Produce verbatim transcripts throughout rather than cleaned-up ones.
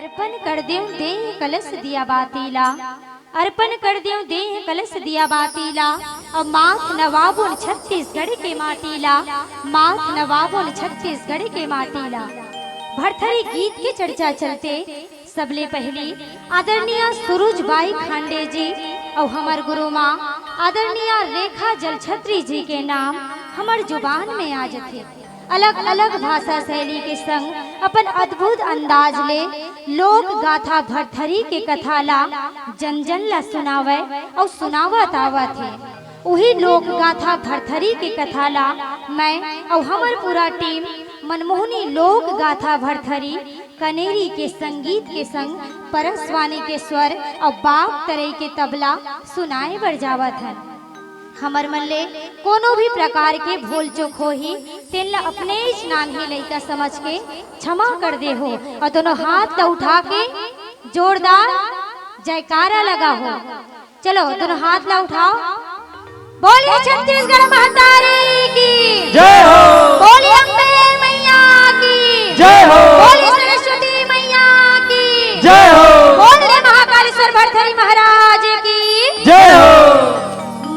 अर्पण कर देव देह कलश दिया बाती ला, अर्पण कर देव देह कलश दिया बाती ला, अब माथ नवाबोन छत्तीसगढ़ के माटी ला, माथ नवाबोन छत्तीसगढ़ के माटी ला। भरथरी गीत के चर्चा चलते सबले पहली आदरणीय सुरुज बाई खांडे जी अउ हमर गुरु माँ आदरणीय रेखा जलछत्री जी के नाम हमर जुबान में आ जथे। अलग-अलग भाषा शैली के संग अपन अद्भुत अंदाज ले लोक गाथा भरथरी के कथा ला जन-जन ला सुनावय अउ सुनावत आवत हे। उही लोक गाथा भरथरी के कथा ला मैं अउ हमर पूरा टीम मनमोहनी लोक गाथा भरथरी कनेरी के संगीत के संग परसवानी के स्वर अउ बाप तरई के तबला सुनाए बर जावत हन। हमर मन ले कोनो भी प्रकार के भूल चूक होही, तेन ला अपनेच नान्हे लइका समझ के क्षमा कर देहो अउ दोनों हाथ ला उठा के जोरदार जयकारा लगाहो। चलो, दोनों हाथ ला उठाओ। बोलिए छत्तीसगढ़ महतारी की। जय हो। बोलिए अम्बे मैया की। जय हो। बोलिए सरस्वती मैया की। जय हो। बोलिए महाकालेश्वर भरथरी महाराज की। जय हो।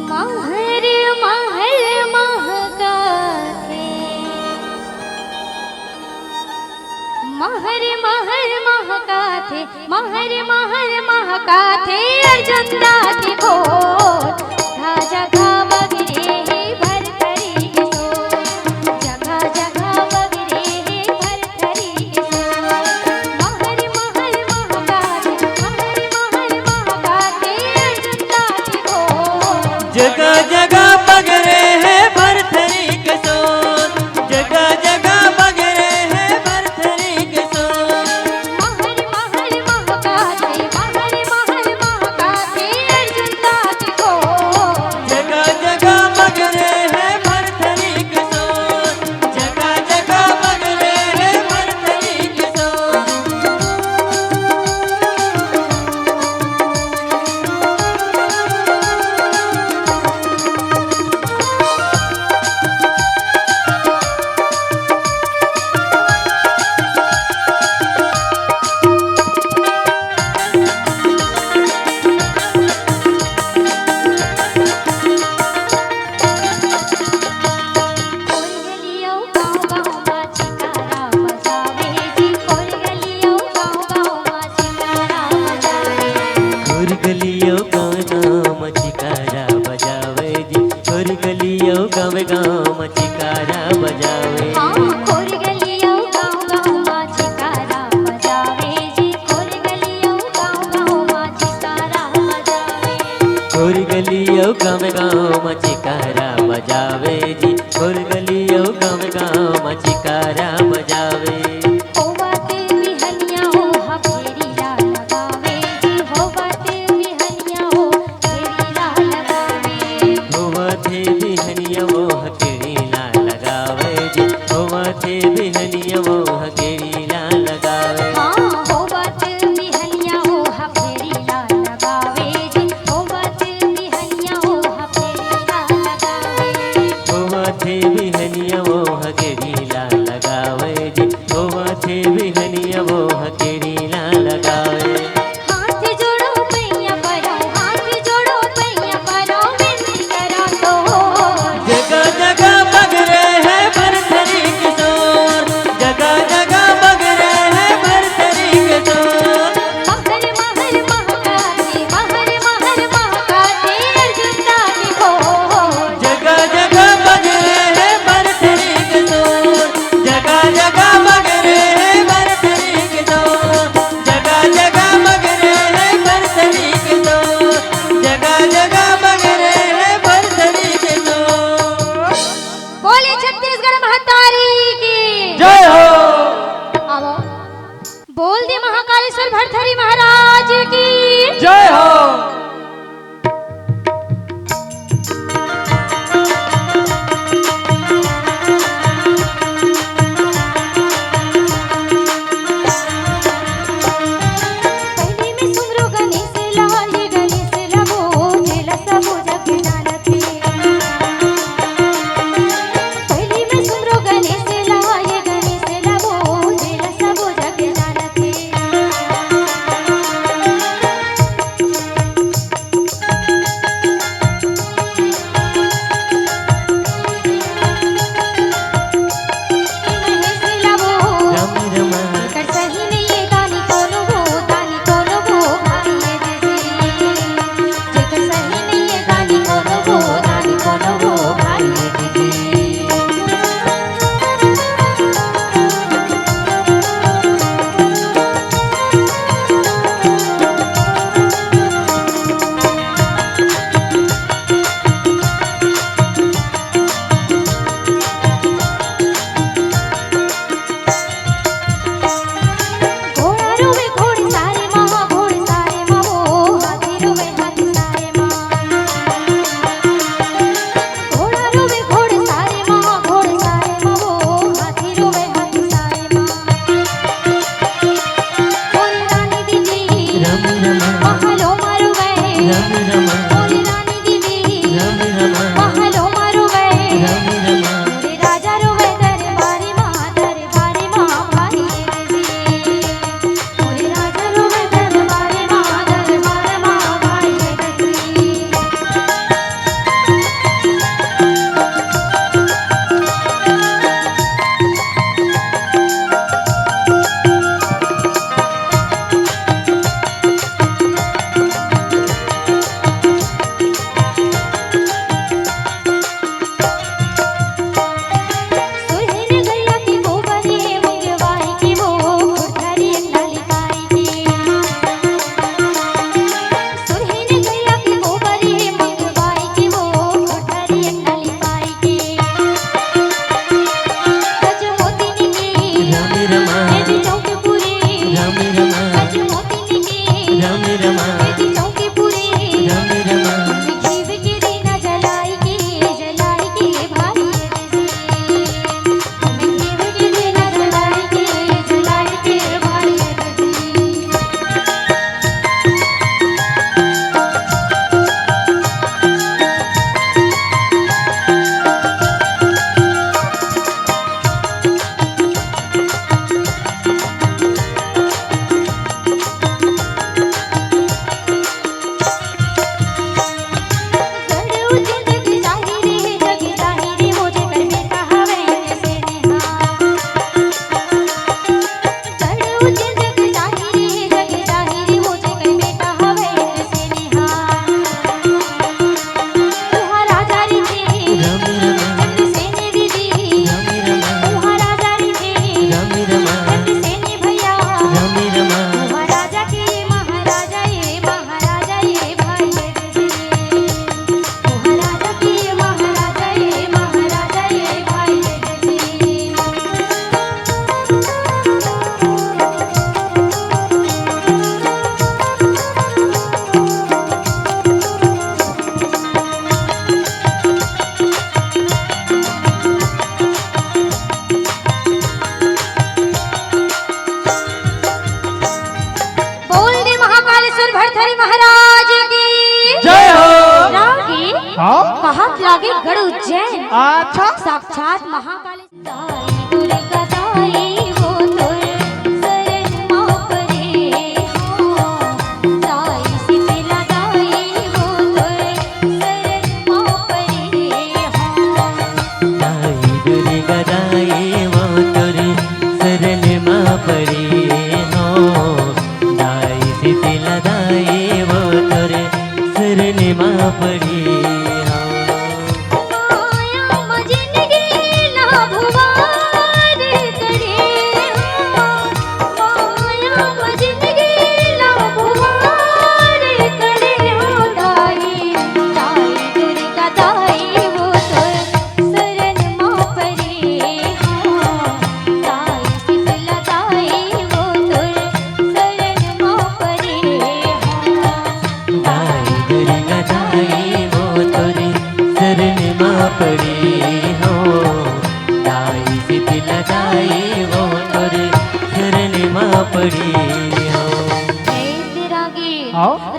महर महर महकाथे, महर महर महकाथे, महर महर महकाथे अर्जुन दाती बोल। जगह जगह बगरे हे भरथरी के सोर, जगह जगह बगरे हे भरथरी के सोर। महर महर महकाथे, महर महर महकाथे अर्जुन दाती बोल। जगह जगह बगरे हे भरथरी के सोर, जगह जगह बगरे हे भरथरी के सोर। महर महर महकाथे, महर महर महकाथे अर्जुन दाती बोल। जगह जगह बगरे हे भरथरी के सोर, जगह जगह बगरे हे भरथरी के सोर। खोर गली अउ गाँव गाँव म चिकारा बजावे जी, खोर गली अउ गाँव गाँव म चिकारा बजावे। हाँ, खोर गली अउ गाँव गाँव म चिकारा बजावे जी, खोर गली अउ गाँव गाँव म चिकारा बजावे। खोर गली अउ गाँव गाँव म चिकारा बजावे जी, खोर गली अउ गाँव गाँव म चिकारा बजावे। होवत बिहनिया ओह फेरी ला लगावे जी, होवत बिहनिया ओह फेरी ला लगावे। होवत बिहनिया ओह फेरी ला लगावे जी, होवत बिहनिया ओह फेरी ला लगावे। हाँ, होवत बिहनिया ओह फेरी ला लगावे जी, होवत बिहनिया ओह फेरी ला लगावे। होवत बिहनिया ओह फेरी ला लगावे जी, होवत बिहनिया ओह फेरी ला लगावे। हाथ जोड़ो पैया परो, हाथ जोड़ो पैया परो, विनती करो तो। जगह जगह बगरे हे भरथरी के सोर, जगह जगह बगरे हे भरथरी के सोर। महर महर महकाथे, महर महर महकाथे अर्जुन दाती बोल। जगह जगह बगरे हे भरथरी के सोर, जगह जगह बगरे हे भरथरी के सोर, जगह जगह बगरे हे भरथरी के सोर, जगह जगह बगरे हे भरथरी के सोर। बोलिए छत्तीसगढ़ महतारी की। जय हो। अब बोल दे महाकालेश्वर भरथरी महाराज की। जय हो। पहली में सुमरो गणेश लाल, गणेश ला बोले ला सबो जग जानत हे। पहली में सुमरो गणेश लाल, गणेश ला बोले ला सबो जग जानत हे। मोरे रानी देवी महलो मा रोवय, मोरे राजा रोवय दरबारी मा, दरबारी मा भाई जी। मोरे राजा रोवय दरबारी मा, दरबारी मा भाई जी। बोल दे महाकालेश्वर भरथरी महाराज की। जय हो। रागी। हाँ? कहत लागे गढ़ उज्जैन। अच्छा। साक्षात महाकालेश्वर।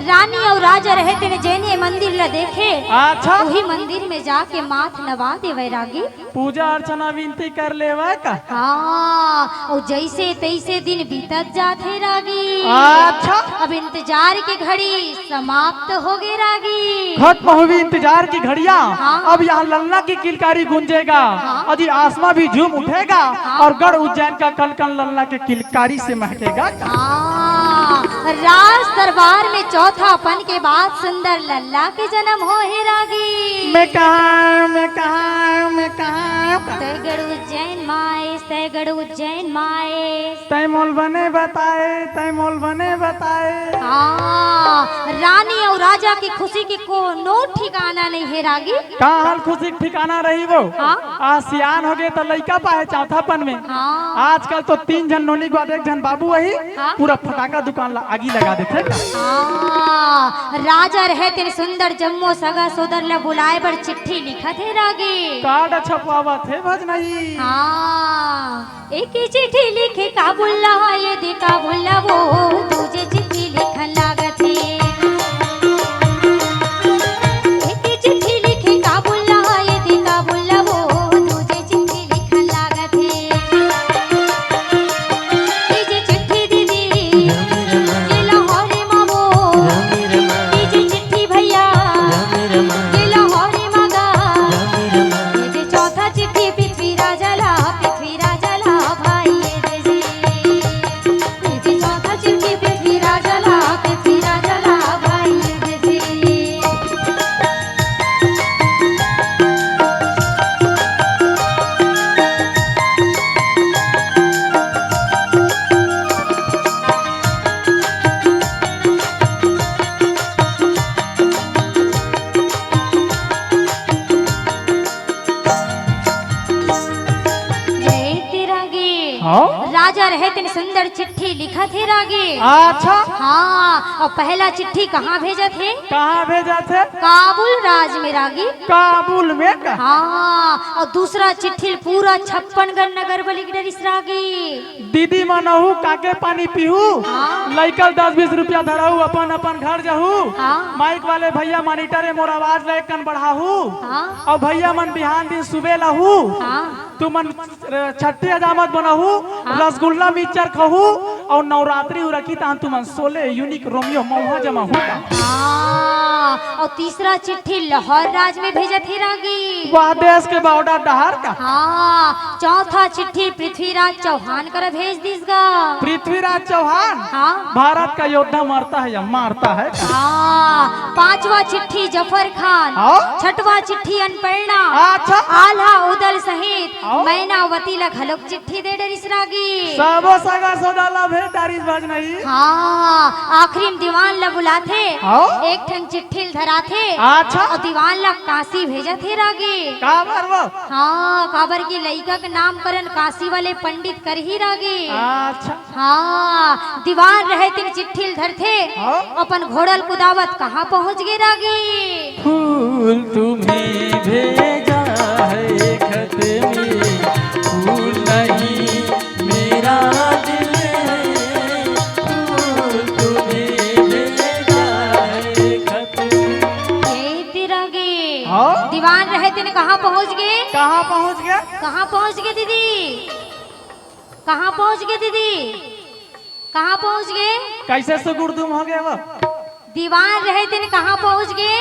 रानी अउ राजा रहे तेने जेन ये मंदिर ला देखे, अच्छा। उही मंदिर में जाके माथ नवा देवय रागी। पूजा अर्चना विनती कर लेवय का? हाँ, अउ जइसे तइसे दिन बीतत जात हे रागी। अच्छा। अब इंतजार के घड़ी समाप्त होगे रागी। खत्म होगे इंतजार की घड़िया। हाँ। अब यहाँ ललना की किलकारी गूंजेगा। हाँ। अजी आसमां भी झूम उठेगा। हाँ। और गढ़ उज्जैन का कन कन ललना के किलकारी से महकेगा। हाँ, राज दरबार में चौथापन के बाद सुंदर लल्ला के जन्म होहे रागी। मैं कहाँ, मैं कहाँ, मैं कहाँ? तय गढ़ उज्जैन माए, तय गढ़ उज्जैन माए। तय मोल बने बताए, तय मोल बने बताए। हाँ, रानी अउ राजा के खुशी के कोनो ठिकाना नइ हे रागी। का हाल खुशी के ठिकाना रही वो? हाँ। आज सियान होगे त लइका पाए चौथापन में। हाँ। आजकल तो तीन झन नोनी के बाद एक झन बाबू अही, हाँ। पूरा फटाका दुकान ला आगी लगा देथे। हाँ, राजा रहे तेन सुंदर जम्मो सगा सोदर ला बुलाए बर चिट्ठी लिखत हे रागी। कार्ड छपवावत हे भजनई। हाँ। एक चिट्ठी लिखे का बोला, ये दे का बोला, वो दूजे चिट्ठी लिखन लागत हे। तेन सुंदर चिट्ठी लिखत हे रागी। अच्छा। हाँ, अउ पहला चिट्ठी कहाँ भेजत हे? कहाँ भेजत हे? काबुल राज में रागी। काबुल में का? हाँ, अउ दूसरा चिट्ठी ल पूरा छप्पन गढ़ नगर बर लिख डरिस रागी। दीदी मन आहू, काके पानी पीहू, हाँ। लइका ल दस बीस रुपया धराहू, अपन अपन घर जाहू। हाँ। माइक वाले भैया मॉनिटर ए मोर आवाज ल एक कन बढ़ाहू। हाँ। अउ भैया मन बिहान दिन सुबे ल आहू। हाँ। तुमन छट्ठी हजामत बनाहू, हाँ। रसगुल्ला मिक्सचर खाहू, अउ नवरात्रि उरखी तहान तुमन सोले यूनिक रोमियो मउहा जमा हू का। हाँ, अउ तीसरा चिट्ठी लाहौर राज में भेजत हे रागी। वाह, देश के बॉर्डर डहर का। हाँ, चौथा चिट्ठी पृथ्वीराज चौहान करा भेज दिस गा। पृथ्वीराज चौहान? हाँ। भारत का योद्धा मरता है या मारता है? हाँ, पांचवा चिट्ठी जफर खान, हाँ? छठवा चिट्ठी अन्नपूर्णा, अच्छा। आल्हा उदल सहित हाँ? मैनावती ला घलोक चिट्ठी दे डरिस रागी। सबो सगा सोदर ला भेज डारिस भज नहीं। हाँ, आखिरी में दीवान ला बुलाथे, हाँ? एक ठन चिट्ठी ल धराथे, अच्छा। अउ दीवान ला काशी भेजत हे रागी। काबर वो? हाँ, काबर के लइका के नामकरण काशी वाले पंडित करही रागी। अच्छा। हाँ, दीवान रहे तेन चिट्ठी ल धरथे, हाँ? अपन घोड़ा ल कुदावत कहाँ पहुँच गे रागी। फूल तुम्हें भेजा है खत में, फूल नहीं मेरा दिल है, फूल तुम्हें भेजा है खत में। ए तेरा गे। हाँ? दीवान रहे तेन कहाँ पहुँच गे? कहाँ पहुँच गे? कहाँ पहुँच गे दीदी? कहाँ पहुँच गे दीदी? कहाँ पहुँच गे? कैसे सुगुर दुम हो गे वो? दीवान रहे तेन कहाँ पहुँच गे?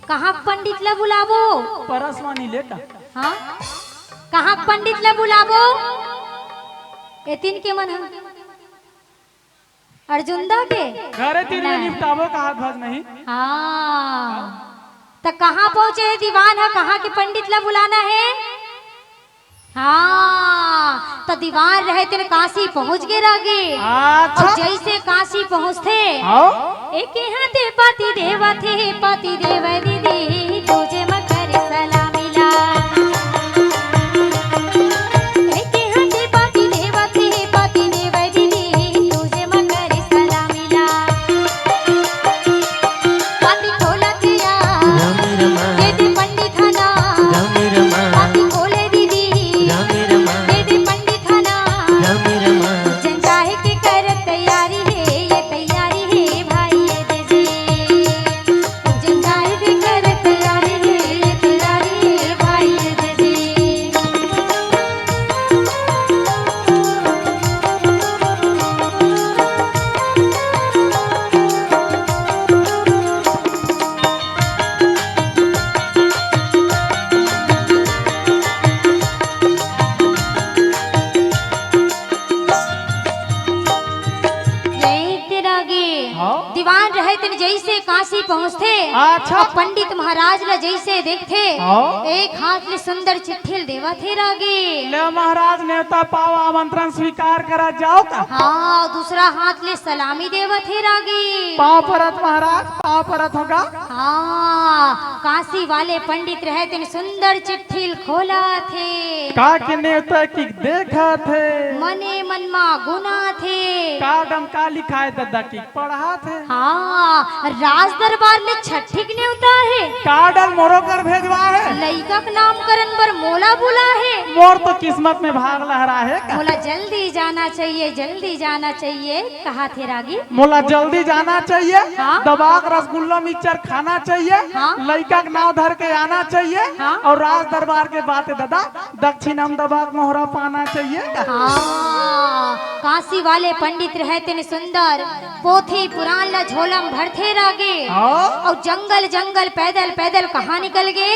कहाँ पंडित ला बुलाबो? परसवानी लेटा। हाँ? कहाँ पंडित ला बुलाबो? एतिन के मन ह। अर्जुन दा के? घरे तीर में नहीं। निपटाबो कहा भज नहीं। हाँ। त कहाँ पहुँचे हे दीवान ह? कहाँ के पंडित ला बुलाना हे? हाँ, त दीवान रहे तेन काशी पहुँच गे रागी। अच्छा। अउ जइसे काशी पहुँचथे, हाँ? एके हाथे पति देव थे, पति देव दीदी, तुझे मकर सलामी ला। एके हाथे पति देव थे, पति देव दीदी, तुझे मकर सलामी ला। पाती खोलत या, राम रमा। दे दे पंडित हना। राम रमा। पाती खोले दीदी। राम रमा। दे दे पंडित हना। राम रमा। जंजाहे के कर तैयारी हे, ये तैयारी हे भाई ये दे जी। जंजाहे के कर तैयारी हे, ये तैयारी हे भाई ये दे जी। ये तेरा गे। हाँ? दीवान रहे तेन जइसे काशी पहुँचथे, अच्छा। अउ पंडित महाराज ला जइसे देखथे, हाँ? एक हाथ ले सुंदर चिट्ठी ल देवत हे रागी। ले महाराज, नेवता पाव, आमंत्रण स्वीकार करा जाव का। हाँ, दूसरा हाथ ले सलामी देवत हे रागी। पाँव परत महाराज, पाँव परत हो गा। हाँ, काशी वाले पंडित रहे तेन सुंदर चिट्ठी ल खोलत हे। का के नेवता कि देखत हे। मने मन मा गुनत हे। का डम का लिखाय ददा कि पढ़त हे। हाँ, राज दरबार ले छट्ठी के नेवता हे। का डम मोरो कर भेजवा हे। लइका के नामकरण बर मोला बुला हे। मोर तो किस्मत में भाग लहरा हे का। मोला जल्दी जाना चाहिए, जल्दी जाना चाहिए, कहा थे रागी। मोला जल्दी जाना चाहिए, हाँ। दबा के रसगुल्ला मिक्सचर खाना चाहिए, हाँ। लइका के नाव धर के आना चाहिए, हाँ। अउ राज दरबार के बात ददा दक्षिणा म दबा के मोहरा पाना चाहिए। हाँ, काशी वाले पंडित रहे तेन सुंदर, पोथी पुराण ला झोला म भरथे रागी। हाँ। अउ जंगल जंगल पैदल पैदल कहाँ निकल गे?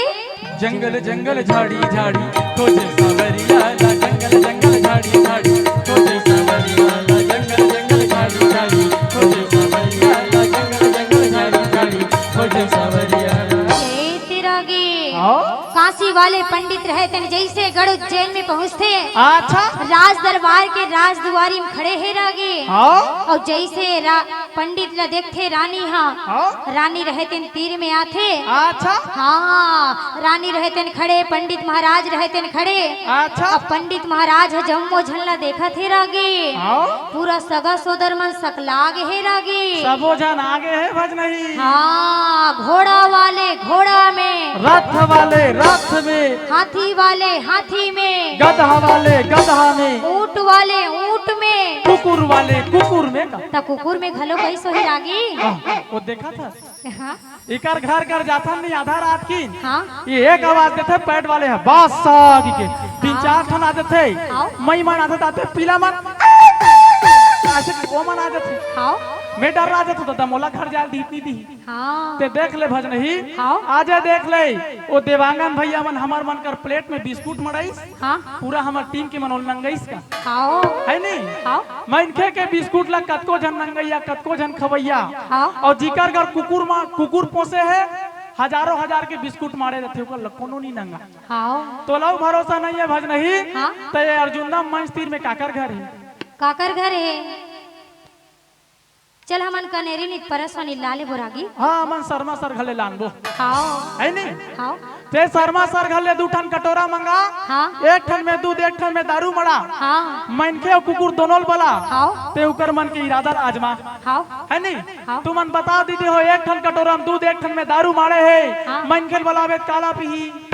जंगल जंगल झाड़ी झाड़ी खोजे सावरिया ला, जंगल जंगल झाड़ी झाड़ी खोजे सावरिया ला, जंगल जंगल झाड़ी झाड़ी खोजे सावरिया ला, जंगल जंगल झाड़ी झाड़ी खोजे सावरिया ला। ए तेरा गे। हाँ? काशी वाले पंडित रहे तेन जइसे गढ़ उज्जैन में पहुँचथे। अच्छा। राज दरबार के राजदुआरी में खड़े हे रागी। हाँ? अउ जइसे रा-, पंडित ला देखथे रानी हा। हाँ। रानी रहे तेन तीर में आथे। अच्छा। हाँ, रानी रहे तेन खड़े, पंडित महाराज रहे तेन खड़े। अच्छा। अब पंडित महाराज ह जम्मो झन ला देखत हे रागी। हाँ। पूरा सगा सोदर मन सकला गे हे रागी। सबो झन आगे हे भजनही। हाँ, घोड़ा वाले घोड़ा में। रथ वाले रथ में। हाथी वाले हाथी में। गदहा वाले गदहा में। ऊंट वाले ऊंट में। कुकुर वाले कुकुर में का? त कुकुर में घलो कइसे होही रागी? आह, वो देखा था। हाँ। इकर घर घर जाथन नहीं आधा रात की। हाँ। ये एक आवाज देथे पैड वाले ह, बस सागी के। तीन हाँ। चार ठन आ जथे। हाँ। मई मन आथे ताते पीला मन। ऐसे वो मन आ जथे। हाँ। मैं डर रहा जथे तो मोला घर जाल दी इतनी दी। हाँ। ते देख ले भजनही। हाँ। आजे देख ले, वो देवांगन भैया मन हमर मन कर प्लेट में बिस्कुट मड़ाइस। हाँ। पूरा हमर टीम के मन ओला नंगइस का। हाँ। है नी? हाँ। मनखे के बिस्कुट ला कतको झन नंगइया, कतको झन खवइया। हाँ। अउ जिकर घर कुकुर मा, कुकुर पोसे हे, हजारों हजार के बिस्कुट मारे रथे, ओकर ला कोनो नी नंगा। हाँ। तोला भरोसा नहीं है भजनही। हाँ। त ये अर्जुन दा मंच तीर में काकर घर हे? काकर घर हे? चल हमन कनेरी नित परसवा नित ला लेबो रागी। हाँ, हमन शर्मा सर घले लानबो। हाँ। है नी? हाँ। ते शर्मा सर घले दू ठन कटोरा मंगा। हाँ। एक ठन में दूध, एक ठन में दारू मड़ा। हाँ। मनखे अउ कुकुर दोनों ल बला। हाँ। ते उकर मन के इरादा ल आजमा। हाँ। है नी? हाँ। तुमन बता दीदी हो, एक ठन कटोरा में दूध, एक ठन में दारू माड़े हे। हाँ। मनखे ल बलाबे त काला पीही?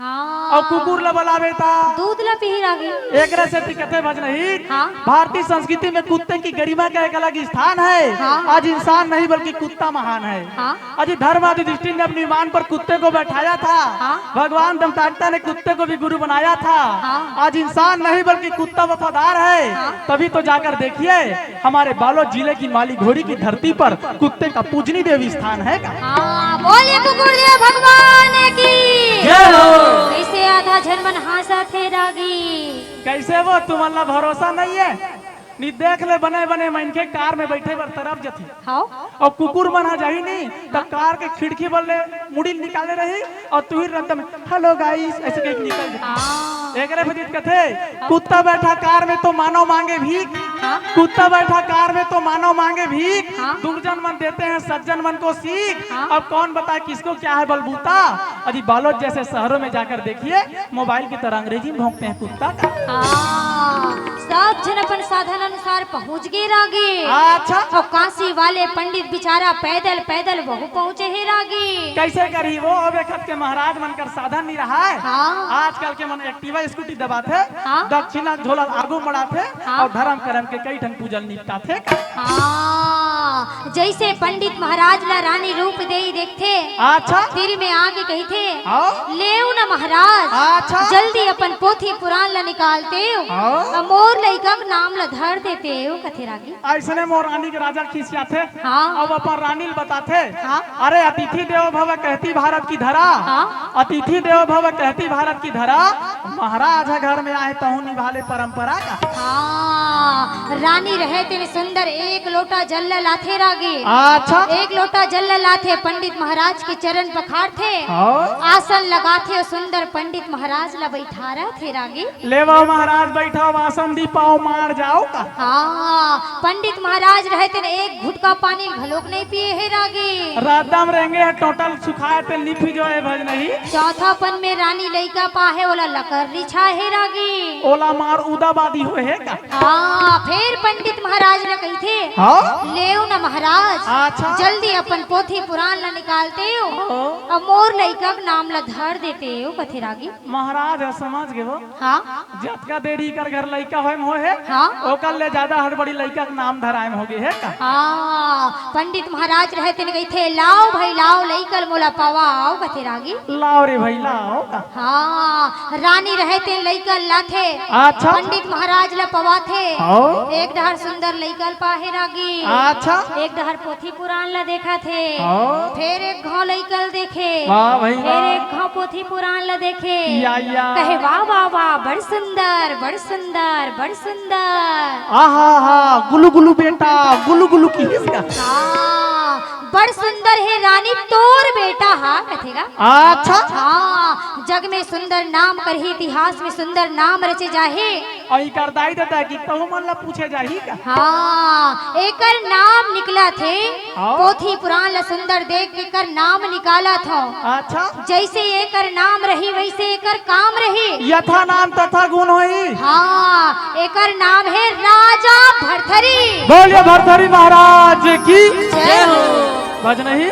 हाँ। अउ कुकुर ला बलाबे ता? दूध ला पीही रागी। एकरे सेती कथे भजनही, हाँ। भारतीय संस्कृति में कुत्ते की गरिमा का एक अलग स्थान है। हाँ। आज इंसान नहीं बल्कि कुत्ता महान है। हाँ। आज धर्म आदि दृष्टि ने अपनी विमान पर कुत्ते को बैठाया था। हाँ। भगवान दंताकता ने कुत्ते को भी गुरु बनाया था। हाँ। आज इंसान नहीं बल्कि कुत्ता वफादार है। हाँ। तभी तो जाकर देखिए, हमारे बालोद जिले की माली घोड़ी की धरती पर कुत्ते का पूजनी देवी स्थान है का? हाँ, बोलिए कुकुर देव भगवान की। जय हो। कइसे आधा झन मन हाँसत हे रागी? कइसे वो, तुमन ला भरोसा नहीं है? नी देख ले, बने बने मनखे कार में बैठे बर तरफ जथे। हाँ। अउ कुकुर मन ह जाही नी, त कार के खिड़की बल ले मुड़ी निकाले रही अउ तुही रद्दा में, "Hello guys," ऐसे कहिके निकल जाही। हाँ। एकरे वजह से कथे, कुत्ता बैठा कार में तो मानव मांगे भीख। हाँ। कुत्ता बैठा कार में तो मानव मांगे भीख। हाँ। दुर्जन मन देते हैं सज्जन मन को सीख। हाँ। अब कौन बताए किसको क्या है बलबूता? अरे बालोद जैसे शहरों में जाकर देखिए, मोबाइल की तरह अंग्रेजी में भौंकते हैं कुत्ता का। हाँ, सब झन अपन साधन अनुसार पहुंच गे रागी। अच्छा। अउ काशी वाले पंडित बेचारा पैदल पैदल वहू पहुंचे हे रागी। कइसे करही वो, अब एक के महाराज मन कर साधन नहीं रहा है। हाँ। आजकल के मन एक्टिवा स्कूटी दबाथे, हाँ। दक्षिणा झोला आगू मड़ाथे हाँ। अउ धर्म करम के कई ठन पूजन निपटाथे। हाँ, जइसे पंडित महाराज ला रानी रूप देई देखथे, अच्छा। तीर में आके कहिथे, हाँ। "लेव न महाराज, अच्छा। जल्दी अपन पोथी पुराण ला निकाल देव, हाँ। अउ मोर लइका के नाम ला धर दे देव," कथे रागी। अइसने मोर रानी के राजा खिसियाथे, हाँ। अब अपन रानी ल बताथे, हाँ। "अरे अतिथि देवो भव कहती भारत की धरा, हाँ। अतिथि देवो भव कहती भारत की धरा, महाराज ह घर में आए तहूँ निभा ले परंपरा का।" हाँ, रानी रहे तेन सुंदर एक लोटा जल ल लाथे रागी। अच्छा। एक लोटा जल ल लाथे, पंडित महाराज के चरण पखारथे, हाँ। आसन लगाथे, सुंदर पंडित महाराज ला बैठारथे रागी। "लेवव महाराज, बैठव, आसन दी पाव मार जाव का।" हाँ, पंडित महाराज रहे तेन एक घुटका पानी घलोक नहीं पिए हे रागी। रद्दा म रेंगे हे, टोटल सुखाए तेन लिपि जो हे भजनही। चौथापन में रानी लइका पाहे, ओला लकर रिछाए हे रागी। ओला मार उदाबादी होए हे का? हाँ, फेर पंडित महाराज ला कहिथे, हाँ? "लेव न महाराज, अच्छा। जल्दी अपन पोथी पुराण ला निकाल देव, हाँ। अउ मोर लइका के नाम ला धर दे देव," कथे रागी। महाराज ह समझ गे वो। हाँ। जतका देरी कर घर लइका होए म होए हे, हाँ। ओकर ले जादा हड़बड़ी लइका के नाम धराए म होगे हे का? हाँ, पंडित महाराज रहे तेन कहिथे, "लाव भाई लाव, लइका ल मोला पवाव," कथे रागी। "लाव रे भाई लाव का।" हाँ, रानी रहे तेन लइका ल लाथे। अच्छा। पंडित महाराज ला पवाथे। हाँ। एक डहर सुंदर लइका ल पाहे रागी। अच्छा। एक डहर पोथी पुराण ला देखथे। हाँ। फेर एक घांव लइका ल देखे। वाह भाई फेर वाह। एक घांव पोथी पुराण ला देखे। या, या। कहे, "वाह, वाह, वाह, बड़ सुंदर, बड़ सुंदर, बड़ सुंदर।" आहा हा, गुलु गुलु बेटा, गुलु गुलु किहिस का। हाँ, बड़ सुंदर हे रानी तोर बेटा हा, कथे गा। अच्छा। हाँ, जग में सुंदर नाम करही, इतिहास में सुंदर नाम रचे जाही। अउ इकर दाई ददा कि तहू मन ला पूछे जाही का? हाँ, एकर नाम निकलत हे। हाँ। पोथी पुराण ला सुंदर देख के एकर नाम निकालत हव। अच्छा। जइसे एकर नाम रही, वइसे एकर काम रही। यथा नाम तथा गुण होई। हाँ, एकर नाम हे राजा भरथरी। बोलिए भरथरी महाराज की। जय हो। बज नहीं?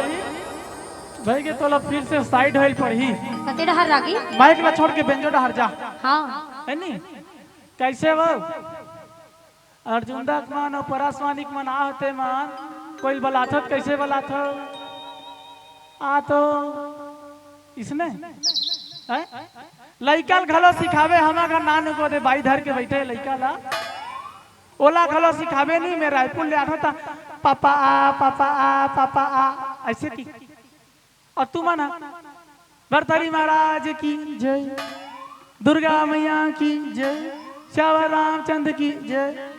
भई गे तोला फिर से side होइल पड़ही। कते डहर रागी? Mic ला छोड़ के बेंजो डहर जा। हाँ। हे नी? कइसे हो? अर्जुन दा के मन अउ परसवानी के मन आथे मन, कोई बलाथव त कइसे बलाथव? आ तो इसने? हैं? लइका ल घलो सिखाबे, हमर घर नान को दे बाई धर के बइठे लइका ला। ओला घलो सिखाबे नहीं, मैं रायपुर ले आथव त पापा आ, पापा आ, पापा आ, अइसे कि अउ तुमन ह भरथरी महाराज की जय, दुर्गा मैया की जय, श्यावर रामचंद्र की जय।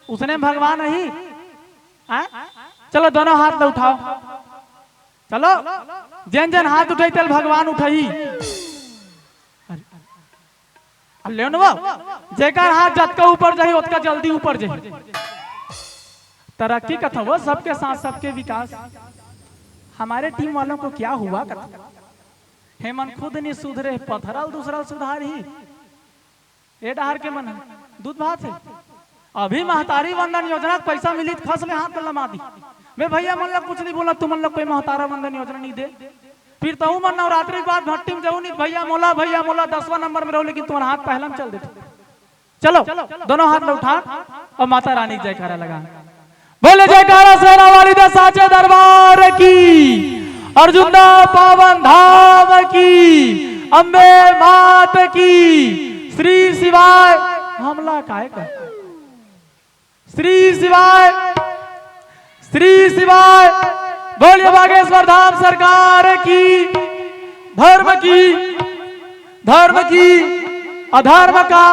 उसने भगवान अही? हाँ? चलो दोनों हाथ ल उठाव। चलो, जेन जेन हाथ उठही तेला भगवान उठही। अरे, अरे, ले न वो, जेकर हाथ जतका ऊपर जाही, ओतका जल्दी ऊपर जाही। तरक्की कथव वो, सबके साथ सबके विकास। हमारे team वालों को क्या हुआ कथव? हे मन खुद नी सुधरे, पथरा ल दूसरा ल सुधारही। ए डहर के मन ह, दूध भात हे। अभी महतारी वंदन योजना के पइसा मिली त खस ले हाथ लमा दी। मैं भइया मन ला कुछ नहीं बोला, तुमन ला कोई महतारा वंदन योजना नहीं दे। फिर तहू मन नवरात्रि के बाद भट्टी में जाहू नहीं, भइया मोला, भइया मोला, दसवां नंबर में रहो, लेकिन तुम्हारा हाथ पहला में चल देते। चलो, दोनों हाथ ल उठा अउ माता रानी के जयकारा लगा। बोले जयकारा शेरा वाली दा साचे दरबार की, अर्जुन दा पावन धाम की, अम्बे मात की, श्री शिवाय। हमला काय कर? श्री शिवाय, श्री शिवाय। बोलिए बागेश्वर धाम सरकार की, धर्म की, धर्म की, अधर्म का।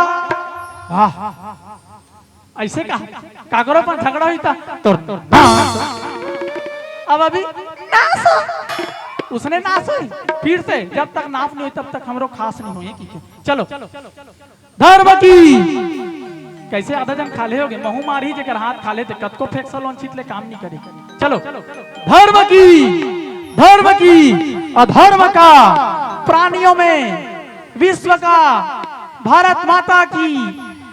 वाह, अइसे का? काकरो अपन झगड़ा होई त तोर नाश। अब अभी नाश हो, उसने नाश होई। फिर से जब तक नाश नहीं होई, तब तक हमरो खास नहीं होई। चलो, धर्म की। कइसे आधा जन खाल्हे होगे, महू मारही जेकर हाथ खाल्हे ते कतको फेंकसा लोन छित ले काम नहीं करे। चलो, धर्म की, धर्म की, अधर्म का, प्राणियों में विश्व का, भारत माता की,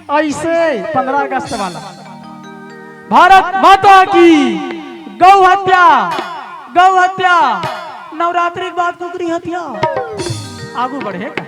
अइसे पंद्रह अगस्त वाला, भारत माता की, गौ हत्या, गौ हत्या, नवरात्रि के बाद कुकरी हत्या, आगू बढ़े का?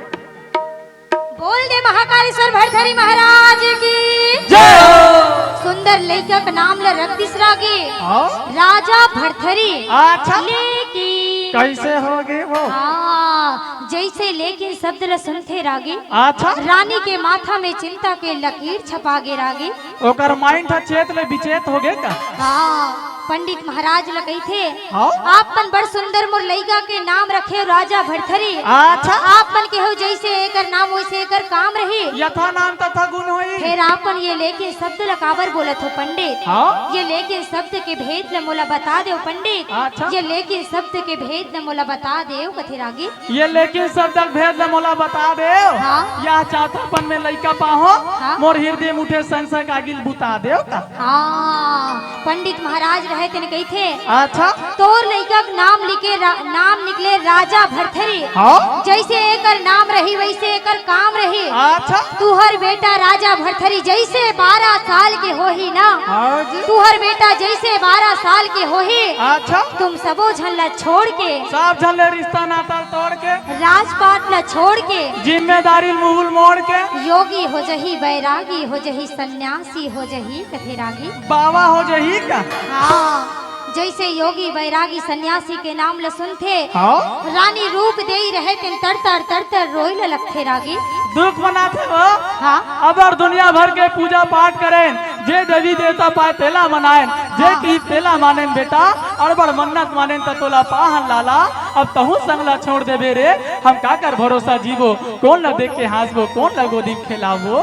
बोल दे महाकालेश्वर भरथरी महाराज की जय हो। सुंदर लइका के नाम ल रख दिस रागी हाँ? राजा भरथरी। अच्छा। लेकिन कइसे होगे वो? हाँ, जइसे लेकिन शब्द ल सुनथे रागी अच्छा। रानी के माथा में चिंता के लकीर छपा गे रागी। ओकर mind ह चेत ले बिचेत होगे का? हाँ, पंडित महाराज ल कहिथे, हाँ? आप मन बड़ सुंदर मोर लइका के नाम रखे राजा भरथरी। अच्छा। आप मन केहू जइसे एकर नाम वइसे एकर काम रही। यथा नाम तथा गुण होई। फेर आप मन ये लेकिन शब्द ल काबर बोलत हो पंडित? हाँ? ये लेकिन शब्द के भेद ल मोला बता देव पंडित। अच्छा। ये लेकिन शब्द के भेद ल मोला बता देव कथे रागी। ये लेकिन शब्द के भेद ल मोला बता देव। हाँ। या चाहता पन में लइका पाहो, हाँ। मोर हृदय में उठे संशय का आगी ल बुता देव का? हाँ, पंडित महाराज रहे तेन कहिथे। अच्छा। तोर लइका के नाम लिखे रा-, नाम निकले राजा भरथरी। हाँ। जइसे एकर नाम रही वइसे एकर काम रही। अच्छा। तुहर बेटा राजा भरथरी जइसे बारह साल के होही ना। हाँ जी। तुहर बेटा जइसे बारह साल के होही। अच्छा। तुम सबो झन ला छोड़ के सब झन ले रिश्ता नाता तोड़ के राजपाट ला छोड़ के जिम्मेदारी मुहुल मोड़ के योगी हो जही, बैरागी हो जही, सन्यासी हो जही, कथे रागी। बाबा हो जही का? हाँ, जइसे योगी बैरागी सन्यासी के नाम ल सुनथे, हाँ। रानी रूप देई रहे तेन तर तर तर तर रोई ल लगथे रागी। दुख मनाथे वो। हाँ। अबर दुनिया भर के पूजा पाठ करेन, जे देवी देवता पाए तेला मनाएन, जे हाँ। की तेला मानेन बेटा, बड़ बड़ मन्नत मानेन त तोला पाहन लाला, अब तहूँ संग ला छोड़ देबे रे। हम काकर भरोसा जीबो, कोन ला देख के हाँसबो, कोन ला गोदी म खेलाबो।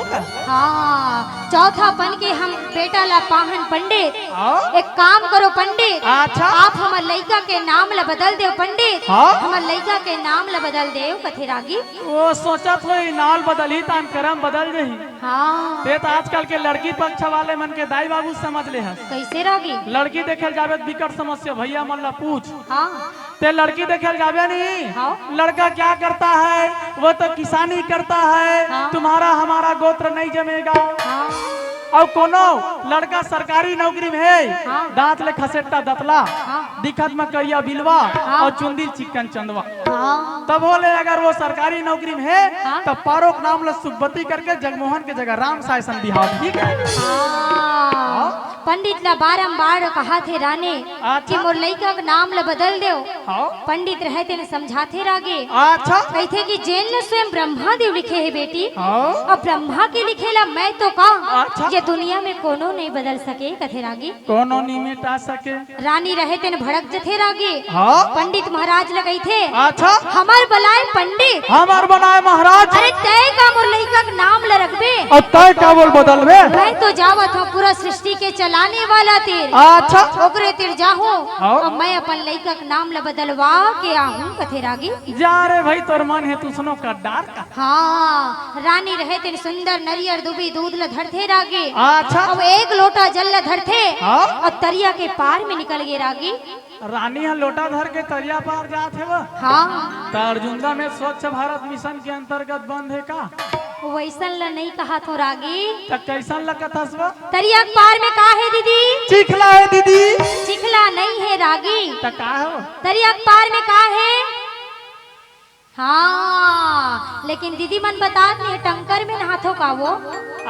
हाँ, चौथापन के हम बेटा ला पाहन पंडित। हाँ? एक काम करो पंडित, अच्छा। आप हमर लइका के नाम ला बदल देव पंडित। हाँ? हमर लइका के नाम ला बदल देव कथे रागी। ओ सोचत होही नाव ल बदलही तान करम बदल जही। हाँ। ते त आजकल के लड़की पक्ष वाले मन के दाई बाबू समझ ले हस। कइसे रागी? लड़की देखे ल जाबे त बिकट समस्या, भैया मन ला पूछ। हाँ। ते लड़की देखे ल जाबे नहीं, हाँ। लड़का क्या करता है, वो तो किसानी करता है, हाँ। तुम्हारा हमारा गोत्र नहीं जमेगा। हाँ। अउ कोनो लड़का सरकारी नौकरी में हे, हाँ। दांत ले खसेट्टा दतला, हाँ। दिखत म करिया बिलवा, हाँ। अउ चुंदी चिक्कन चंदवा। हाँ। तभो ले अगर वो सरकारी नौकरी में हे, हाँ। त पारो के नाम ल सुब्बती करके जगमोहन के जगह राम साय सन बिहाव, ठीक है? हाँ। हाँ। पंडित ला बारंबार कहाथे रानी अच्छा। कि मोर लइका के नाम ल बदल देव। हाँ। पंडित रहे तेन समझाथे रागी। अच्छा। कहिथे कि जेन ल स्वयं ब्रह्मा देव लिखे हे बेटी, हाँ। अब ब्रह्मा के लिखे ला मैं तो का, अच्छा। ये दुनिया में कोनो नहीं बदल सके कथे रागी। कोनो नहीं मिटा सके। रानी रहे तेन भड़क जथे रागी। हाँ। पंडित महाराज ल कहिथे, अच्छा। हमर बलाय पंडित। हमर बलाय महाराज। अरे तय का मोर लइका के नाम ल रखबे? अउ तय का बोल बदलबे? मैं तो जावत हूँ पूरा सृष्टि के चलाने वाला तीर। अच्छा। ओकरे तीर जाहूँ। हाँ। अब मैं अपन लइका के नाम ल बदलवा के आहूँ कथे रागी। जा रे भाई, तोर मन हे तू सुनो कर डार का। हाँ, रानी रहे तेन सुंदर नरियर दुबी दूध ल धरथे रागी। अच्छा। अब एक लोटा जल ल धरथे हाँ। अउ तरिया के पार में निकल गे रागी। रानी ह लोटा धर के तरिया पार जात हे वो। हाँ। त अर्जुंदा में स्वच्छ भारत मिशन के अंतर्गत बंद हे का? वैसन ल नहीं कहाथों रागी। त कैसन ल कथस वो? तरिया के पार में का हे दीदी? चिखला हे दीदी। चिखला नहीं हे रागी। त का हो? तरिया के पार में का हे? हाँ, लेकिन दीदी मन बतात नहीं हे, टंकर में नहाथो का वो?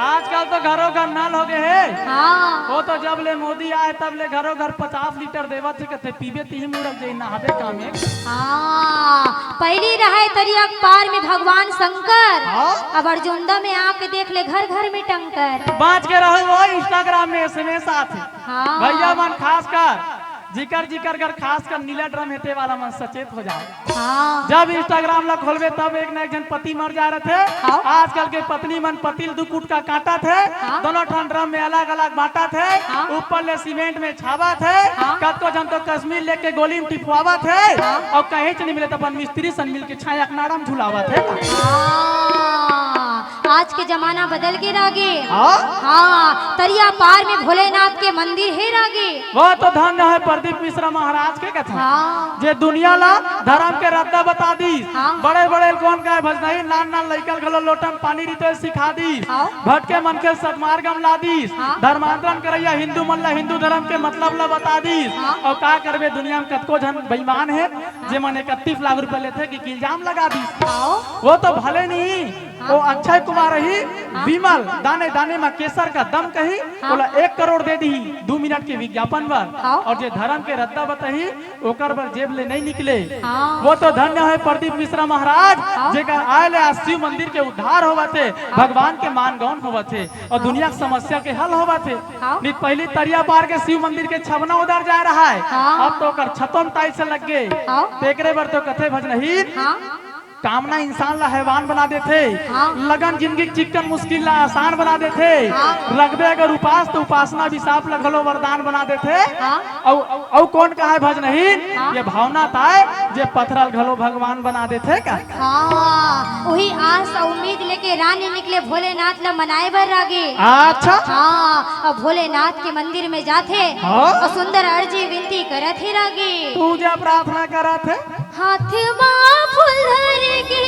आजकल तो घरों घर नल हो गए हे। हाँ। वो तो जब ले मोदी आए तब ले घरों घर पचास लीटर देवत हे, कथे पीबे तिही मुड़क जाई, नहाबे का में। हाँ, पहली रहे तरिया के पार में भगवान शंकर, हाँ। अब अर्जुंदा में आके देख ले घर घर में टंकर। बाँच के रहो वो Instagram में एसएमएस आथे। हाँ। भैया मन खासकर जिकर जिकर घर खासकर नीला ड्रम हे ते वाला मन सचेत हो जाओ। हाँ। जब Instagram ला खोलबे तब एक न एक झन पति मर जा रथे। हाँ। आजकल के पत्नी मन पति ल दू कुटका काटत हे, हाँ। दोनों ठन ड्रम में अलग-अलग बाँटत हे, हाँ। ऊपर ले सीमेंट में छाबत हे, हाँ। कतको झन तो कश्मीर लेके गोली में टिपवावत हे, हाँ। अउ कहीं च नहीं मिले त अपन मिस्त्री सन मिल के छाया के नाड़ा में झुलावत हे। हाँ। आज के जमाना बदल गे रागी। हाँ? हाँ, तरिया पार में भोलेनाथ के मंदिर हे रागी। वो तो धन्य हे प्रदीप मिश्रा महाराज के कथा। हाँ। जे दुनिया ला धरम के रद्दा बता दीस। हाँ। बड़े-बड़े ल कोन काय भजनही, नान-नान लइका ल घलो लोटा म पानी रितोय सिखा दीस। हाँ। भटके मनखे ल सतमार्ग म ला दीस। हाँ। धर्मांतरण करइया हिंदू मन ला हिंदू धरम के मतलब ला बता दीस। हाँ। अउ का करबे, दुनिया म कतको झन बेईमान हे, हाँ। जे मन इकतीस लाख रुपया लेथे कि इल्जाम लगा दीस। हाँ। वो तो भले नहीं, हाँ। वो अक्षय कुमार ही, हाँ। विमल, दाने दाने मा केसर का दम कही, हाँ। ओला एक करोड़ दे दी दू मिनट के विज्ञापन बर। हाँ। अउ जे धरम के रद्दा बताही, ओकर बर जेब ले नहीं निकले। हाँ। वो तो धन्य हे प्रदीप मिश्रा महाराज, हाँ। जेकर आय ले आज शिव मंदिर के उद्धार होवत हे, हाँ। भगवान के मान गौन होवत हे अउ दुनिया के समस्या के हल होवत हे। हाँ। नित पहली तरिया पार के शिव मंदिर के छबना उधर जाय रहा हे, हाँ। अब तो ओकर छतों म टाइल्स लग गे। हाँ। तेकरे बर तो कथे भजनहीन, हाँ। कामना इंसान ला हैवान बना देथे। हाँ। लगन जिंदगी के चिक्कन मुश्किल ला आसान बना देथे। हाँ। रखबे अगर उपास त उपासना अभिशाप ला घलो वरदान बना देथे। हाँ। अउ, अउ कौन कहा हे भजनहीन? हाँ। ये भावना ताय जे पथरा ल घलो भगवान बना देथे का? हाँ, वही आस अउ उम्मीद लेके रानी निकले भोलेनाथ ला मनाए बर रागी। अच्छा। हाँ, अउ भोलेनाथ के मंदिर में जाथे। हाँ। अउ सुंदर अर्जी विनती करत हे रागी। पूजा प्रार्थना करत हे। हाथ मा फूल धर के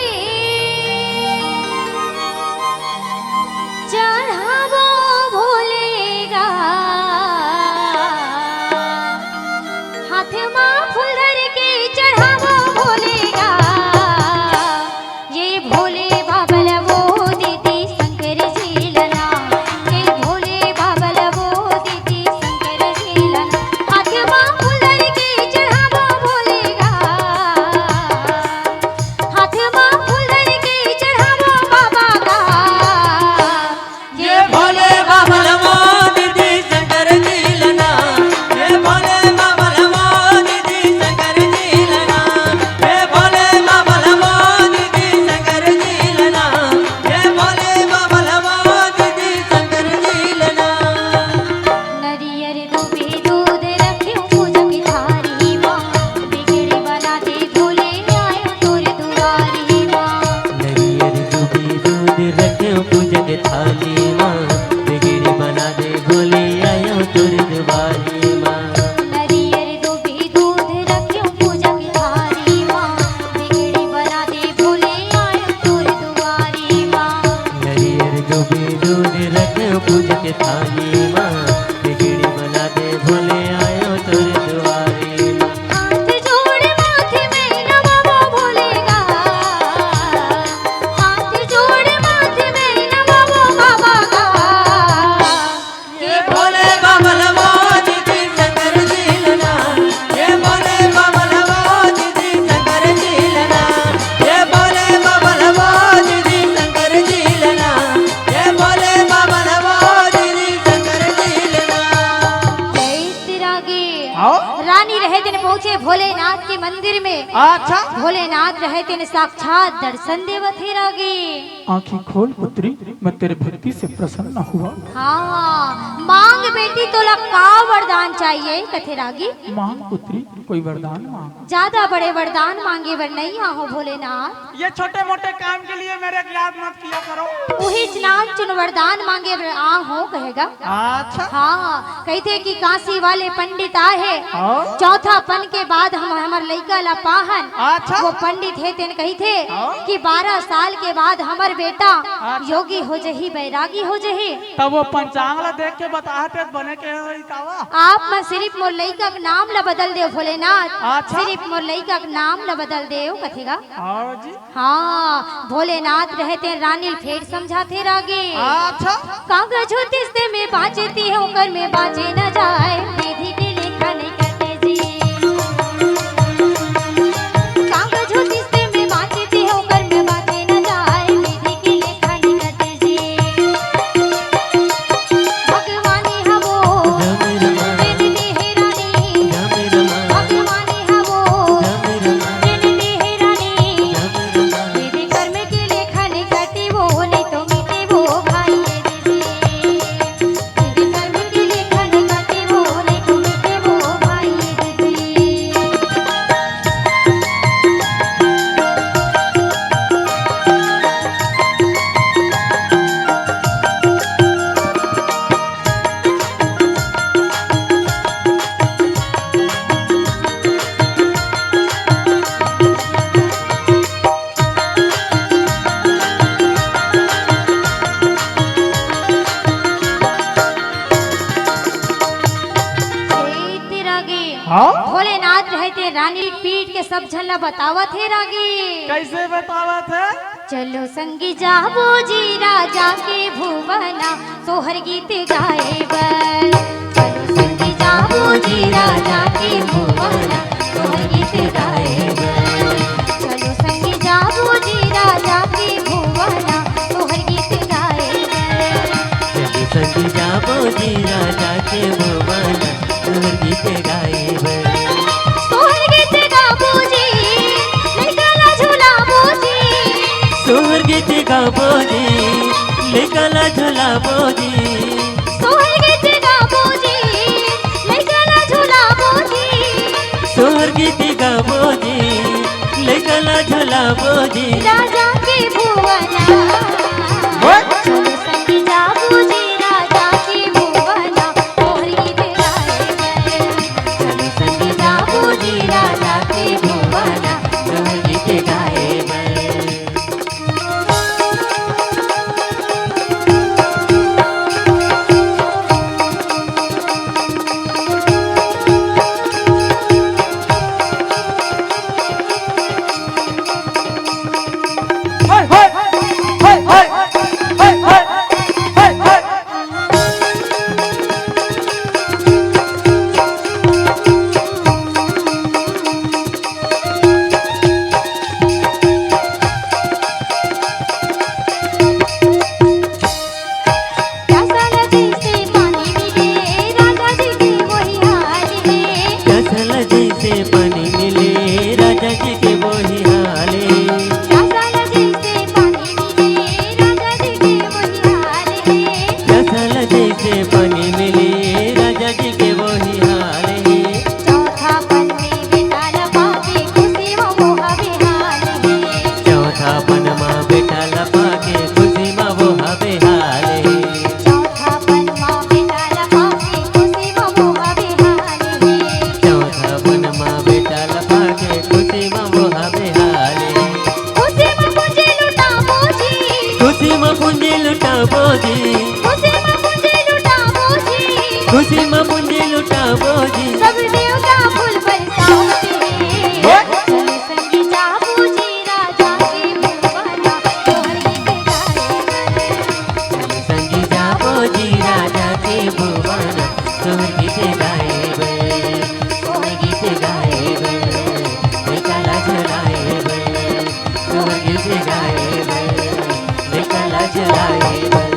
चढ़ाबो भोले गा। हाथ मा फूल धर के चढ़ाबो भोले गा। ये भोले बाबा ला वो दीदी शंकर जी ला ना। ये भोले बाबा ला वो दीदी शंकर जी ला ना। हाथ मा फूल धर के चढ़ाबो भोले गा। हाथ हाँ? रानी रहे तेन पहुँचे भोलेनाथ के मंदिर में। अच्छा। भोलेनाथ रहे तेन साक्षात दर्शन देवत हे रागी। आँखी खोल पुत्री, मैं तेरे भक्ति से प्रसन्न हुआ। हाँ, मांग बेटी, तोला का वरदान चाहिए, कथे रागी? मांग पुत्री, कोई वरदान मांग। ज्यादा बड़े वरदान मांगे बर नहीं आहो भोलेनाथ। ये छोटे मोटे काम के लिए मेरे को याद मत किया करो। उहीच नानचुन वरदान मांगे बर आहो, कहेगा। अच्छा। हाँ, कहिथे कि काशी वाले पंडित आहे। हाँ। चौथा पन के बाद हम हमर लइका ला पाहन। अच्छा। वो पंडित हे तेन कहिथे हाँ। कि बारह साल के बाद हमर बेटा अच्छा। योगी हो जही, बैरागी हो जही। तब वो पंचांग ला देख के बताहत हे त बने के होही कावा? आप मन सिरिफ मोर लइका के नाम ला बदल देव भोलेनाथ। अच्छा। सिरिफ मोर लइका के नाम ला बदल देव कथेगा। हाँ जी। हाँ, भोलेनाथ रहे तेन रानी ल फेर समझाथे रागी। अच्छा। कागज होतिस ते में बाँचे ते ओकर में बाँचे न जाए, विधि के लेखा नहीं कटे जी। कागज होतिस ते में बाँचे ते ओकर में बाँचे न जाए, विधि के लेखा नहीं कटे जी। भगवानी हवो, जय मेरा माँ। तेन देहे रानी। जय मेरा माँ। भगवानी हवो, जय मेरा माँ। तेन देहे रानी। जय मेरा माँ। तेरे कर्म के लेखा नहीं कटे वो, नहीं तो मिटे वो भाई दीदी। तेरे कर्म के लेखा नहीं कटे वो, नहीं तो मिटे वो भाई दीदी। हाँ? भोलेनाथ रहे ते रानी पीट के सब झन ला बतावत हे रागी। कैसे बतावत हे? चलो संगी जाबो जी राजा के भुवना, सोहर गीत गाए बर। चलो संगी जाबो जी राजा के भुवना, सोहर गीत गाए बर। चलो संगी जाबो जी राजा के भुवना, सोहर गीत गाए बर। चलो संगी जाबो जी राजा के भुवना, सोहर गीत गाए बर। सोहर गीत गाबो जी, लइका ला झुलाबो जी। सोहर गीत गाबो जी, लइका ला झुलाबो जी। सोहर गीत गाबो जी, लइका ला झुलाबो जी। सोहर गीत गाबो जी, लइका ला झुलाबो जी। राजा के भुवना। ओए! चलो संगी जाबो जी, राजा के भुवना। सोहर गीत गाए बर। चलो संगी जाबो जी, राजा के भुवना। सोहर गीत गाए बर। प्यासा ल जइसे पानी मिले, राजा जी के वही हाल हे। प्यासा ल जइसे पानी मिले, राजा जी के वही हाल हे। प्यासा ल जइसे पानी मिले, राजा जी के वही हाल हे। प्यासा ल जइसे पानी मिले, राजा जी के वही हाल हे। चौथा पन में बेटा ल पाके खुशी म वो हवे हाल हे। चौथा पन म बेटा ल पाके खुशी म वो हवे हाल हे। चौथा पन म बेटा ल पाके खुशी म वो हवे हाल हे। चौथा पन म बेटा ल पाके खुशी म वो हवे हाल हे। खुशी म पूंजी लुटाबो जी। खुशी म पूंजी लुटाबो जी। खुशी म पूंजी लुटाबो जी। खुशी म पूंजी लुटाबो जी। सब देवता फूल बरसावत हे। हे। चलो संगी जाबो जी राजा के भुवना, सोहर गीत गाए बर। चलो संगी जाबो जी राजा के भुवना, सोहर गीत गाए बर। सोहर गीत गाए बर, लइका ला झुलाए बर। सोहर गीत गाए बर, लइका ला झुलाए बर।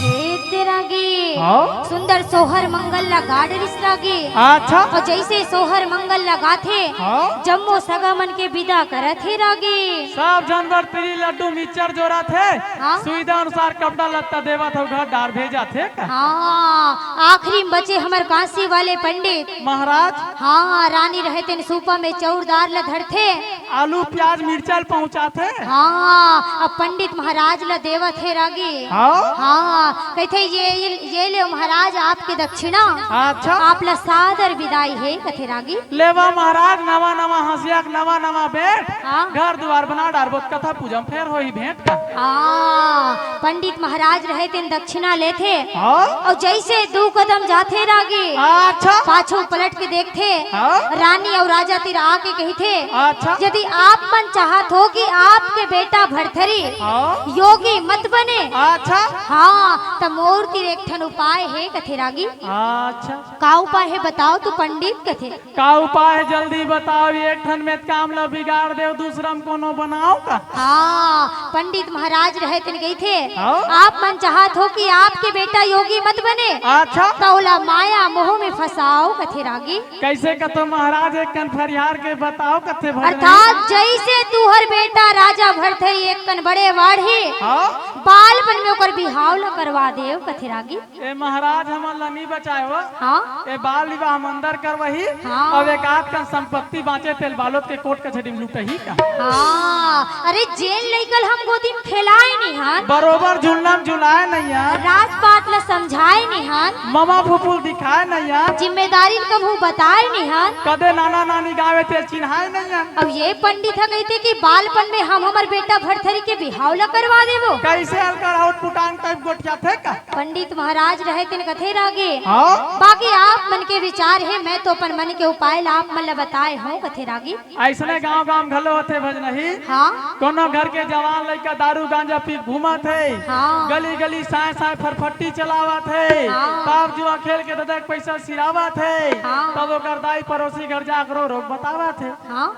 ये तेरा गीत। हाँ? सुंदर सोहर मंगल ला गा डरिस रागी। अच्छा। अउ जइसे सोहर मंगल ला गाथे, हाँ। जम्मो सगा मन के बिदा करत हे रागी। सब झन बर तिरी लड्डू मिक्चर जोरत हे। हाँ। सुविधा अनुसार कपड़ा लत्ता देवत हे, घर डार भेजत हे का? हाँ, आखिरी में बचे हमर काशी वाले पंडित। महाराज। हाँ, रानी रहे तेन सूपा में चउर दार ला धरथे। आलू, प्याज, मिर्चा ल पहुंचाथे। हाँ, अब पंडित महाराज ल देवत हे रागी। हाँ। हाँ, कहिथे, "ये, ये, ये ले महाराज आपके दक्षिणा।" अच्छा। "आप ल सादर बिदाई हे," कथे रागी। "लेवा महाराज, नवा नवा हंसिया के नवा नवा बेंट, हाँ। घर दुवार बना डारबो, कथा पूजा म फेर होही भेंट का।" हाँ, पंडित महाराज रहे तेन दक्षिणा लेथे। हाँ। अउ जइसे दू कदम जाथे रागी, अच्छा। पाछू पलट के देखथे। हाँ। रानी अउ राजा तीर आके कहिथे, अच्छा। "यदि आप मन चाहत हो कि आपके बेटा भरथरी हाँ। योगी मत बने, अच्छा। हाँ, त मोर तीर एक ठन उपाय हे," कथे रागी। अच्छा। "का उपाय हे बताव तो पंडित," कथे। "का उपाय हे जल्दी बताव, एक ठन में काम ल बिगाड़ देव, दूसरा में कोनो बनाव का?" हाँ, पंडित महाराज रहे तेन कहिथे, हाँ। "आप मन चाहत हो कि आपके बेटा योगी मत बने, अच्छा। त ओला माया मोह में फंसाव," कथे रागी। कइसे कथो महाराज, एक कन फरियार के बताव कथे भगनी। अर्थात जइसे तुहर बेटा राजा भरथरी एक कन बड़े बाढ़ही, हाँ। बालपन में ओकर बिहाव ल करवा देव कथे रागी। ए महाराज, हमन ला नी बचाय हो। हाँ। ए बाल विवाह हम अंदर करवही, हाँ। अउ एक आध कन संपत्ति बांचे तेल बालोद के कोर्ट कचहरी में लुटही का? हाँ, अरे जेन लइका ल हम गोदी में खेलाय नी हन। बरोबर झुलना में झुलाय नी हन। राजपाट ल समझाय नी हन। ममा फुफू ल दिखाय नी हन। जिम्मेदारी ल कभू बताय नी हन। कदे नाना नानी गाँव हे तेल चिन्हाय नी हन। अब ये पंडित ह कहिथे कि बालपन में हम हमर बेटा भरथरी के बिहाव ल करवा देबो। कइसे हल्का राउत पुटांग टाइप गोठियाथे का? पंडित महाराज रहे तेन कथे रागे। हाँ। बाकी आप मन के विचार हे, मैं तो अपन मन के उपाय ला आप मन ला बताय हूँ कथे रागी। अइसने गांव गांव घलो होथे भजनही। हाँ। कोनो घर के जवान लइका दारू गांजा पी घूमत हे। हाँ। गली गली साय साय फरफट्टी चलावत हे। हाँ। ताप जुआ खेल के ददा के पैसा सिरावत हे। हाँ। तब ओकर दाई पड़ोसी घर जाके रो रोग बतावत हे। हाँ।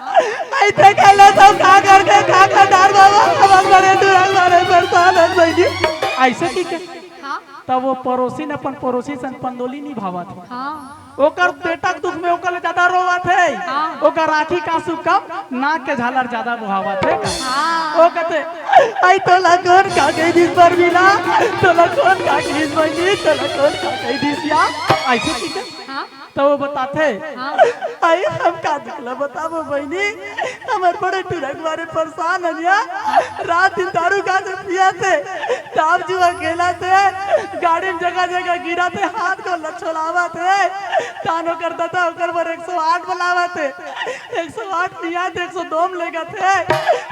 अइसे कहले तो का करके का का डार बाबा, हम बड़े दुरान मारे परेशान हन बहिनी। अइसे कि के? हाँ। तब वो पड़ोसी न अपन पड़ोसी संग पंदोली निभावत हे। हाँ। ओकर बेटा के दुख में ओकर ले ज्यादा रोवत हे। हाँ। ओकर आँखी के आंसू कम, नाक के झालर ज्यादा बहावत हे। हाँ। वो कहथे, "आई तोला कौन का कहि दिस परमिला, तोला कौन का कहि दिस बहिनी, तोला कौन का कहि दिस या?" अइसे कि के? हाँ। त वो बताथे, हाँ। "आई हम का दुख ल बताबो बहिनी, हमर बड़े टुरा के मारे परेशान हन या, रात दिन दारू गांजा पियाथे, ताप जुआ खेलाथे, गाड़ी में जगह जगह गिराथे, हाथ गोड़ ल छोलावथे, तान ओकर ददा ओकर बर एक सौ आठ बलावथे, एक सौ आठ नी आथे, एक सौ दो में लेगथे,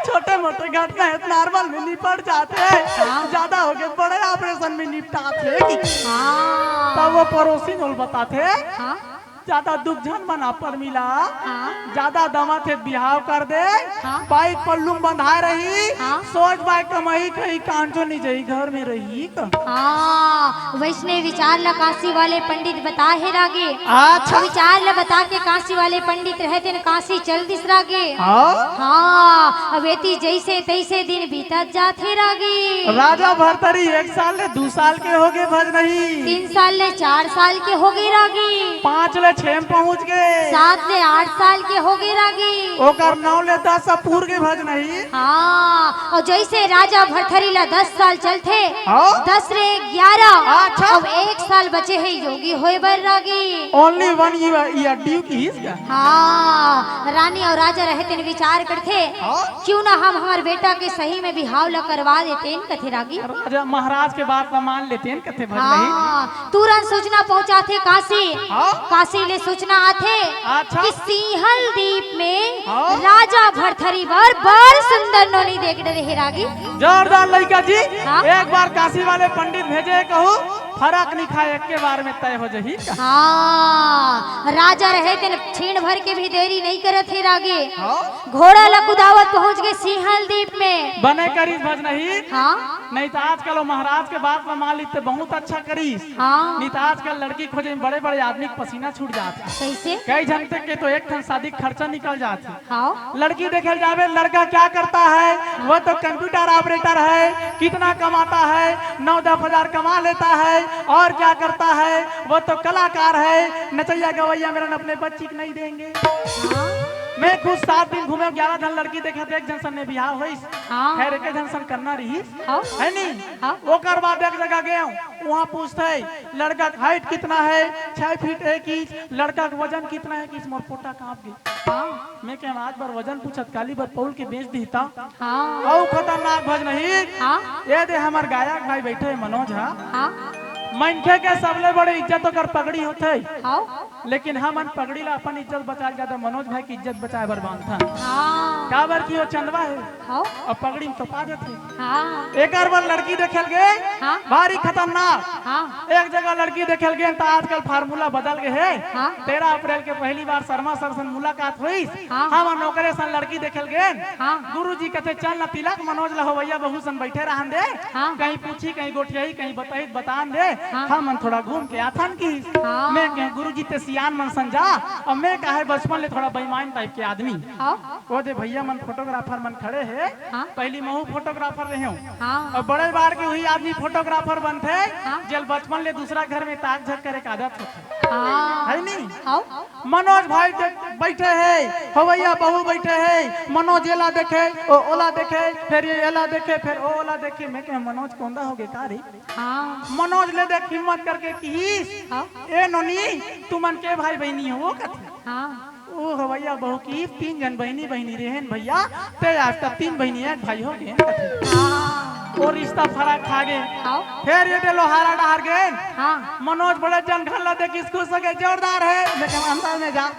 छोटे मोटे घटना हे त normal में निपट जाथे, हाँ। ज्यादा होगे बड़े operation में निपटाथे।" हाँ। तब वो पड़ोसी नोल बताथे, हाँ। ज्यादा दुख झन मना परमिला, हाँ। ज्यादा दमाथे बिहाव कर दे, हाँ। बाई पल्लू में बंधाय रही, हाँ। सोच बाई कमाई कहीं कांचो नी जही घर में रही का। हाँ, वइसने विचार ला काशी वाले पंडित बताहे रागे। अच्छा। विचार ला बता के काशी वाले पंडित रहे तेन काशी चल दिस रागे। हाँ। हाँ, अब एती जइसे तइसे दिन बीतत जाथे रागी। राजा भरथरी एक साल ले दू साल के होगे भजनही। तीन साल ले चार साल के होगे रागी। पाँच ले छह में पहुंच गे। सात ले आठ साल के होगे रागी। ओकर नौ ले दस अब पूर गे भजनही। हाँ, अउ जइसे राजा भरथरी ला दस साल चलथे, हाँ। दस ले ग्यारह, अच्छा। अब एक साल बचे हे योगी होय बर रागी। Only one year, year due किहिस गा। हाँ, रानी अउ राजा रहे तेन विचार करथे, हाँ। क्यों ना हम हमर बेटा के सही में बिहाव ला करवा देतेन कथे रागी। राजा महाराज के बात ला मान लेतेन कथे भजनही। हाँ, तुरंत सूचना पहुंचाथे काशी। हाँ। काशी ले सूचना आथे अच्छा। कि सिंहल दीप में हाँ। राजा भरथरी बर बड़ सुंदर नोनी देख डरे हे रागी। जोरदार लइका जी, हाँ। एक बार काशी वाले पंडित भेजे कहू, फरक नी खाय, एक के बार में तय हो जही। हाँ, राजा रहे तेन क्षण भर के भी देरी नहीं करत हे रागी। हाँ। घोड़ा ला कुदावत पहुंच गे सिंहल दीप में। बने करिस भजनही। हाँ। नहीं तो आजकल वो महाराज के बात में मान लीते बहुत अच्छा करिस। हाँ। नहीं तो आजकल लड़की खोजे में बड़े-बड़े आदमी के पसीना छूट जात हे। कैसे? कई झन के तो एक ठन शादी के खर्चा निकल जात हे। हाँ। लड़की देखे जाबे, लड़का क्या करता है? वो तो कंप्यूटर ऑपरेटर है। कितना कमाता है? नौ दस हजार कमा लेता है। और क्या करता है? वो तो कलाकार है। नचैया गवैया मेरन अपने बच्ची के नहीं देंगे। हाँ। मैं खुद सात दिन घूमे, ग्यारह झन लड़की देखे, तो एक झन सन में बिहाव होइस। हाँ। खैर, एक झन सन करना रहिस। हाँ। है नी? हाँ। ओकर बाद एक जगह गए, वहाँ पूछते, लड़का के height कितना है? छह फीट एक इंच। लड़का के वजन कितना है? कि मोर पोटा कांप गे। हाँ। मैं कहेंव आज बर वजन पूछत, काली बर पौल के बेच दिही ता। हाँ। अउ खतरनाक भज नहीं। हाँ। ये दे हमर गायक भाई बैठे हे मनोज हा। हाँ। मनखे के सबले बड़े इज्जत ओकर पगड़ी होथे। हाँ। लेकिन हमन पगड़ी ला अपन इज्जत बचाए के ज्यादा मनोज भाई के इज्जत बचाए बर बांधथन। हाँ। काबर कि वो चंदवा हे। हाँ। अउ पगड़ी में तो पा देथे। हाँ। एकर बर लड़की देखे ल गे। हाँ। भारी खतरनाक। हाँ। एक जगह लड़की देखे ल गे त आजकल formula बदल गे हे। हाँ। तेरह अप्रैल के पहली बार शर्मा सर से मुलाकात होइस। हाँ। हमन ओकरे सन लड़की देखे ल गेन। हाँ। गुरुजी कथे, "चल न तिलक, मनोज ल होवइया बहू सन बैठे रहन दे। हाँ। कहीं पूछी, कहीं गोठियाही, कहीं बताही त बतान दे। हाँ। हमन थोड़ा घूम के आथन," किहिस। हाँ। मैं कहेंव, "गुरुजी ते सियान मन सन जा, अउ मैं का हे बचपन ले थोड़ा बेईमान type के आदमी।" हाँ। ओ दे भैया मन photographer मन खड़े हे। हाँ। पहली महू photographer रहे हूँ। हाँ। अउ बड़े बाढ़ के उही आदमी photographer बनथे, हाँ। जेल बचपन ले दूसरा घर में ताक झक करे के आदत होथे। हाँ। है नी? हाँ। मनोज भाई दे-, बैठे हे, होवइया बहू बैठे हे, मनोज एला देखे, ओ ओला देखे, फिर ये एला देखे, फिर ओ ओला देखे। मैं कहेंव, "मनोज कोंदा होगे का रे?" हाँ। मनोज ले देख हिम्मत करके किहिस, हाँ। "ए नोनी, तुमन के भाई बहिनी हो?" वो कथे। हाँ। ओ होवइया बहू किहिस, "तीन झन बहिनी, बहिनी रहेन भैया, ते आज तक तीन बहिनी एक भाई होगे," कथे। हाँ। ओ रिश्ता फरक खा गे। हाँ। फिर ये दे लोहारा डहर गे। हाँ। मनोज बड़े झन घर ला देखिस, खुश होगे, "जोरदार हे।" मैं कहेंव, "अंदर में जा।"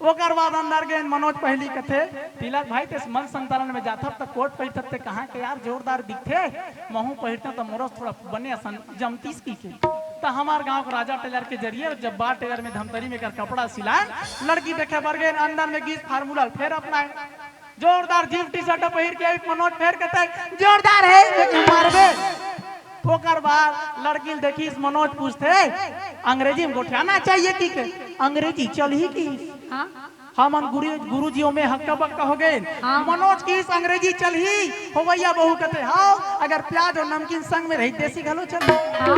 ओकर बाद अंदर गेन, मनोज पहली कथे, "तिलक भाई, ते मन संतरण में जाथव त कोट पहिरथव, ते कहाँ के यार जोरदार दिखथे, महू पहिरथंव त मोरो थोड़ा बने असन जमतीस," कहिके। त हमर गांव के राजा टेलर के जरिए जब बार टेलर में धमतरी में एकर कपड़ा सिलान, लड़की देखे बर गेन, अंदर में गिस formula फेर अपनाए, जोरदार jeans T-shirt पहिर के आइस मनोज, फेर कथे, "जोरदार हे," एक मारबे। ओकर बाद लड़की ल देखिस, मनोज पूछथे, "अंग्रेजी में गोठियाना चाहिए कि के? अंग्रेजी चलही कि?" हाँ। हमन गुरु, गुरुजी ओमे हक्का बक्का हो गेन। हाँ। मनोज किहिस, "अंग्रेजी चलही?" होवइया बहू कथे, "हाँ, अगर प्याज अउ नमकीन संग में रही, देसी घलो चलही।" हाँ।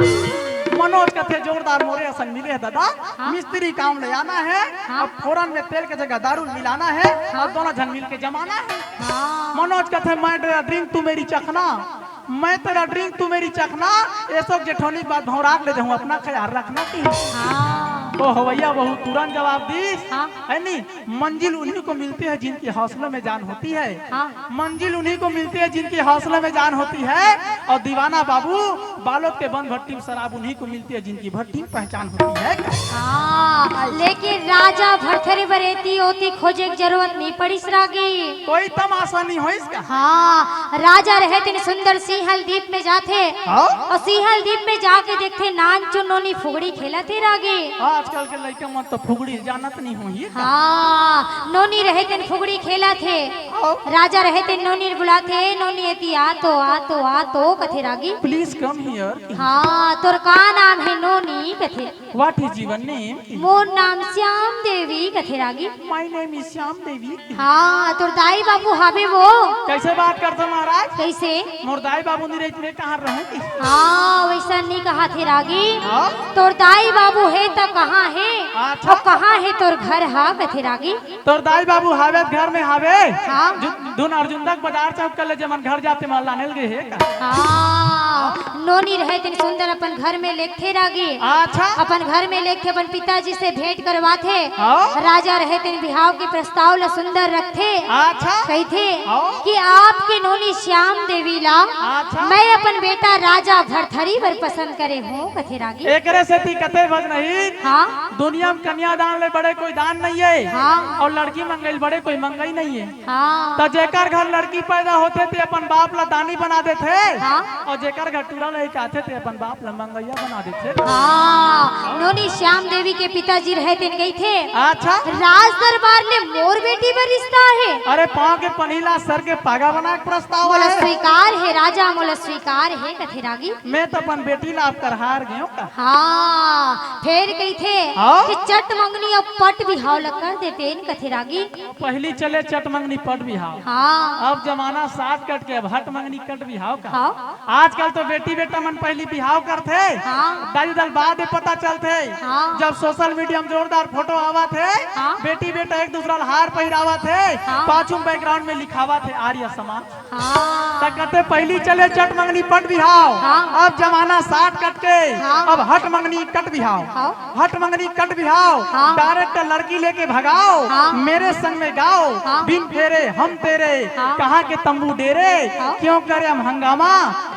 मनोज कथे, "जोरदार मोरे असन मिले हे दादा, हाँ। मिस्त्री काम ले आना हे, हाँ। अब फोरन में तेल के जगह दारू मिलाना हे, हाँ। अउ दोनों झन मिल के जमाना हे।" हाँ। मनोज कथे, "मैं तेरा drink, तू मेरी चखना।" मैं तेरा drink, तू मेरी चखना, एसो के जेठौनी के बाद भौंरा के ले जाहूं, अपना ख्याल रखना कि। हाँ। ओ होवइया बहू तुरंत जवाब दिस, हाँ। है नी? मंजिल उन्हीं को मिलती है जिनकी हौसलों में जान होती है। हाँ। मंजिल उन्हीं को मिलती है जिनकी हौसलों में जान होती है। और दीवाना बाबू, बालोद के बंद भट्टी में शराब उन्हीं को मिलती है जिनकी भट्टी में पहचान होती है। हाँ, लेकिन राजा भरथरी बर एती ओती खोजे के जरूरत नहीं पड़िस रागी। कोई तमाशा नहीं होइस का? हाँ, राजा रहे तेन सुंदर सिंहल दीप में जाथे। हाँ? अउ सिंहल दीप में जाके देखथे नानचुन नोनी फुगड़ी खेलत हे रागी। आजकल के लइका मन तो फुगड़ी जानत नहीं होही का? हाँ, नोनी रहे तेन फुगड़ी खेलत हे। हाँ? राजा रहे तेन नोनी ल बुलाथे, "नोनी एती आ तो, आ तो, आ तो," कथे रागी। Please come here। हाँ, "तोर का नाम हे नोनी?" कथे। What is your name? मोर नाम श्याम देवी कथे रागी। My name is श्याम देवी। हाँ, तोर दाई बाबू हावे वो। कैसे बात करथो महाराज? कैसे? मोर दाई बाबू नहीं रहित, मैं कहाँ रहूँ कि? हाँ, वैसा नहीं कहाथे रागी। हाँ? तोर दाई बाबू हे त कहाँ हे? अच्छा। अउ कहाँ हे तोर घर हा कथे रागी। तोर दाई बाबू हावे त घर में हावे। हाँ। जु-, धुन अर्जुंदा के बाजार चौक कर ले, जेमन घर जाथे मन लाने लगे हे का? हाँ, नोनी रहे तेन सुंदर अपन घर में लेगथे रागी। अच्छा। अपन घर में लेगथे, अपन पिताजी से भेंट करवाथे। हाँ। राजा रहे तेन बिहाव के प्रस्ताव ला सुंदर रखथे। अच्छा। कहिथे हाँ। कि आपके नोनी श्याम देवी ला अच्छा। मैं अपन बेटा राजा भरथरी बर पसंद करे हूँ कथे रागी। एकरे सेती कथे भज नहीं। हाँ। दुनिया दुनिया में कन्यादान ले बड़े कोई दान नहीं है। हाँ। और लड़की मंगई ले बड़े कोई मंगई नहीं है। हाँ। तो जेकर घर लड़की पैदा होथे ते अपन बाप ला दानी बना देथे। हाँ। और जेकर घर टूरा लड़का आथे ते अपन बाप ला मंगैया बना देथे। हाँ, नोनी श्याम देवी के पिताजी रहे तेन कहिथे, अच्छा। राज दरबार ले मोर बेटी बर रिश्ता हे। अरे पाँव के पनीला सर के पागा बना के प्रस्ताव मोला हे। स्वीकार हे राजा, मोला स्वीकार हे कथे रागी। मैं तो अपन बेटी ला आप कर हार गयो का। हाँ, फेर कहिथे हाँ? कि चट मंगनी अउ पट बिहाव ल कर देतेन कथे रागी। पहली चले चट मंगनी पट बिहाव। हाँ। अब जमाना साठ कट के, अब हट मंगनी कट बिहाव का। हाँ। आजकल तो बेटी बेटा मन पहली बिहाव करथे। हाँ। दाई दल बाद में पता चलथे। हाँ। जब सोशल मीडिया में जोरदार फोटो आवत हे, हाँ। बेटी बेटा एक दूसरा ल हार पहिरावत हे, हाँ। पाछू में बैकग्राउंड में लिखावत हे आर्य समाज। हाँ। त कथे पहली चले चट मंगनी पट बिहाव, हाँ। अब जमाना साठ कट के, हाँ। अब हट मंगनी कट बिहाव। हाँ। हट मंगनी कट बिहाव, हाँ। डायरेक्ट लड़की लेके भगाव, हाँ। मेरे संग में गाव, हाँ। बिन फेरे हम तेरे, हाँ। कहाँ के तंबू डेरे, हाँ। क्यों करे हम हंगामा,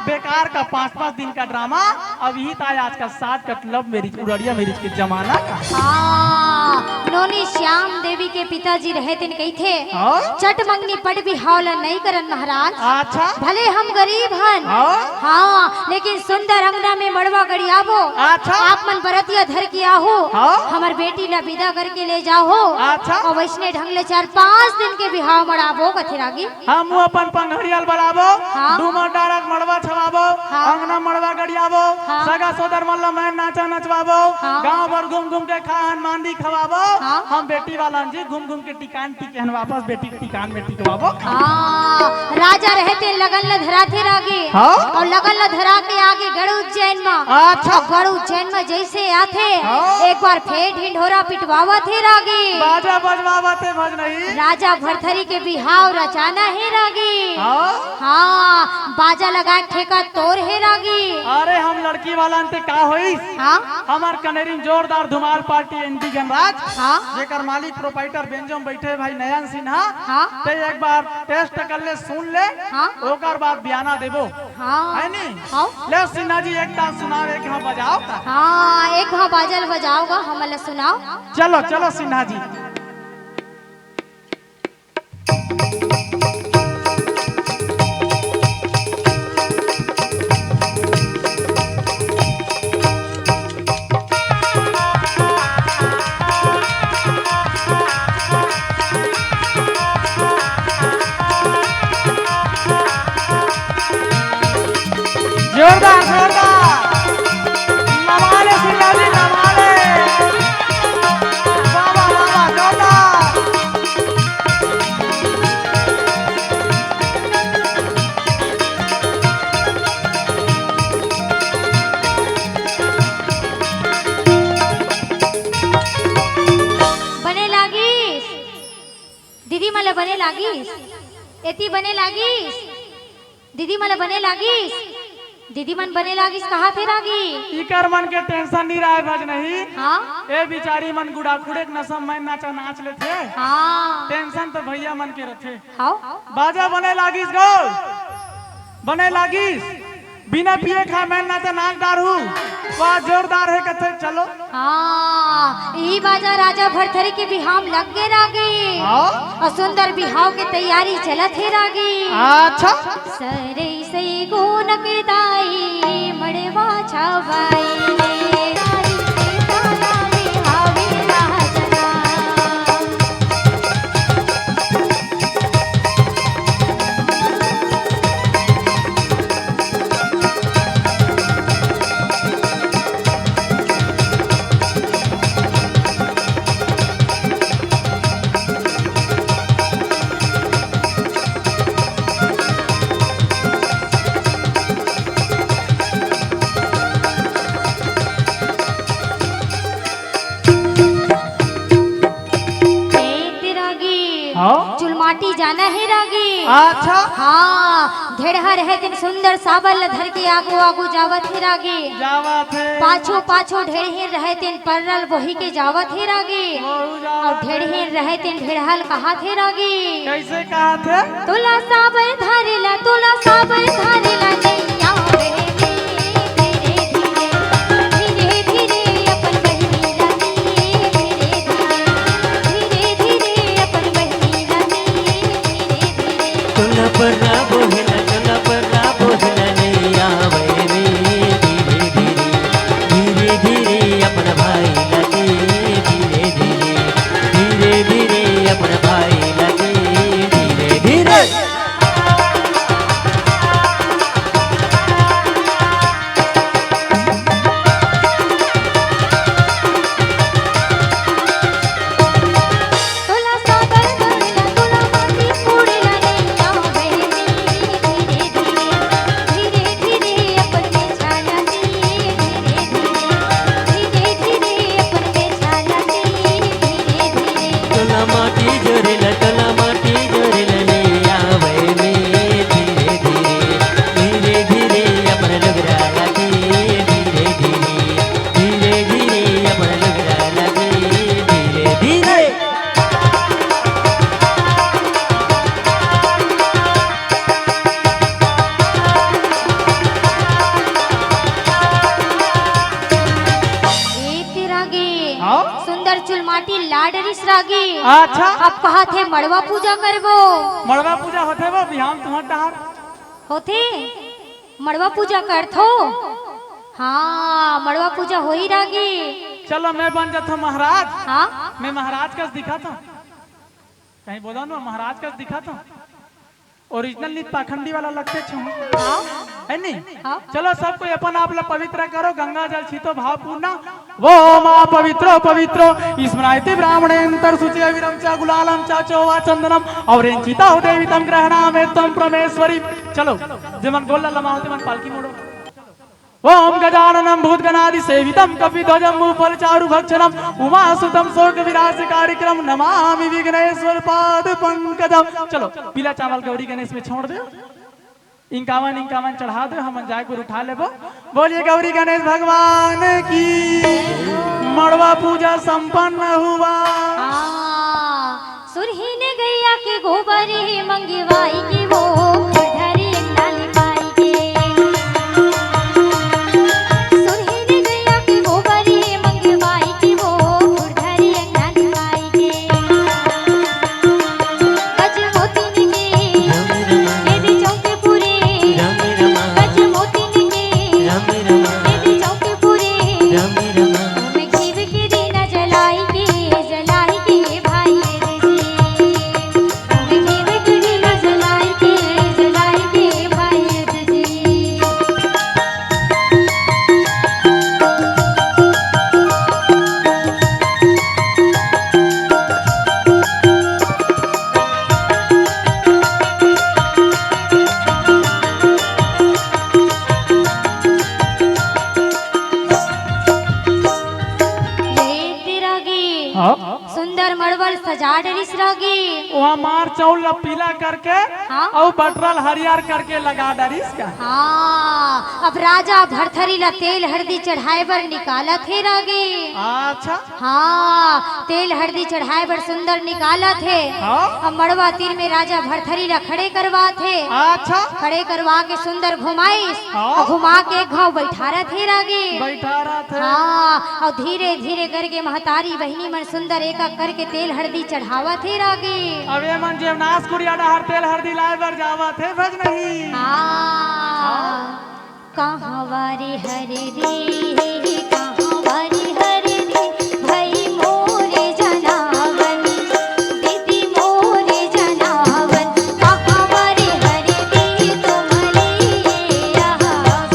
बेकार का पाँच पाँच दिन का ड्रामा। अब इही ताय आजकल साठ कट लव मैरिज, उड़ड़िया मैरिज के जमाना का। हाँ, नोनी श्याम देवी के पिताजी रहे तेन कहिथे, हाँ? चट मंगनी पट बिहाव ल नइ करन महाराज। अच्छा। भले हम गरीब हन, हाँ? हाँ, लेकिन सुंदर अंगना में मड़वा गड़ियाबो। अच्छा। आप मन बरतिया धर के आहू, हाँ? हमर बेटी ला विदा करके ले जाहू। अच्छा। अउ वइसने ढंग ले चार पाँच दिन के बिहाव मड़ाबो कथे रागी। हमू अपन पंघड़िया ल बलाबो, हाँ। डूमर डारा के मड़वा छवाबो, हाँ। अंगना मड़वा गड़ियाबो, हाँ। सगा सोदर मन ल मैन नाचा नचवाबो, हाँ। गांव भर घूम घूम के खाहन मांदी खवाबो। हाँ। हम बेटी वाला जी घूम घूम के टिकान टिकहन वापस बेटी के टिकान में टिकवाबो। हाँ, राजा रहे तेन लगन ल धराथे रागी। हाँ। अउ लगन ल धरा के आगे गढ़ उज्जैन म। अच्छा। अउ गढ़ उज्जैन म जइसे आथे, हाँ। एक बार फेर ढिंढोरा पिटवावत हे रागी। बाजा बजवावत हे भजनही। राजा भरथरी के बिहाव रचाना हे रागी। हाँ। हाँ, बाजा लगा के ठेका तोर हे रागी। अरे हम लड़की वाला अंते का होइस? हाँ। हमर कनेरी में जोरदार धुमाल पार्टी एनडी गणराज। हाँ। जेकर मालिक प्रोपाइटर बेंजो में बैठे भाई नयन सिन्हा। हाँ। ते एक बार टेस्ट कर ले, सुन ले। हाँ। ओकर बाद बयाना देबो। हाँ। है नी? हाँ। ले सिन्हा जी एक ताल सुनाओ, एक हाँ बजाओ। हाँ, एक हाँ बाजा ल बजाओ गा, हमन ल सुनाओ। चलो, चलो सिन्हा जी। जोरदार, जोरदार। नवाले सिंह जी, नवाले। वाह, वाह, वाह, वाह, जोरदार। बने लागिस? दीदी मन ल बने लागिस? एती बने लागिस? दीदी मन ल बने लागिस? दीदी मन बने लागिस कहाथे रागी। इकर मन के टेंशन नी राय भजनही। हाँ? ए बिचारी मन गुड़ाखुड़े के नशा में नाचा नाच लेथे। हाँ। टेंशन तो भैया मन के रथे। हाँ? बाजा बने लागिस गो, बने लागिस। बिना पिए खाए मैं ना तो नाक डारू। वाह, जोरदार हे कथे, चलो। हाँ, ई बाजा राजा भरथरी के बिहाव लग गे रागी। हाँ? अउ सुंदर बिहाव के तैयारी चलत हे रागी। अच्छा। सरई सई गोनक दाई मड़वा छवाई रे, राई के ताला में हावे राजना। ए, ते रागी। हाँ? चुलमाटी जाना हे रागी। अच्छा। हाँ, ढेड़हा रहे तेन सुंदर साबर ल धर के आगू आगू जावत हे रागी। जावत हे। पाछू पाछू ढेड़हीन रहे तेन पररल बोही के जावत हे रागी। वहू जावत अउ हे। ढेड़हीन रहे तेन ढेड़हा ल कहाथे रागी। कइसे कहाथे? तोला साबर धरेला, तोला साबर धरेला, नैया बहे में धीरे धीरे, धीरे धीरे अपन बहिनी ला धीरे। ला डरिस रागी। अच्छा। अब कहाथे मड़वा पूजा करबो। मड़वा पूजा होथे वो बिहान तुंहर डहार? होथे। मड़वा पूजा करथो? हाँ, मड़वा पूजा होही रागी। चलो, मैं बन जाथो महाराज। हाँ? मैं महाराज कस दिखत हों। कहीं बोलो ना, महाराज कस दिखत हों। Original नहीं, पाखंडी वाला लगते छो। हाँ? है नहीं? हाँ। चलो, सब कोई अपन आप ला पवित्र करो, गंगा जल छीतो भावपूर्ण। वो माँ पवित्रो पवित्रो स्मृति ब्राह्मणे अंतर शुचि अविरम च गुलालम च चोवा चंदनम और चिता हो देवी तम ग्रहणा में तम परमेश्वरी। चलो, जेमन गोल लमा होते मन पालकी मोड़ो। ओम गजाननम भूतगणादिसेवितम कपिध्वजम मुफल चारु भक्षणम उमासुतम शोक विराज कार्यक्रम नमामि विघ्नेश्वर पाद पंकजम। चलो, पीला चावल गौरी गणेश में छोड़ दे, इक्यावन इक्यावन चढ़ा दे, हमन जाए गुरु उठा लेबो। बोलिए गौरी गणेश भगवान की। मड़वा पूजा संपन्न हुआ। हाँ, सुरहीन गैया के गोबर हे मंगवाई के वो, फुलझरी अंगना लिपाई के। सुरहीन गैया के गोबर हे मंगवाई के वो, फुलझरी अंगना लिपाई के। गज मोतिन के, एदे चौक पुरे। गज मोतिन के, एदे चौक पुरे। ओमे घीव के दीना जलाई के, जलाई के भाई जी। ओमे घीव के दीना जलाई के, जलाई के भाई जी। ये तेरा गे। हाँ। सुंदर मड़वा ल सजा डरिस रागी। ओहा मार चाउर ला पीला करके हाँ। अउ बटरा ल हरियर करके लगा डरिस का। हाँ, अब राजा भरथरी ला तेल हरदी चढ़ाए बर निकालत हे रागी। अच्छा। हाँ, तेल हरदी चढ़ाए बर सुंदर निकालत हे। हाँ। अब मड़वा तीर में राजा भरथरी ला खड़े करवात हे। अच्छा। खड़े करवा के सुंदर घुमाइस। हाँ। अउ घुमा के एक घाव बैठारत हे रागी। बैठारत हे। हाँ, अउ धीरे धीरे करके महतारी बहिनी मन सुंदर एक एक करके तेल हरदी चढ़ावत हे रागी। अब ये मन जेवनास कुरिया डहर तेल हरदी लाए बर जावत हे भज नहीं। हाँ। हाँ। कहाँ वारी हरदी, कहाँ वारी हरदी, भाई मोरे जनावन, दीदी मोरे जनावन, कहाँ वारी हरदी तुम्हरी ये अवतार।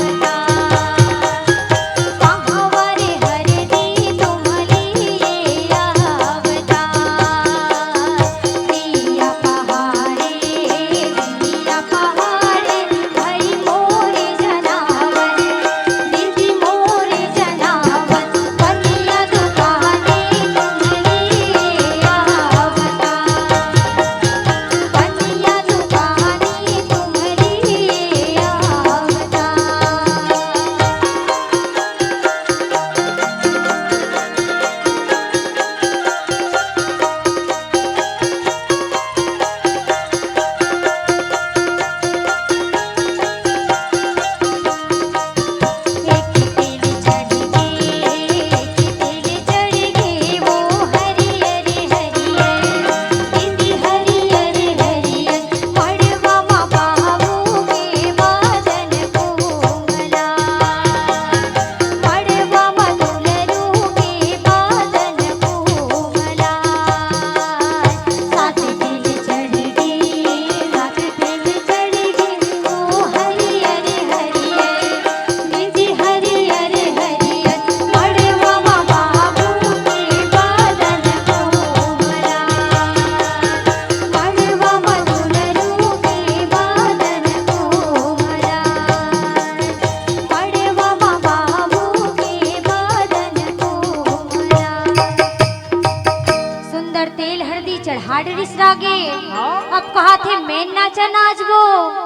सुंदर तेल हरदी चढ़ा डरिस रागे। हाँ। अब कहाथे मैं नाचा नाचबो।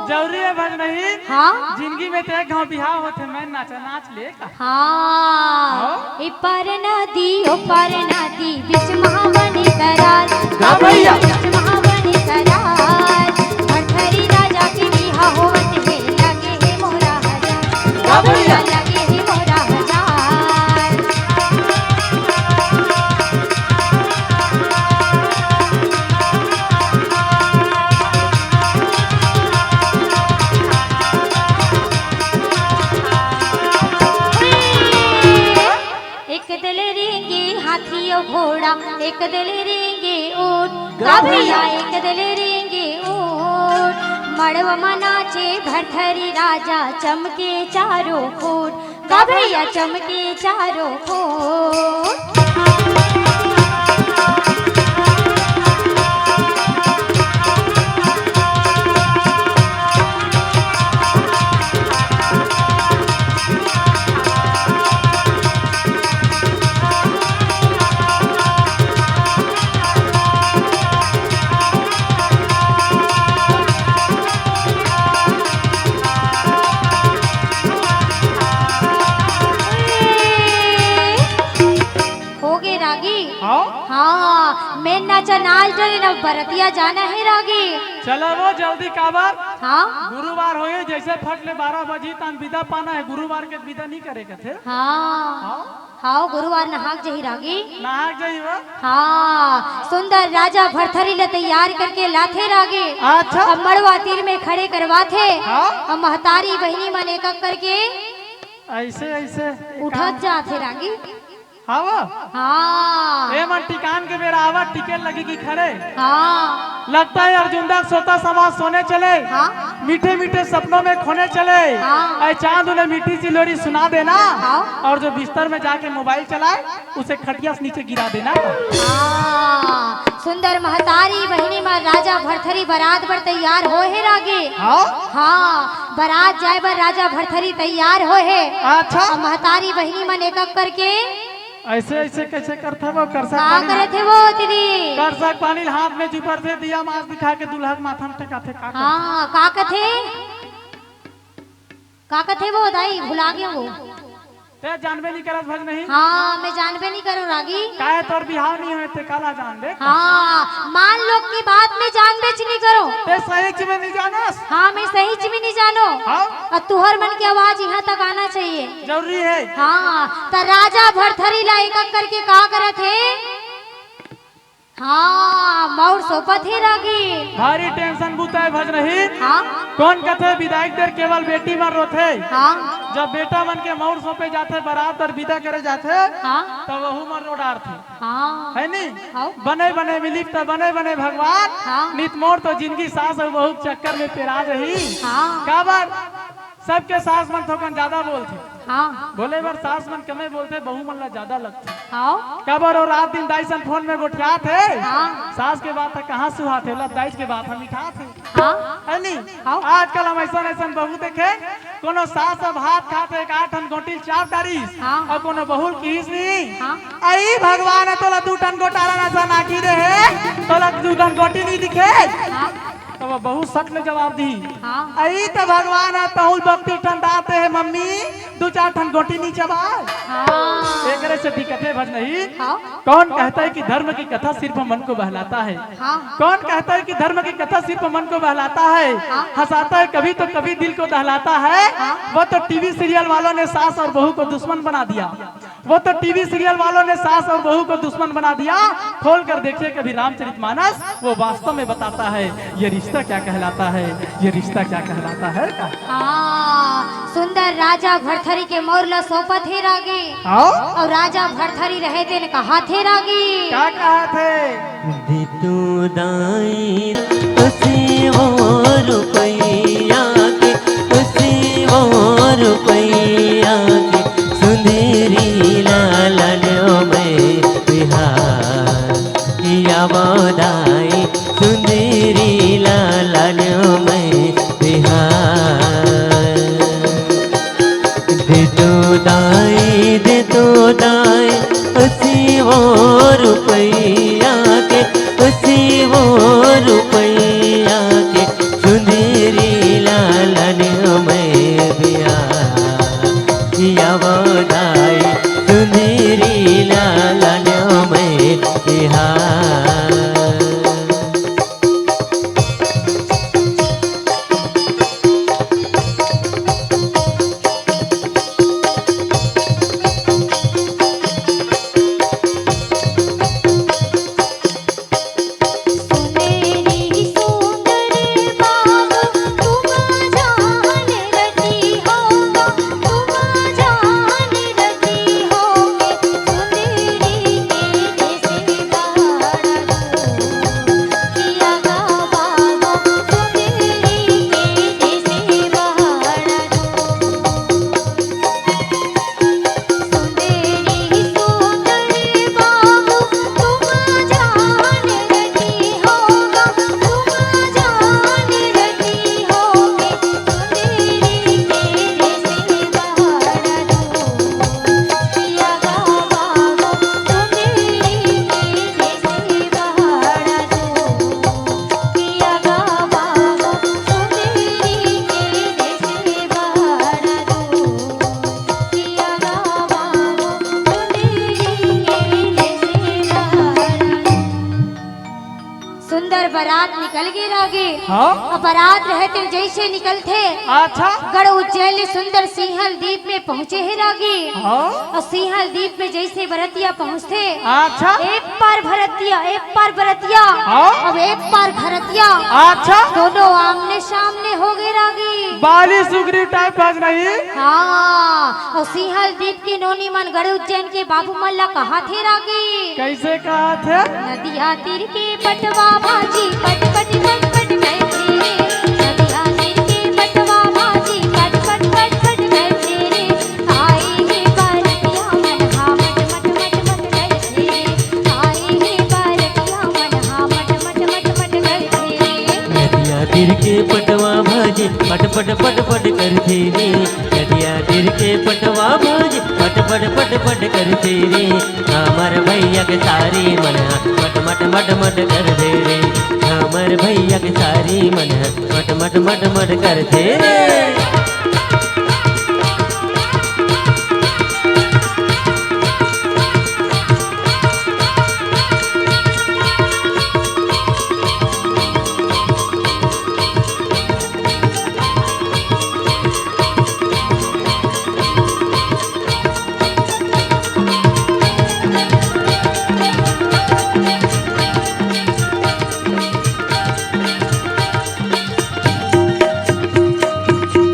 जरूरी हे भज नहीं। हाँ। जिंदगी में तो एक घाव बिहाव होथे, मैं नाचा नाच ले का। हाँ। हाँ। ए पार नदी, ओ पार नदी, बीच महावन करार। का भैया? बीच महावन करार। भरथरी राजा के बिहा होवत हे, लगे हे मोरा हजार। का भैया? लगे हे मोरा हजार। एक दले रेंगे ओट, का भैया, एक दले रेंगे ओट। मड़वा म नाचे भरथरी राजा, चमके चारों कोट। का भैया, चमके चारों कोट। होगे रागी। हाँ? हाँ, मैं नाचा नाच डरे ना, बरतिया जाना हे रागी। चला वो जल्दी, काबर? हाँ? गुरुवार होए, जइसे फट ले बारह बजी तहान बिदा पाना हे, गुरुवार के बिदा नइ करे कथे। हाँ। हाँ? हाँ, गुरुवार नहाक जही रागी। नहाक जही वो? हाँ, सुंदर राजा भरथरी ल तैयार करके लाथे रागी। अच्छा। अब मड़वा तीर में खड़े करवाथे। हाँ? अब महतारी बहिनी मन एक एक करके अइसे, अइसे उठत जाथे रागी। हाँ वो? हाँ। ए मन टिकान के बेरा आवा, टिके लगही कि खड़े? हाँ। लगता है अर्जुंदा के सोता समा सोने चले। हाँ। मीठे मीठे सपनों में खोने चले। हाँ। ऐ चांद उन्हें मीठी सी लोरी सुना देना। हाँ। और जो बिस्तर में जाके मोबाइल चलाए, उसे खटिया से नीचे गिरा देना। हाँ। सुंदर महतारी बहिनी मन राजा भरथरी बरात बर तैयार होए हे रागी। हाँ। हाँ, बरात जाए बर राजा भरथरी तैयार होए हे। अच्छा। अब महतारी बहिनी मन एक एक करके अइसे, अइसे कइसे करथे वो? करसा का पानी करथे वो दीदी? करसा पानी ल हाथ में चुपरथे, दिया मास दिखा के दूल्हा के माथा में टेकाथे, का करथे? हाँ, का कथे? का कथे वो दाई? भुला गे वो। ते जानबे नइ करस भजनही? हाँ, मैं जानबे नइ करों रागी। काहे तोर बिहाव नइ होए ते काला जानबे? हाँ, मान लोग की बात मैं जानबेच नइ करों। ते सहीच में नइ जानस? हाँ, मैं सहीच में नइ जानों। हाँ? अउ तुहर मन के आवाज इहाँ तक आना चाहिए। जरूरी हे। हाँ, त राजा भरथरी ला एक एक करके का करत हे? हाँ, मउर सोपत हे रागी। भारी tension बुता हे भजनही। हाँ। कोन कथे बिदाई के देर केवल बेटी मन रोथे। हाँ। जब बेटा मन के मउर सोपे जाथे, बरात अउ बिदा करे जाथे, हाँ। तब वहू मन रो डारथे। हाँ। हे नी? हाँ। बने बने मिलिस त बने बने भगवान। हाँ। नित मोर तो जिनगी सास अउ बहू के चक्कर में पेरा जही। हाँ। काबर? सबके सास मन थोकन जादा बोलथे। हाँ। बोले बर सास मन कमे बोलथे, बहू मन ला जादा लगथे। हाँ। काबर ओ रात दिन दाई सन phone में गोठियाथे। हाँ। सास के बात ह कहाँ सुहाथे, ओला दाई के बात ह मिठाथे। हाँ। हे नी? हाँ। आजकल हम अइसन अइसन बहू देखे, कोनो सास ह भात खाथे, एक आध ठन गोटी ल चाप डारिस, हाँ। अउ कोनो बहू ल किहिस नहीं। हाँ। अई भगवान ह तोला दू ठन गोटारा नसा नाकी दे हे, तोला दू ठन गोटी नइ दिखे। हाँ। तब बहू सट ले जवाब दी। हाँ। अई त भगवान ह तहूँ ल बकती ठंडाते हे मम्मी, दू चार ठन गोटी नइ चबाए। हाँ। एकरे से दिक्कते भजनही। हाँ। कौन कहता है कि धर्म की कथा सिर्फ मन को बहलाता है? हाँ। कौन कहता है कि धर्म की कथा सिर्फ मन को बहलाता है? हाँ। हंसाता है कभी तो कभी दिल को दहलाता है। हाँ। वो तो टीवी सीरियल वालों ने सास और बहू को दुश्मन बना दिया। वो तो टीवी सीरियल वालों ने सास और बहू को दुश्मन बना दिया। खोल कर देखिए कभी रामचरितमानस, वो वास्तव में बताता है ये रिश्ता क्या कहलाता है, ये रिश्ता क्या कहलाता है। हाँ, सुंदर राजा भरथरी के मउर ल सोपत हे रागी। हाँ? अउ राजा भरथरी रहे तेन कहाथे रागी। का कहाथे? दे तो दाई असी वो रुपैया के, असी वो रुपैया के, सुंदरी लालन मैं बिहार। या वो दाई सुंदरी लालन मैं बिहार। दे तो दाई, दे तो दाई, असी वो रुपैया के, असी वो रुपैया के, सुंदरी लालन मैं बिहार। या वो दाई, सुंदरी लालन मैं बिहार। बरात निकल गे रागी। हाँ। अउ बरात रहते जइसे निकलथे, अच्छा। गढ़ उज्जैन ले सुंदर सिंहल दीप में पहुंचे हे रागी। हाँ। अउ सिंहल दीप में जइसे बरतिया पहुंचथे, अच्छा। एक पार भरतिया, एक पार बरतिया, हाँ। अब एक पार घरतिया, अच्छा। दोनों आमने सामने हो गे रागी। बाली सुग्रीव टाइप बाज नहीं। हाँ, अउ सिंहल दीप के नोनी मन गढ़ उज्जैन के बाबू मन ला कहाथे रागी। कइसे कहाथे? नदिया तीर के पटवा भाजी पट पट पट पट करथे रे। नदिया तीर के पटवा भाजी पट पट पट पट करथे रे। आए हे बरतिया मन हा मट मट मट मट करथे रे। आए हे बरतिया मन हा मट मट मट मट करथे रे। नदिया तीर के पटवा भाजी पट पट पट पट करथे रे। नदिया तीर के पटवा भाजी पट पट पट पट करथे रे। हमर भैया के सारी मन हा मट मट मट मट करथे रे। हमर भैया के सारी मन हा मट मट मट मट करथे रे।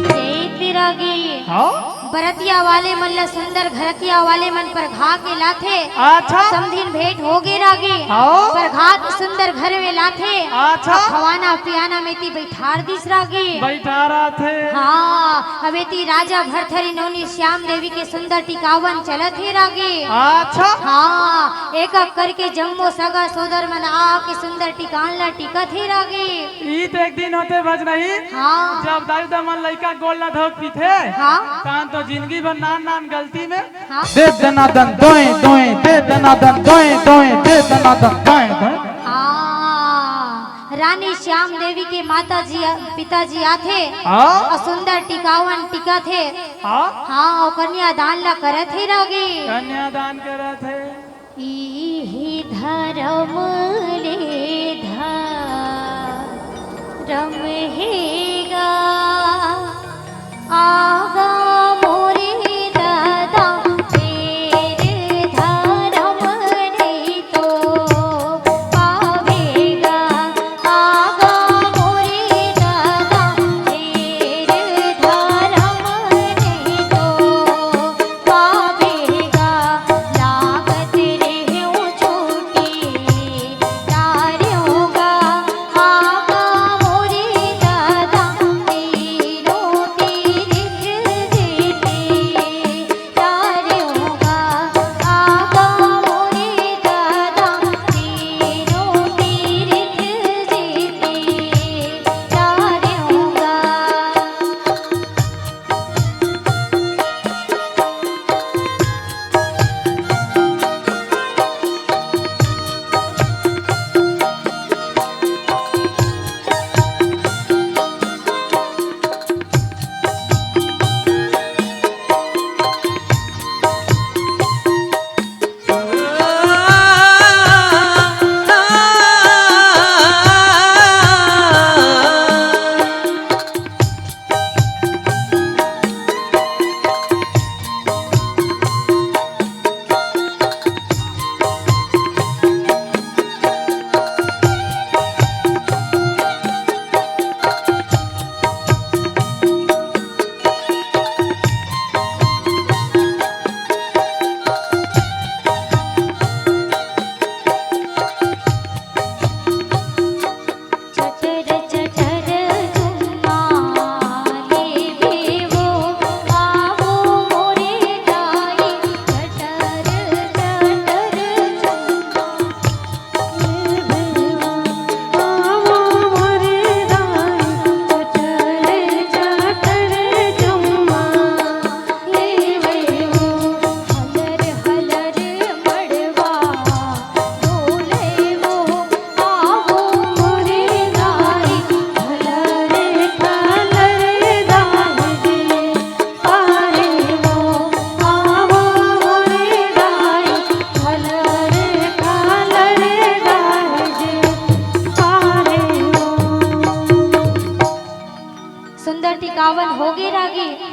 जय तेरा गे। हाँ? बरतिया वाले मन ला सुंदर घरतिया वाले मन परघा के लाथे। अच्छा। समधिन भेंट हो गे रागी। हाँ। परघा के सुंदर घर में लाथे। अच्छा। खवाना पियाना में ती बैठार दिस रागी। बैठार आथे। हाँ, अब एती राजा भरथरी नोनी श्याम देवी के सुंदर टिकावन चलत हे रागी। अच्छा। हाँ, एक एक करके जम्मो सगा सोदर मन आ के सुंदर टिकान ला टिकत हे रागी। ई तो एक दिन होथे भज नहीं। हाँ। जब दाई ददा मन लइका गोड़ ला धोक पीथे, हाँ। तान तो जिंदगी भर नान नान गलती में हाँ। दे दना दन दोए दोए, दे दना दन दोए दोए, दे दना दन दोए दोए। हाँ, रानी श्याम देवी के माता जी, पिताजी आथे हाँ। अउ सुंदर टिकावन टिकथे। हाँ। हाँ, अउ कन्यादान ला करत हे रागी। कन्यादान करत हे। इही धरम ले धरम हे गा, आगा मोरे ददा, फेर धरम नइ तो पावे गा, आगा मोरे ददा, फेर धरम नइ तो पावे गा, लागत रेहेंव छूटी।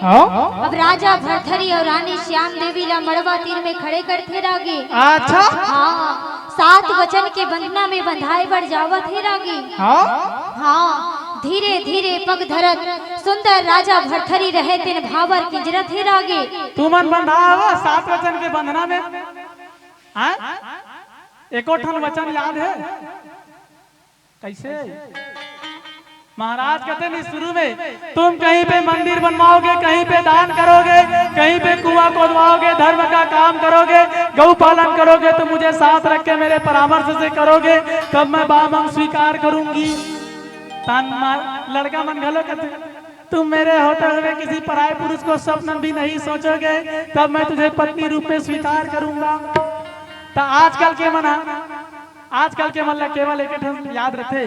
हाँ। अब राजा भरथरी अउ रानी श्याम देवी ला मड़वा तीर में खड़े करथे रागे। अच्छा। हाँ, सात वचन के बंधना में बंधाए बर जावत हे रागे। हाँ। हाँ, धीरे धीरे पग धरत सुंदर राजा भरथरी रहे तेन भांवर किंजरत हे रागे। तुमन बंधा हव सात वचन के बंधना में? हाँ? एको ठन वचन याद हे? कैसे? महाराज कहते नहीं शुरू में, तुम कहीं पे मंदिर बनवाओगे, कहीं पे दान करोगे, कहीं पे कुआं खोदवाओगे, धर्म का काम करोगे, गौ पालन करोगे, तो मुझे साथ रख के मेरे परामर्श से करोगे, तब मैं बाम अंग स्वीकार करूंगी। तन मा-, लड़का मन घलो कहते, तुम मेरे होते हुए किसी पराये पुरुष को स्वप्न भी नहीं सोचोगे, तब मैं तुझे पत्नी रूप में स्वीकार करूंगा। तो आजकल के मन, आजकल के मन ला केवल एक ठन याद रखे,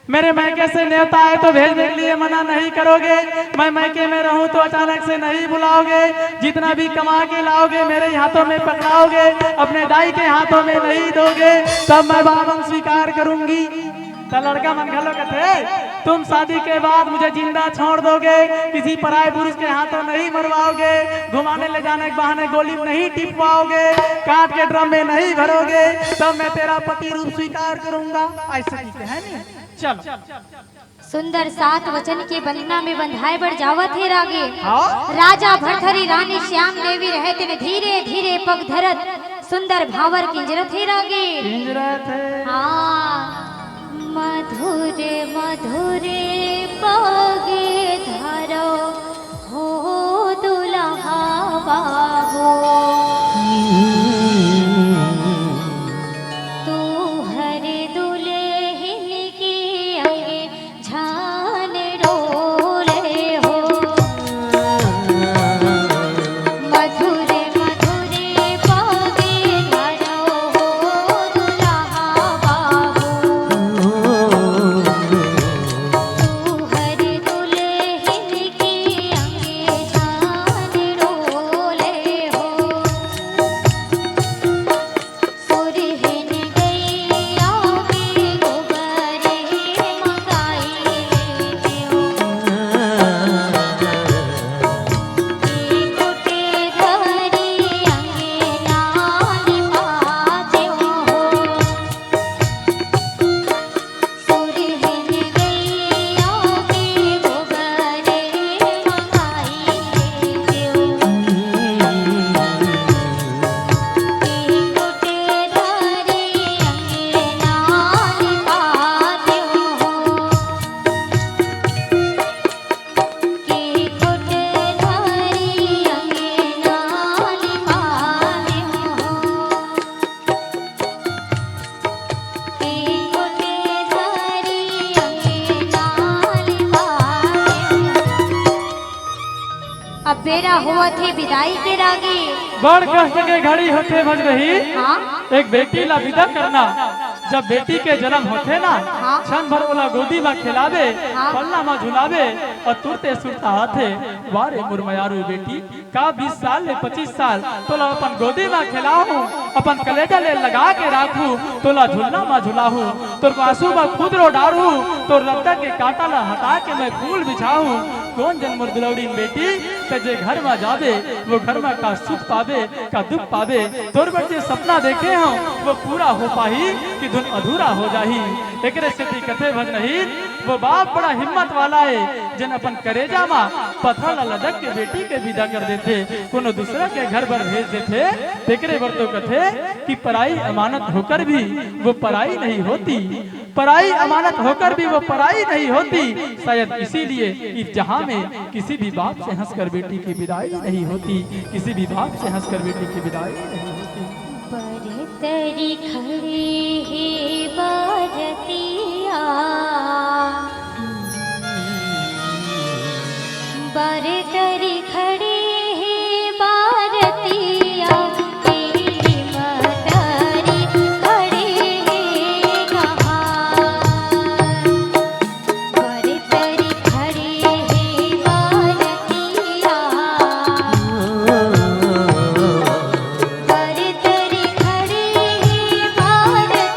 मेरे मायके से नेवता आए तो भेजने के लिए मना नहीं करोगे। मैं मायके में रहूं तो अचानक से नहीं बुलाओगे। जितना भी कमा के लाओगे मेरे हाथों में पकड़ाओगे, अपने दाई के हाथों में नहीं दोगे, तब मैं बाम अंग स्वीकार करूंगी। तो लड़का मन घलो कहते, तुम शादी के बाद मुझे जिंदा छोड़ दोगे, किसी पराये पुरुष के हाथों नहीं मरवाओगे, घुमाने ले जाने के बहाने गोली नहीं टिपवाओगे, काट के ड्रम में नहीं भरोगे, तब मैं तेरा पति रूप स्वीकार करूंगा। ऐसे कहते हैं नहीं। चलो। सुंदर सात वचन के बंधना में बंधाए बर जावत हे रागे। हाँ। राजा भरथरी रानी श्याम देवी रहे तेन धीरे धीरे पग धरत सुंदर भांवर किंजरत हे रागे। किंजरत हे। हाँ। मधुर मधुर पगे धरो हो दुल्हा बाबू। तू हर दुल्हन के अंगे झान डोले हो। मधुर मधुर पगे धरो हो दुल्हा बाबू। तू हर दुल्हन के अंगे झान डोले हो। सुरहिन गैया के गोबर मंगाई लेते हो। एक टोटे धरी अंगना लिपाते हो। सुरहिन गैया के गोबर मंगाई लेते हो। एक टोटे धरी अंगना लिपाते हो। के कोट धरी अंगना लिपाले हो। के कोट धरी अंगना लिपाले हो। अब बेरा होवत हे बिदाई के रागे। बड़ कष्ट के घड़ी होथे भजरही। हाँ। एक बेटी ला विदा करना, जब बेटी के जन्म होथे ना, हाँ। क्षण भर ओला गोदी म खेलाबे, हाँ। पल्ला म झुलाबे, अउ तुरते सुरता आथे, "वाह रे मोर मयारू बेटी, का बीस साल ले पच्चीस साल तोला अपन गोदी म खेलाहूं, अपन कलेजा ले लगा के राखहूं, तोला झुलना म झुलाहूं, तोर आंसू म खुद रो डारहूं, तोर रद्दा के कांटा ला हटा के मैं फूल बिछाहूं।" कोन जन मोर दुलौड़ीन बेटी, ते जे घर म जाबे, वो घर म का सुख पाबे, का दुख पाबे, तोर बर जे सपना देखे हंव, वो पूरा हो पाही कि धुन अधूरा हो जाही। एकरे सेती कथे भजनहीन, वो बाप बड़ा हिम्मत वाला ए, जेन अपन करेजा म पथरा ला लदक के बेटी के विदा कर देथे, कोनो दूसरा के घर बर भेज देथे, तेकरे बर तो कथे कि पराई अमानत होकर भी वो पराई नहीं होती। पराई अमानत होकर भी वो पराई नहीं होती। शायद इसीलिए इस जहां में किसी भी बाप से हंसकर बेटी की विदाई नहीं होती, किसी भी बाप से हंसकर बेटी की विदाई नहीं होती। बरतरी खड़ी हे बरतिया, बरतरी खड़ी हे बरतिया, पीली मतरी खड़ी हे कहाँ। बरतरी खड़ी हे बरतिया, बरतरी खड़ी हे बरतिया।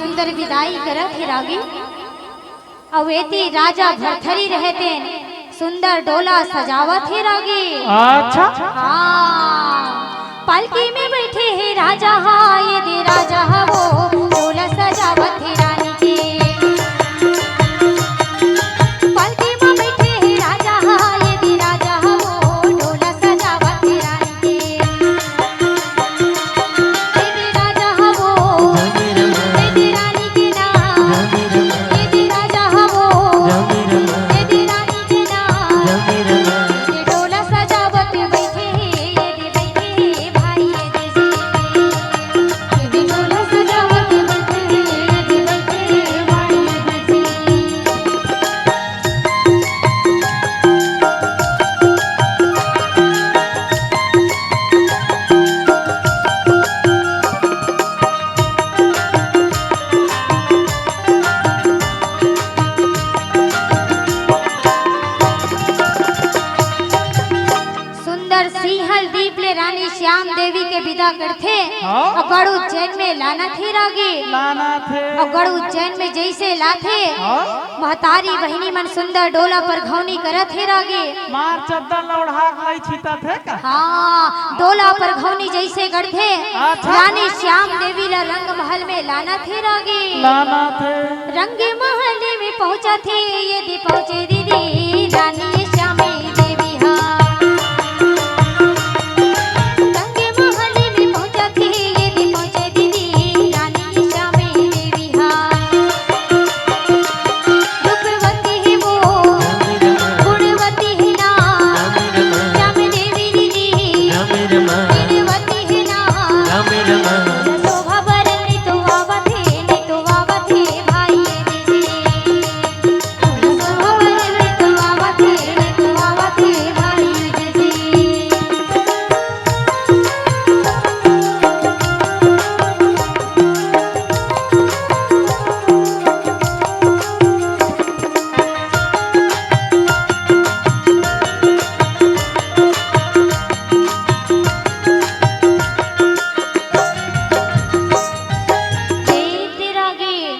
सुंदर विदाई करत हे रागी। अउ एती राजा भरथरी रहे तेन सुंदर डोला सजावत हे रागी। अच्छा। हाँ, पालकी में बैठे हे राजा, हाँ, ये दे राजा, हाँ, वो डोला सजावत हे रानी के। पालकी में बैठे हे राजा, हाँ, ये दे राजा, हाँ, वो डोला सजावत हे रानी के। ये दे राजा, हाँ, वो, ये दे रानी के ना, ये दे राजा, हाँ, वो, ये दे रानी के ना, ये दे डोला सजावत बैठे हे, ये दे बैठे हे भाई, ये दे जी। सुंदर सिंहल दीप ले रानी श्याम देवी के विदा करथे। हाँ। अउ गढ़ उज्जैन में लानथे रागी। लानथे। अउ गढ़ उज्जैन में जइसे लाथे, हाँ। महतारी बहिनी मन सुंदर डोला परघौनी करत हे रागी। मार चद्दर ल ओढ़ा के लई छितत हे का? हाँ, डोला परघौनी जइसे करथे, अच्छा। रानी श्याम देवी ला रंग महल में लानथे रागी। लानथे। रंग महल में पहुँचथे, ये दे पहुँचे दीदी, रानी श्यामी देवी हा। रंग महल में पहुँचथे, ये दे पहुँचे दीदी, रानी श्यामी देवी हा। रूपवती हे वो, गुणवती हे ना, श्याम देवी दीदी, गुणवती हे ना। शोभा बरन तो आवत हे, तो आवत हे भाई दीदी।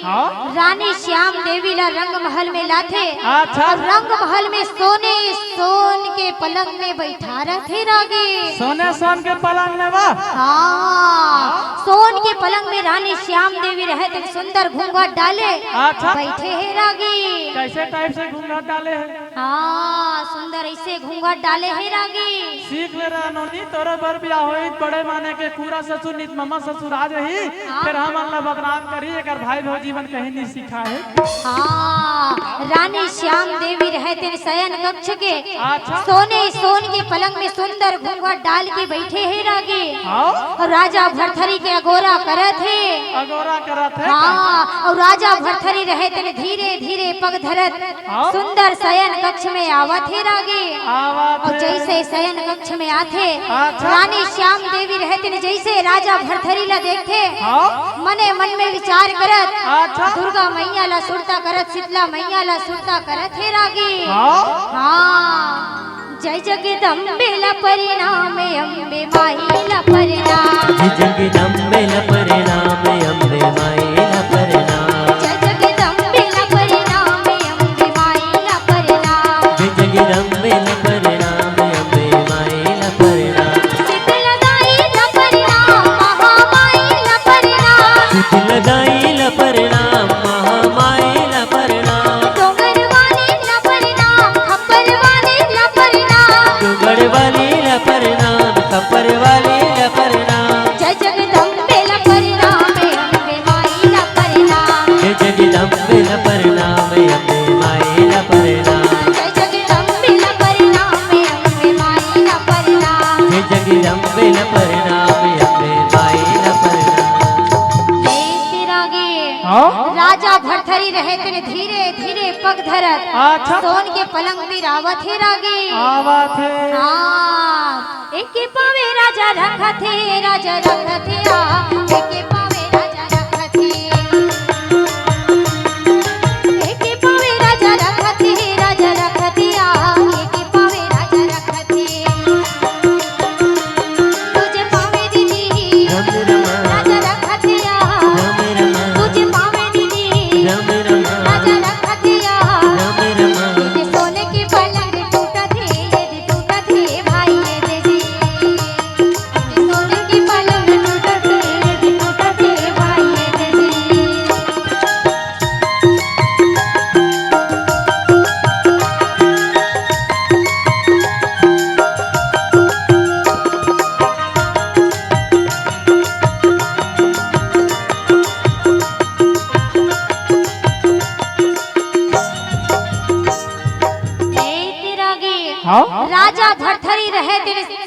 हाँ? रानी श्याम देवी ला रंग महल में लाथे। अच्छा। अउ रंग महल में सोने सोन के पलंग में बैठारथे रागी। सोने सोन के पलंग में बा? हाँ, सोन के पलंग में रानी श्याम देवी रहे तेन सुंदर घूंघट डाले। अच्छा। बैठे हे रागी। कइसे टाइप से घूंघट डाले हे? हाँ, सुंदर अइसे घूंघट डाले हे रागी। सीख ले रे नोनी, तोरे बर बियाह होही, बड़े माने के कूरा ससुर नित ममा ससुर आ जाही, हाँ। फेर हमन ला बदनाम करही, एकर भाई भौजी मन कहीं नहीं सीखा हे। हाँ, रानी श्याम देवी रहे तेन शयन कक्ष के, अच्छा। सोने सोन के पलंग में सुंदर घूंघट डाल के बैठे हे रागी। हाँ। अउ राजा भरथरी के अगोरा करत हे। अगोरा करत हे। हाँ, अउ राजा भरथरी रहे तेन धीरे धीरे पग धरत हाँ। सुंदर शयन कक्ष में आवत हे रागी। आवत अउ हे। जइसे शयन कक्ष में आथे, अच्छा। रानी श्याम देवी रहे तेन जइसे राजा भरथरी ला देखथे, हाँ। मने मन में विचार करत, अच्छा। दुर्गा मैया ला सुरता करत, शीतला मैया ला सुरता करत हे रागी। हाँ। हाँ। जय जगदम्बे ला प्रणाम, अम्बे माई ला प्रणाम। जय जगदम्बे ला प्रणाम, अम्बे माई ला प्रणाम। जय जगदम्बे ला प्रणाम, अम्बे माई ला प्रणाम। जय जगदम्बे ला प्रणाम, अम्बे माई ला प्रणाम। शीतला दाई ला प्रणाम, महामाई ला प्रणाम। शीतला दाई ला प्रणाम, महामाई ला प्रणाम। डोंगर वाली ला प्रणाम, खप्पर वाली ला प्रणाम। डोंगर वाली ला प्रणाम, खप्पर वाली ला प्रणाम। जय जगदम्बे ला प्रणाम, अम्बे माई ला प्रणाम। जय जगदम्बे ला प्रणाम, अम्बे माई ला प्रणाम। जय जगदम्बे ला प्रणाम, अम्बे माई ला प्रणाम। जय जगदम्बे ला प्रणाम, अम्बे माई ला प्रणाम। हे तेरा गे। हाँ? राजा भरथरी रहे तेन धीरे धीरे पग धरत। अच्छा। सोन के पलंग में आवत हे रागी। आवत हे। हाँ। एके पाँव में राजा रखत हे, राजा रखत हे, आ, एके पाँव में राजा रखत हे। एके पाँव में राजा रखत हे, राजा रखत हे, आ, एके पाँव में राजा रखत हे। दूजे पाँव में दीदी, राजा रखत हे, आ, दूजे पाँव में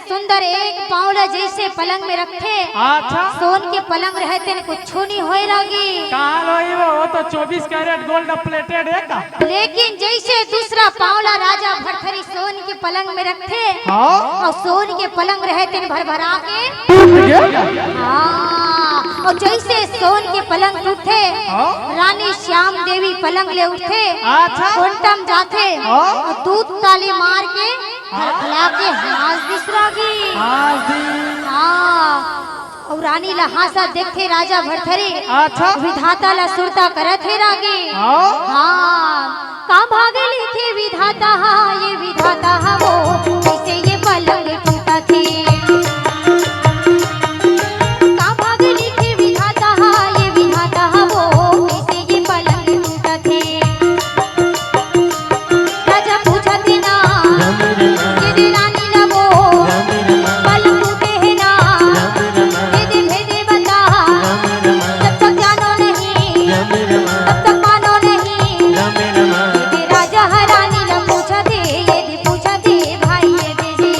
सुंदर एक पाँव ला जइसे पलंग में रखथे, अच्छा। सोन के पलंग रहे तेन कुछु नहीं होय रागी। कहाँ होही वो, वो तो चौबीस कैरेट गोल्ड प्लेटेड हे का? लेकिन जइसे दूसरा पाँव ला राजा भरथरी सोन के पलंग में रखथे, हाँ। अउ सोन के पलंग रहे तेन भरभरा के टूट गे। हाँ, अउ जइसे सोन के पलंग टूटथे, हाँ। रानी श्याम देवी पलंग ले उठथे, अच्छा। कोंटा म जाथे, हाँ। अउ दू ताली मार के खलखला के हाँस दिस रागी। हाँस दिस। हाँ। अउ रानी ला हाँसत देखथे राजा भरथरी। अच्छा। विधाता ला सुरता करत हे रागी। हाँ। हाँ। का भाग लिखे विधाता हा, ये विधाता हा वो, कइसे ये पलंग टूटत हे। का भाग लिखे विधाता हा, ये विधाता हा वो, कइसे ये पलंग टूटत हे। राजा पूछत हे ना, ये दे रानी ला वो, पलंग टूटे हे ना, ये दे भेदे बता, जब तक जानो नहीं, तब तक मानो नहीं। ये दे राजा ह रानी ला पूछत हे, ये दे पूछत हे भाई, ये दे जी।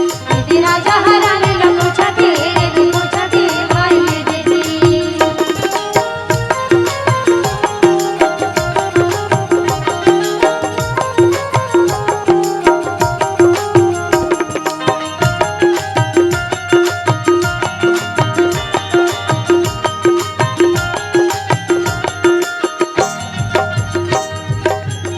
ये दे राजा ह रानी ला पूछत हे, ये दे पूछत हे भाई, ये दे जी।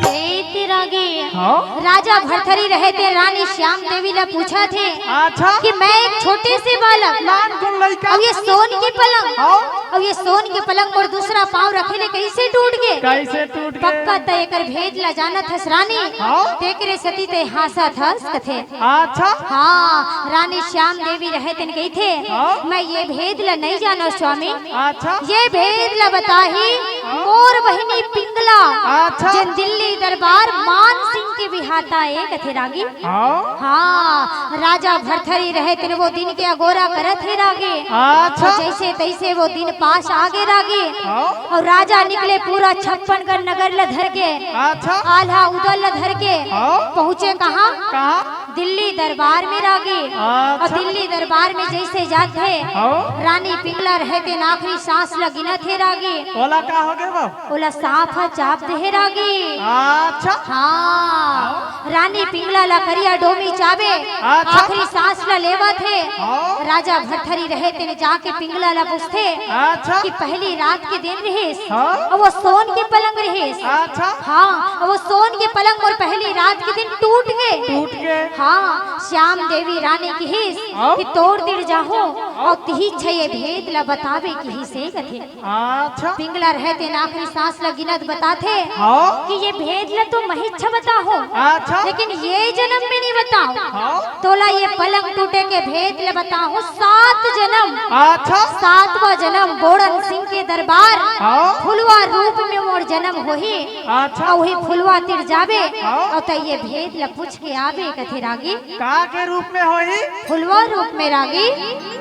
ए, तेरा गे। हाँ? राजा भरथरी रहे तेन रानी श्याम देवी ला पूछत हे अच्छा। कि मैं एक छोटे से बालक नानकुन लइका। अउ ये सोन के पलंग, हाँ। अउ ये सोन के पलंग मोर दूसरा पाँव रखे ले कइसे टूट गे? कइसे टूट गे? पक्का तैं एकर भेद ला जानत हस रानी। हाँ। तेकरे सेती तैं हाँसत हस कथे। अच्छा। हाँ, रानी श्याम देवी रहे तेन कहिथे, हाँ। मैं ये भेद ला नहीं जानव स्वामी। अच्छा। ये भेद ला बताही मोर बहिनी पिंगला, अच्छा। जेन दिल्ली दरबार मान सिंह के बिहाता ए कथे रागी। हाँ। हाँ, राजा भरथरी रहे तेन वो दिन के अगोरा करत हे रागी। अच्छा। अउ जइसे तइसे वो दिन पास आ गे रागी। हाँ। अउ राजा निकले पूरा छप्पन गढ़ नगर ल धर के। अच्छा। आल्हा उदल ल धर के। हाँ। पहुँचे कहाँ? कहाँ? दिल्ली दरबार में रागी। अच्छा। अउ दिल्ली दरबार में जइसे जाथे, हाँ। रानी पिंगला रहे तेन आखिरी सांस ल गिनत हे रागी। ओला का हो गे बा? ओला सांप ह चाप दे हे रागी। अच्छा। हाँ। रानी पिंगला ला करिया डोमी चाबे, अच्छा। आखिरी सांस ला लेवत हे। हाँ। राजा भरथरी रहे तेन जाके पिंगला ला पूछथे अच्छा। कि पहली रात के दिन रिहिस, हाँ। अउ वो सोन के पलंग रिहिस। अच्छा। हाँ, अउ वो सोन के पलंग मोर पहली रात के दिन टूट गे। टूट गे। हाँ, श्याम देवी रानी किहिस हाँ। कि तोर तीर जाहूँ अउ तिही छ ये भेद ला बताबे किहिस हे कथे। अच्छा। पिंगला रहे तेन आखिरी सांस ल गिनत बताथे हाँ। कि ये भेद ल तो महिच्छ बताहूँ, अच्छा। लेकिन ये जनम में नहीं बताहूँ। हाँ। तोला ये पलंग टूटे के भेद ल बताहूँ सात जनम। अच्छा। सातवां जनम बोड़न सिंह के दरबार हाँ। फुलवा रूप में मोर जनम होही। अच्छा। अउ वही फुलवा तीर जाबे हाँ। अउ त ये भेद ल पूछ के आबे कथे रागी। का के रूप में होही? फुलवा रूप में रागी।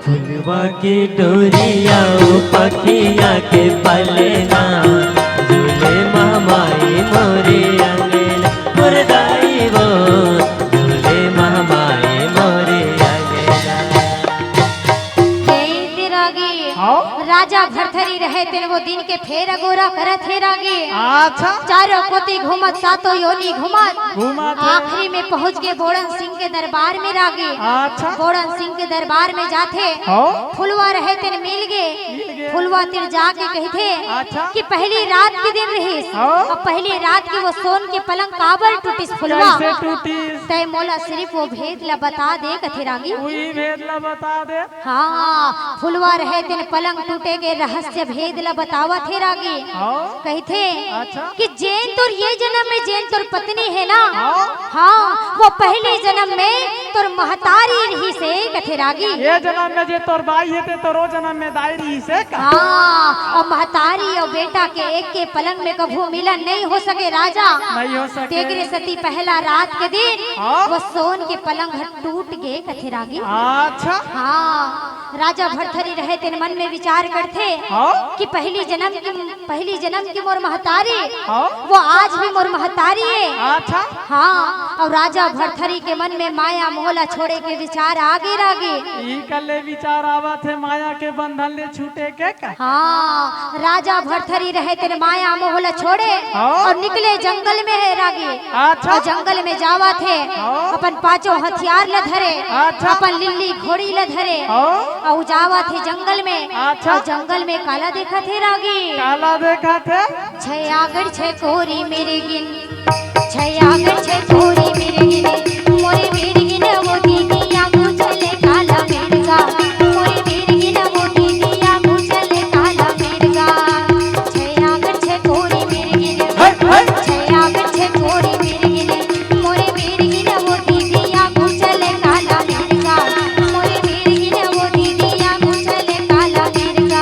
फुलवा के डोरिया ओ पखिया के पलना, झूले महमाई मोरे अंगना, मोर दाई वो, झूले महमाई मोरे अंगना। हे तेरा गे। हाँ? राजा भरथरी रहे तेन वो दिन के फेर अगोरा करत हे रागी। अच्छा। चारों कोती घूमत, सातों योनी घूमत। घूमत हे। आखिरी में पहुँच गे बोड़न सिंह के दरबार में रागी। अच्छा। बोड़न सिंह के दरबार में जाथे। हाँ। फुलवा रहे तेन मिल गे। मिल गे। फुलवा तीर जाके कहिथे अच्छा। कि पहली रात के दिन रहिस। हाँ। अउ पहली रात के वो सोन के पलंग काबर टूटिस फुलवा? कइसे टूटिस? तैं मोला सिरिफ वो भेद ला बता दे कथे रागी। वही भेद ला बता दे। हाँ, फुलवा रहे तेन पलंग टूटे के रहस्य भेद ल बतावत हे रागी। हाँ। कहिथे अच्छा। कि जेन तोर ये जनम में जेन तोर पत्नी हे ना, हाँ। हाँ, वो पहले जनम में तोर महतारी रिहिस हे कथे रागी। ये जनम में जे तोर बाई हे ते तोर ओ जनम में दाई रिहिस हे का? हाँ, अउ महतारी अउ बेटा के एक के पलंग में कभू मिलन नहीं हो सके राजा। नहीं हो सके। तेकरे सेती पहला रात के दिन हाँ। वो सोन के पलंग ह टूट गे कथे रागी। अच्छा। हाँ। राजा भरथरी रहे तेन मन में विचार करथे हाँ? कि पहली जन्म की, पहली जन्म की मोर महतारी, हाँ? वो आज भी मोर महतारी है। अच्छा। हाँ, अउ राजा भरथरी के मन में माया मोह ला छोड़े के विचार आगे रागी। ई कले विचार आवत हे माया के बंधन ले छूटे के का? हाँ, राजा भरथरी रहे तेन माया मोह ला छोड़े हाँ? अउ निकले जंगल में हे रागी। अच्छा। अउ जंगल में जावत हे, हाँ? अपन पांचों हथियार ला धरे, अच्छा। अपन लिल्ली घोड़ी ला धरे, हाँ? अउ जावत हे जंगल में। अच्छा। अउ जंगल में काला देखत हे रागी। काला देखत हे? छै आगर छै कोरी मिरगिन, छै आगर छै कोरी मिरगिन, मोरे मिरगिन वो दीदिया कुचले काला मिरगा, मोरे मिरगिन वो दीदिया कुचले काला मिरगा। छै आगर छै कोरी मिरगिन, हट, हट। छै आगर छै कोरी मिरगिन, मोरे मिरगिन वो दीदिया कुचले काला मिरगा, मोरे मिरगिन वो दीदिया कुचले काला मिरगा।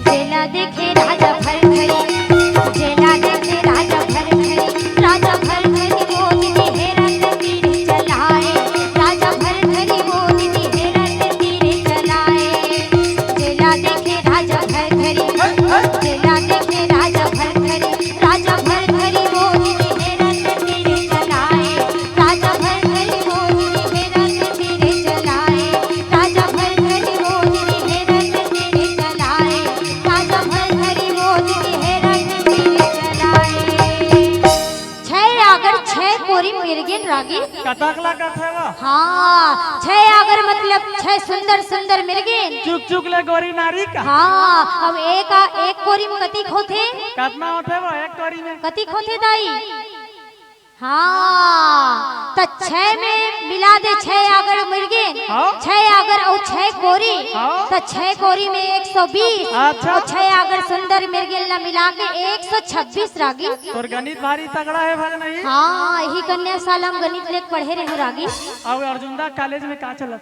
जेला देखे राजा भरथरी, जेला देखे राजा भरथरी, राजा भरथरी वो दीदी हेरत तीर चलाए, राजा भरथरी वो दीदी हेरत तीर चलाए। जेला देखे राजा भरथरी, जेला देखे राजा भरथरी, राजा भरथरी वो दीदी हेरत तीर चलाए, राजा भरथरी वो दीदी हेरत तीर चलाए, राजा भरथरी वो दीदी हेरत तीर चलाए, राजा भरथरी वो दीदी हेरत तीर चलाए। छै आगर छै कोरी मिरगिन रागी। कतक ला कथे वो? हाँ, छै आगर मतलब छै सुंदर सुंदर मिरगिन। चुक चुक ले गोरी नारी का। हाँ, अब एक आ, एक कोरी में कतिक होथे? कतना होथे वो एक कोरी में? कतिक होथे दाई? हाँ, त छै में मिला दे छै आगर मिरगिन, हाँ? छै आगर अउ छै कोरी, हाँ? त छै कोरी में एक सौ बीस, अच्छा। अउ छै आगर सुंदर मिरगिन ला मिला के एक सौ छब्बीस रागी। तोर गणित भारी तगड़ा हे भगनई। हाँ, इही कन्या साला म गणित लेके पढ़े रेहेंव रागी। अउ अर्जुंदा कॉलेज में का चलत?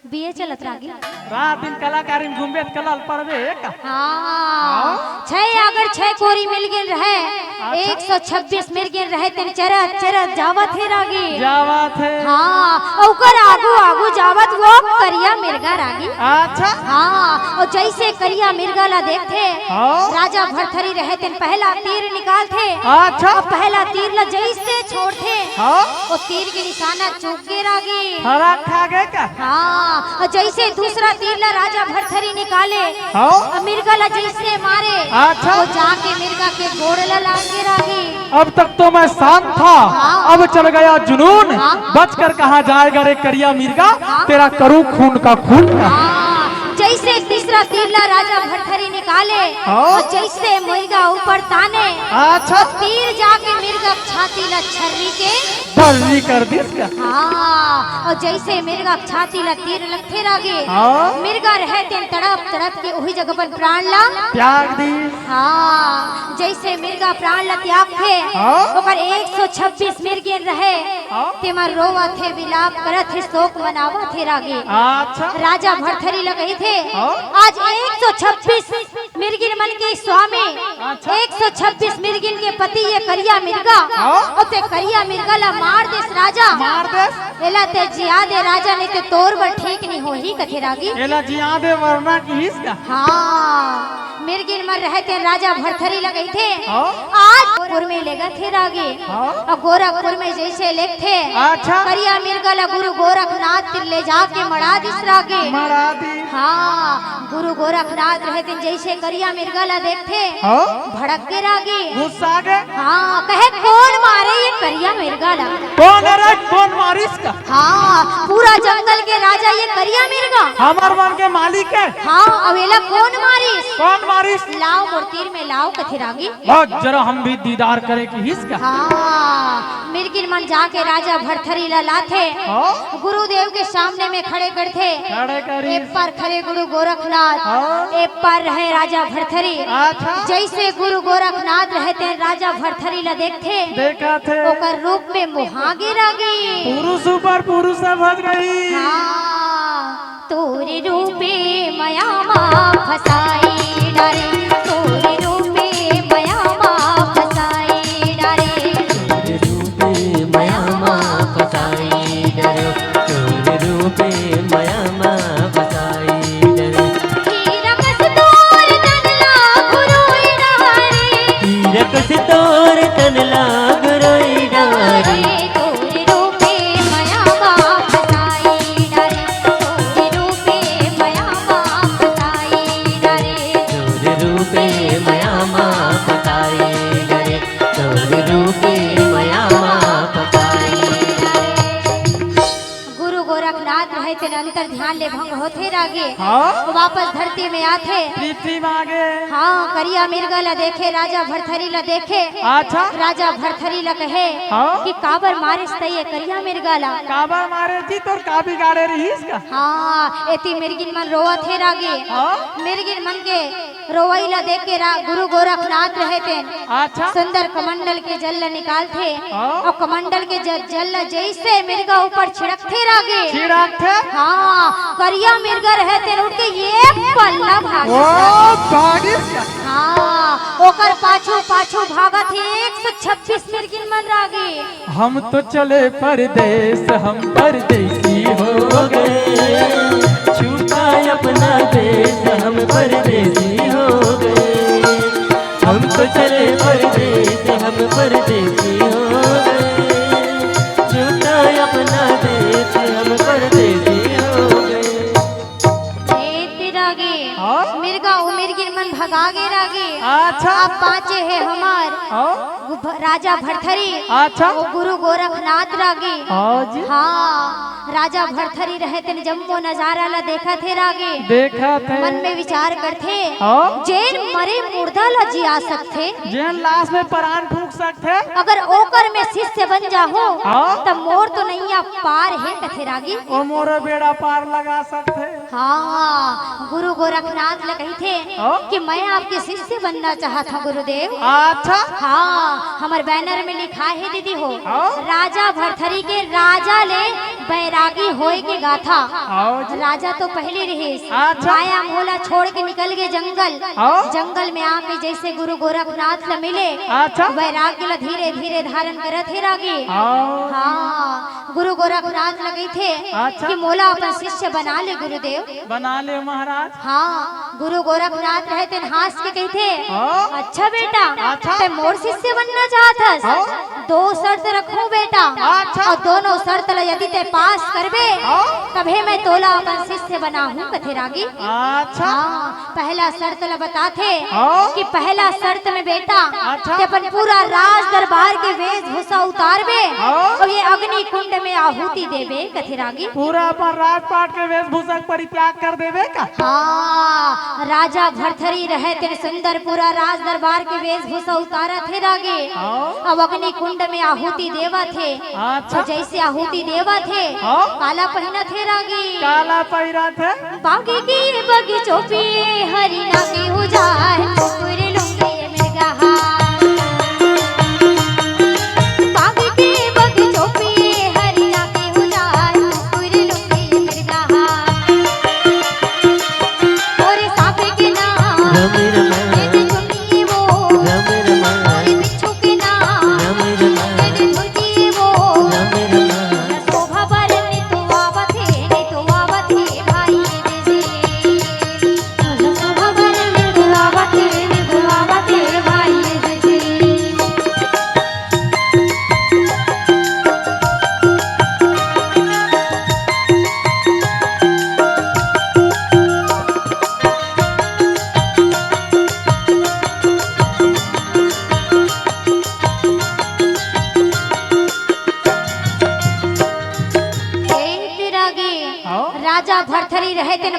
बीए चलत रागी। रात दिन कलाकारी में घूमबे त कला ल पढ़बे का? हाँ। हाँ। छै आगर छै कोरी मिरगिन रहे, अच्छा। एक सौ छब्बीस मिरगिन रहे, तेन चरत चरत जावत हे रागी। जावत हे। हाँ, ओकर आगू आगू जावत वो करिया मिरगा रागी। अच्छा। हाँ, अउ जइसे करिया मिरगा ला देखथे, हाँ। राजा भरथरी रहे तेन पहला तीर निकालथे। अच्छा। अउ पहला तीर ला जइसे छोड़थे, हाँ। वो तीर के निशाना चूक गे रागी। हरा खा गे का? हाँ, अउ जइसे दूसरा तीर ला राजा भरथरी निकाले, हाँ। अउ मिरगा ला जइसे मारे, अच्छा। वो जाके मिरगा के गोड़ ला लाग गे रागी। अब तक तो मैं शांत था, हाँ। अब चढ़ गया जुनून, हाँ। बचकर कहाँ जाएगा रे करिया मिरगा, हाँ। तेरा करूँ खून का खून। हाँ, जइसे तीसरा तीर ला राजा भरथरी निकाले, हाँ। अउ जइसे मिरगा ऊपर ताने, अच्छा। तीर जाके मिरगा छाती ला छर्री के छर्री कर दिस का? हाँ, अउ जइसे मिरगा छाती ला तीर लगथे रागी, हाँ। मिरगा रहे तेन तड़प तड़प के उही जगह अपन प्राण ला त्याग दिस। हाँ, जइसे मिरगा प्राण ला त्यागथे, हाँ। ओकर एक सौ छब्बीस मिरगिन रहे, हाँ। तेमा रोवत हे, विलाप करत हे, शोक मनावत हे रागी। अच्छा। राजा भरथरी ला कहिथे, हाँ। आज एक सौ छब्बीस मिरगिन मन के स्वामी, अच्छा। एक सौ छब्बीस मिरगिन के पति ये करिया मिरगा, हाँ। अउ ते करिया मिरगा ला मार देस राजा। मार देस। एला ते जिया दे राजा, नहीं ते तोर बर ठीक नहीं होही कथे रागी। एला जिया दे वरना किहिस का? हाँ, मिरगिन मन रहे तेन राजा भरथरी ला कहिथे, हाँ। आज गोरखपुर में लेगथे रागी। हाँ। अउ गोरखपुर में जइसे लेगथे, अच्छा। करिया मिरगा ला गुरु गोरखनाथ तीर ले जाके मड़ा दिस रागी। मड़ा दिस। हाँ, गुरु गोरखनाथ रहे तेन जइसे करिया मिरगा ला देखथे, हाँ। भड़क गे रागी। गुस्सा गे। हाँ, कहे कोन मारे ये करिया मिरगा ला? कोन रे, कोन मारिस का? हाँ, पूरा जंगल के राजा ये करिया मिरगा। हमर मन के मालिक हे। हाँ, अउ एला कोन मारिस? कोन मारिस? लाव मोर तीर में लाव कथे रागी। बहुत जरा हम भी दीदार करे किहिस का? हाँ, मिरगिन मन जाके राजा भरथरी ला लाथे। हाँ। गुरुदेव के सामने में खड़े करथे। खड़े करिस। ए पार खड़े गुरु गोरखनाथ। हाँ। ए पार रहे राजा भरथरी। अच्छा। जइसे गुरु गोरखनाथ रहे तेन राजा भरथरी ला देखथे। देखथे। ओकर रूप में मोहा गे रागी। पुरुष ऊपर पुरुष भज गई। हाँ। तोरे रूपे मया मा फसाई डारे, तोरे रूपे मया मा फसाई डारे। तोरे रूपे मया मा फसाई डारे, तोरे रूपे मया मा फसाई डारे। हीरा कस तोर तन ला गुरोई डारे। हीरा कस तोर तन ला गुरोई डारे। तोरे रूपे मया मा फसाई डारे, तोरे रूपे मया मा फसाई डारे। तोरे रूपे मया मा फसाई डारे, तोरे रूपे मया मा फसाई डारे। गुरु गोरखनाथ रहे तेन अंतर ध्यान ले भंग होथे रागे। हाँ। वापस धरती में आथे। पृथ्वी में आगे। हाँ, करिया मिर्गा ला देखे, राजा भरथरी ला देखे। अच्छा। राजा भरथरी ला कहे हाँ। कि काबर मारेस तैं ये करिया मिर्गा ला? काबर मारे जी, तोर का बिगाड़े रहिस का? हाँ, एती मिर्गिन मन रोवत हे रागे। हाँ। मिर्गिन मन के रोवई ला देख के रा-, गुरु गोरखनाथ रहे तेन अच्छा। सुंदर कमंडल के जल ला निकालथे हाँ। अउ कमंडल के ज-, जल ला जइसे मिर्गा ऊपर छिड़कथे रागे। छिड़कथे? हाँ, करिया मिर्गा रहे तेन उठ के एक पल्ला भागिस ओ, रागे। भागिस का? हाँ, ओकर पाछू पाछू भागत हे एक सौ छब्बीस मिर्गिन मन रागे। हम तो चले परदेस, हम परदेसी हो गए। छूटा अपना देश, हम परदेसी हो गए। हम तो चले परदेस, हम परदेसी हो गए। छूटा अपना देश, हम परदेसी हो गए। ए तेरा गे, हाँ? मिर्गा अउ मिर्गिन मन भगा गे रागे। अच्छा। अब बाँचे हे हमर हाँ? गु-, भ-, राजा भरथरी अच्छा। अउ गुरु गोरखनाथ रागे। हाँ जी। हाँ, राजा भरथरी रहे तेन जम्मो नजारा ला देखत हे रागे। देखत हे। मन में विचार करथे, हाँ? जेन मरे मुर्दा ला जिया सकथे। जेन लाश में प्राण फूंक सकथे। अगर ओकर में शिष्य बन जाहूं, हाँ? त मोर तो नैया पार हे कथे रागी। ओ मोरो बेड़ा पार लगा सकथे। हाँ, गुरु गोरखनाथ ल कहिथे हाँ? कि मैं आपके शिष्य बनना चाहत हूँ गुरुदेव। अच्छा। हाँ, हमर बैनर में लिखा है दीदी हो, हाँ? राजा भरथरी के राजा ले बैरागी होए के गाथा। हाँ जी। राजा तो पहले रहिस, अच्छा। माया मोह ला छोड़ के निकल गे जंगल। हाँ? जंगल में आके जैसे गुरु गोरखनाथ ल मिले, अच्छा। वैराग्य ल धीरे धीरे धारण करत हे रागी। हाँ। हाँ, गुरु गोरखनाथ ल कहिथे अच्छा। कि मोला अपन शिष्य बना ले गुरुदेव। बना ले महाराज। हाँ, गुरु गोरखनाथ रहे तेन हांस के कहिथे, हाँ। अच्छा बेटा, अच्छा। तैं मोर शिष्य बनना चाहत हस? हाँ। दो शर्त रखूं बेटा, अच्छा। अउ दोनों शर्त ल यदि तैं पास करबे, हाँ। तभे मैं तोला अपन शिष्य बनाहूं कथे रागी। अच्छा। हाँ, पहला शर्त ल बताथे हाँ। कि पहला शर्त में बेटा अच्छा। तैं अपन पूरा राज दरबार के वेशभूषा उतारबे हाँ। अउ ये अग्नि कुंड में आहुति देबे कथे रागी। पूरा अपन राजपाट के वेशभूषा के परित्याग कर देबे का? हाँ, राजा भरथरी रहे तेन सुंदर पूरा राज दरबार के वेशभूषा उतारत हे रागी। हाँ। अब अग्नि कुंड में आहुति देवत हे। अच्छा। अउ जैसे आहुति देवत हे, हाँ। काला पहिनत हे रागी। काला पहिरत हे। बागी के बगीचों पे हरिना के हो जाए, पूरे लुंगी में रहा। बागी के बगीचों पे हरिना के हो जाए, पूरे लुंगी में रहा। और सांप के नाम, राम राम। ये चुन्नी वो, राम राम। और बिच्छू के नाम, राम राम। ये धुरकी वो, राम राम। शोभा बरन तो आवत हे, तो आवत हे भाई रे। शोभा बरन तो आवत हे,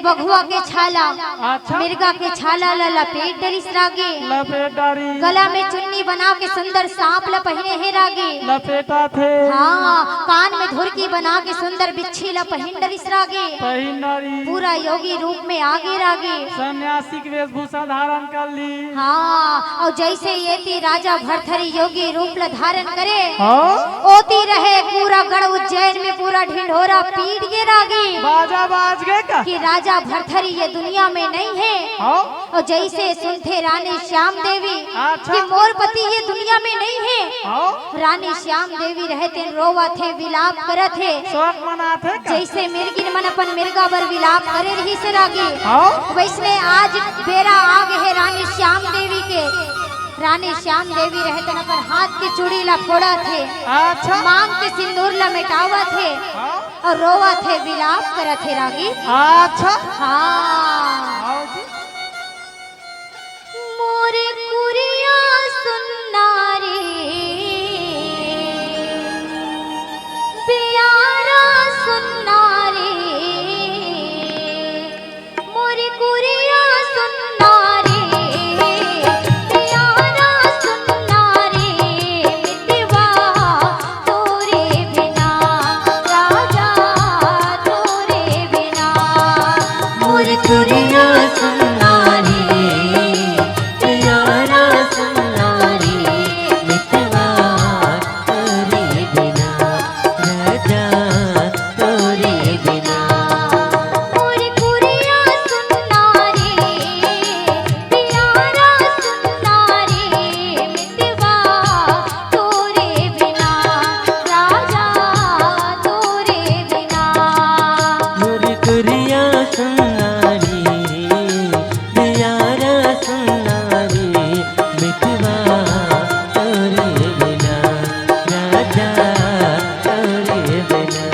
मघुआ के छाला, अच्छा। मिर्गा के छाला ला लपेट डरिस रागी। लपेट डारी। गला में चुन्नी बना के सुंदर सांप ला पहिने हे रागी। लपेटा थे। हाँ, कान में धुरकी बना के सुंदर बिच्छी ला पहिन डरिस रागी। पहिन डारी। पूरा योगी रूप में आगे रागी। सन्यासी के वेशभूषा धारण कर ली। हाँ, अउ जइसे एती राजा भरथरी योगी रूप ला धारण करे, हाँ। ओती रहे पूरा गढ़ उज्जैन में पूरा ढिंढोरा पीट गे रागी। बाजा बाज गे का? कि राजा भरथरी ये दुनिया में नइ हे। हाँ। अउ जइसे सुनथे रानी श्याम देवी अच्छा। कि मोर पति ये दुनिया में नइ हे। हाँ। रानी श्याम देवी रहे तेन रोवत हे, विलाप करत हे। शोक मनात हे का? जइसे मिर्गिन मन अपन मिर्गा बर विलाप करे रहिस हे रागी। हाँ। वइसने आज बेरा आ गे हे रानी श्याम देवी के। रानी श्याम देवी रहे तेन अपन हाथ के चूड़ी ला फोड़त हे। अच्छा। मांग के सिंदूर ला मिटावत हे। हाँ। अउ रोवत हे, विलाप करत हे रागी। अच्छा। हाँ। आओ जी। मोर कुरिया सुन्ना रे, प्यारा सुन्ना रे, मोर कुरिया सुन्ना रे, प्यारा सुन्ना रे, मितवा तोरे बिना, राजा तोरे बिना। मोर कुरिया सुन्ना रे, प्यारा सुन्ना रे, मितवा तोरे बिना, राजा तोरे बिना। मोर कुरिया सुन्ना रे, प्यारा सुन्ना रे, मितवा तोरे बिना, राजा तोरे बिना। मोर कुरिया सुन्ना रे, प्यारा सुन्ना रे, मितवा तोरे बिना, राजा तोरे बिना।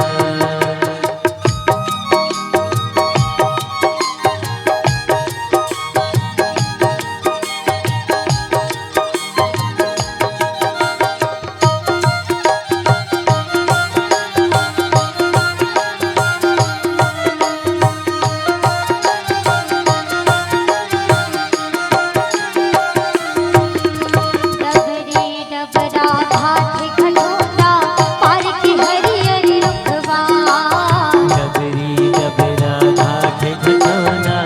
डबरी डबरा घाट घटोला पार के हरियर रुखवा। डबरी डबरा घाट घटोला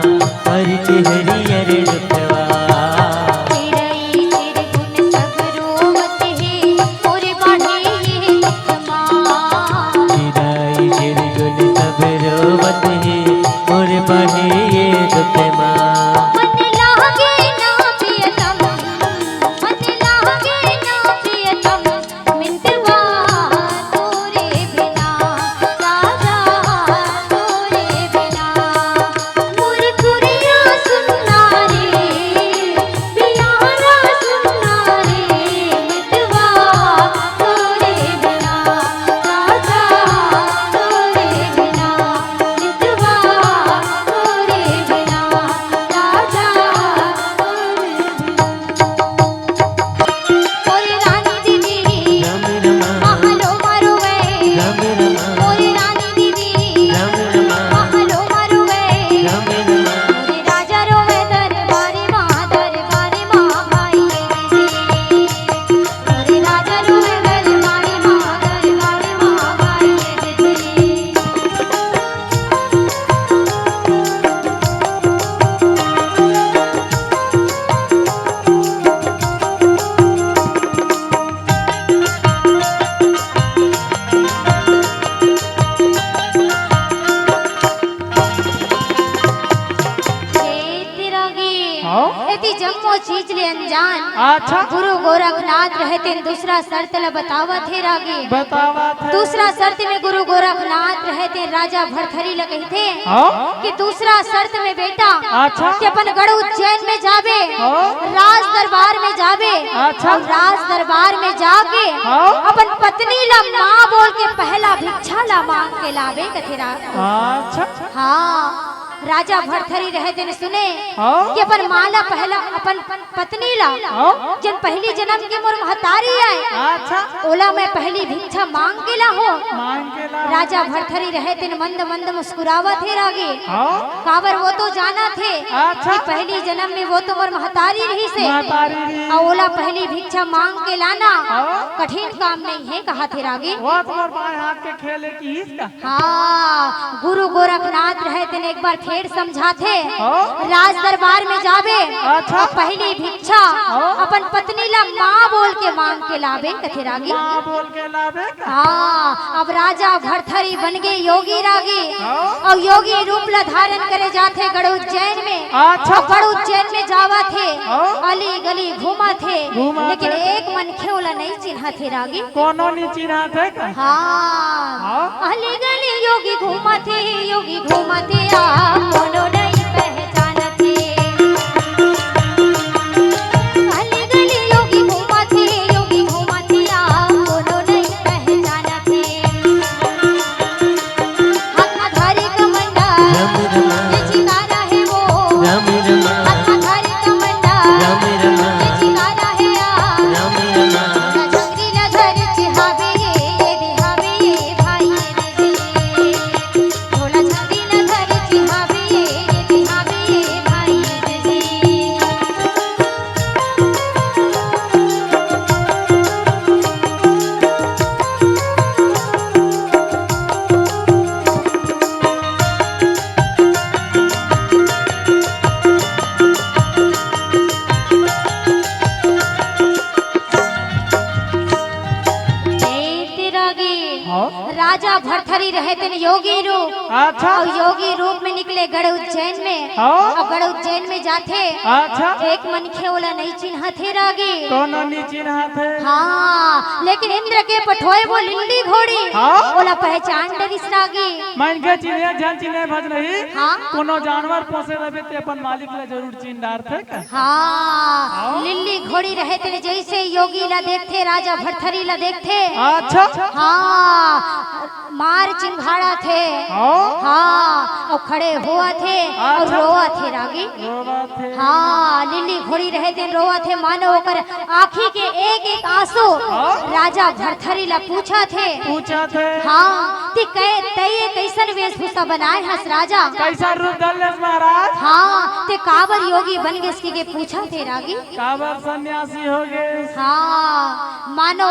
पार के हरियर रुखवा। चिरई चिरगुन सब रोवत हे, मोर बाढ़े ये दुख मा। चिरई चिरगुन सब रोवत हे, मोर बाढ़े ये दुख मा। मन लागे ना प्रियतम, मन लागे ना प्रियतम, मितवा तोरे बिना, राजा तोरे बिना। मोर कुरिया सुन्ना रे, प्यारा सुन्ना रे, मितवा तोरे बिना, राजा तोरे बिना, मितवा तोरे बिना, राजा तोरे बिना। मोरी रानी दीदी, राम रमा। महलो मारो वे। राम रमा। मोरी रानी दीदी, राम रमा। महलो मारो वे। राम रमा। मोरी राजा रोवे दरबारी माँ, दरबारी माँ भाई दीदी। मोरी राजा रोवे दरबारी माँ, दरबारी माँ भाई दीदी। हे तिरंगी। हाँ? एती जम्मो चीज ले अनजान। अच्छा। गुरु गोरखनाथ रहे तेन दूसरा शर्त ल बतावत हे रागी। बतावत हे। दूसरा शर्त में गुरु गोरखनाथ रहे तेन राजा भरथरी ल कहिथे हाँ? कि दूसरा शर्त में बेटा अच्छा। कि अपन गढ़ उज्जैन में जाबे, हाँ? राज दरबार में जाबे अच्छा। अउ राज दरबार में जाके हाँ? अपन पत्नी ल माँ बोल के पहला भिक्षा ल मांग के लाबे कथे रागी। अच्छा। हाँ। राजा भरथरी रहे तेन सुने हाँ। कि अपन माँ ला पहला, अपन पत्नी ला, हाँ। जेन पहली जनम के मोर महतारी आय, अच्छा। ओला मैं पहली भिक्षा मांग के लाहूं। मांग के लाहूं। राजा भरथरी रहे तेन मंद मंद मुस्कुरावत हे रागी। हाँ। काबर वो तो जानत हे अच्छा। कि पहली जनम में वो तो मोर महतारी रहिस हे। महतारी रहिस। अउ ओला पहली भिक्षा मांग के लाना हाँ। कठिन काम नहीं हे, कहत हे रागी। वो तो मोर बाएं हाथ के खेल हे कि इसका हाँ, गुरु गोरखनाथ रहे तेन एक बार फेर समझाथे। हाँ। राज दरबार में जाबे, अच्छा। पहली भिक्षा हाँ। अपन पत्नी ला माँ बोल के मांग के लाबे, कथे रागी। माँ बोल के लाबे। हाँ, अब राजा भरथरी बन गे योगी रागी। हाँ। अउ योगी रूप ला धारण करे जाथे गढ़ उज्जैन में। अच्छा। अउ गढ़ उज्जैन में जावत हे, हाँ। अली गली घूमत हे, घूमत लेकिन हे। एक मनखे ओला नहीं चिन्हत हे रागी। कोनो नहीं चिन्हत हे का? हाँ। हाँ। अली गली योगी घूमत हे, योगी घूमत हे, आप कोनो नहीं पहचानत हे। अली गली योगी घूमत हे, योगी घूमत हे, आप कोनो नहीं पहचानत हे। हाथ में धारी कमंडल, राम राम। ये चिकारा है वो। राम राम। हाथ में धारी कमंडल, राम राम। ये चिकारा है या। राम राम। झंगरी ला धर चिहावे ये, ये दिहावे ये भाई ये दे दे। भोला झंगरी ला धर चिहावे ये, ये दिहावे ये भाई ये दे दे। ए तेरा गे। हाँ। राजा भरथरी रहे तेन योगी रूप। अच्छा। अउ योगी रूप में निकले गढ़ उज्जैन में। हाँ। अउ गढ़ उज्जैन में जाथे। अच्छा। एक मनखे ओला नहीं चिन्हत हे रागी। कोनो नहीं चिन्हत हे। हाँ, लेकिन इंद्र के पठोए वो लिल्ली घोड़ी। हाँ। ओला पहचान डरिस रागी। मनखे चिन्हे झन चिन्हे भज नहीं। हाँ। कोनो जानवर पोसे रहिबे ते अपन मालिक ला जरूर चिन्ह डारथे का? हाँ, लिल्ली घोड़ी रहे तेन जैसे योगी ला देखथे, राजा भरथरी ला देखथे। अच्छा। हाँ, मार चिंघाड़ाथे। हाँ। हाँ, अउ खड़े होवथे अउ अच्छा। रोवथे रागी। रोवथे। हाँ, लिल्ली घोड़ी रहे तेन रोवथे, मानो ओकर आँखी के एक एक आंसू हाँ। राजा भरथरी ला पूछथे। पूछथे। हाँ, ते कै-, तैं ये कैसन वेशभूषा बनाए हस राजा? कैसा रूप धर लेस महाराज? हाँ, ते काबर योगी बन गेस कहिके पूछथे रागी। काबर सन्यासी हो गेस? हाँ, मानो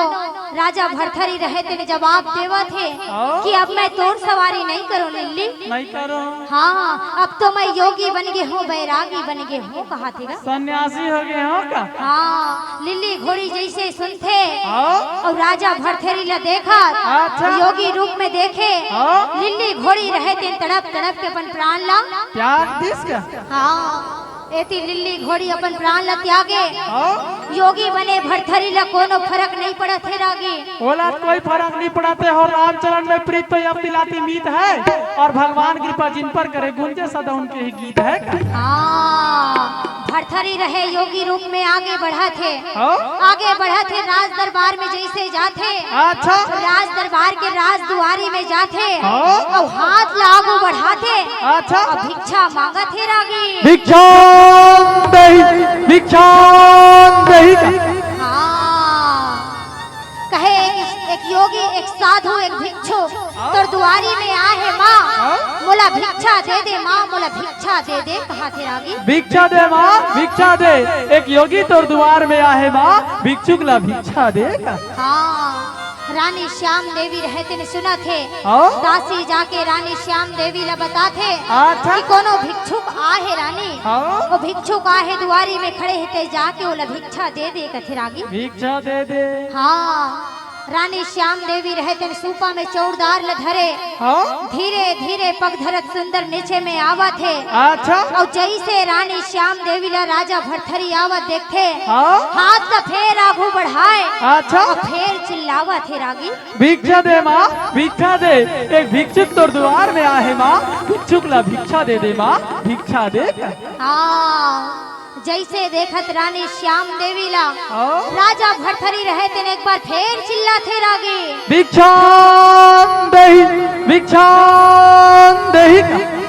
राजा भरथरी रहे तेन जवाब देवथे हाँ। कि अब मैं तोर सवारी नहीं करूँ लिल्ली। नहीं करूँ। हाँ, अब तो मैं योगी बन गे हूँ, बैरागी बन गे हूँ, कहथे गा। सन्यासी हो गे हूँ का? हाँ, लिल्ली घोड़ी जैसे सुनथे हाँ। अउ राजा भरथरी ला देखत अच्छा। योगी रूप में देखे, हाँ। लिल्ली घोड़ी रहे तेन तड़प तड़प के अपन प्राण ला त्याग दिस का? हाँ। एती लिल्ली घोड़ी अपन प्राण ला त्यागे। हाँ। योगी बने भरथरी ला कोनो फरक नहीं पड़त हे रागी। ओला कोई फरक नहीं पड़त हे। हो रामचरण में प्रीत तो यम दिलाती मीत है, और भगवान कृपा जिन पर करे गूंजे सदा उनके ही गीत है। हाँ, भरथरी रहे योगी रूप में आगे बढ़त हे। हाँ। आगे बढ़त हे राज दरबार में जैसे जाथे। अच्छा। राज दरबार के राज दुआरी में जाथे। हाँ। अउ हाथ ला आगू बढ़ाथे। अच्छा। अउ भिक्षा मांगथे रागी। भिक्षां देहि, भिक्षां देहि। हाँ। कहे एक, एक योगी, एक साधु, एक भिक्षु तोर दुआरी में आहे माँ, हाँ? मोला भिक्षा दे दे माँ, मोला भिक्षा दे दे, कहथे रागी। भिक्षा दे माँ, भिक्षा दे। एक योगी तोर दुआर में आहे माँ, भिक्षुक ला भिक्षा दे। हाँ, रानी श्याम देवी रहे तेन सुनथे। हाँ? दासी जाके रानी श्याम देवी ला बताथे अच्छा। कि कोनो भिक्षुक आहे रानी। हाँ? वो भिक्षुक आहे दुआरी में खड़े हे, ते जाके ओला भिक्षा दे दे, कथे रागी। भिक्षा दे दे। हाँ, रानी श्याम देवी रहे तेन सूपा में चौरदार ल धरे। हाँ? धीरे धीरे पग धरत सुंदर नीचे में आवत हे। अच्छा। अउ जैसे रानी श्याम देवी ला राजा भरथरी आवत देखथे, हाँ? हाथ ला फेर आगू बढ़ाए। अच्छा। अउ फेर चिल्लावत हे रागी। भिक्षा दे माँ, भिक्षा दे। एक भिक्षुक तोर दुआर में आहे माँ, भिक्षुक ला भिक्षा दे दे माँ, भिक्षा दे। हाँ। जैसे देखत रानी श्याम देवी ला, हाँ। राजा भरथरी रहे तेन एक बार फेर चिल्लाथे रागी। भिक्षां देहि, भिक्षां देहि।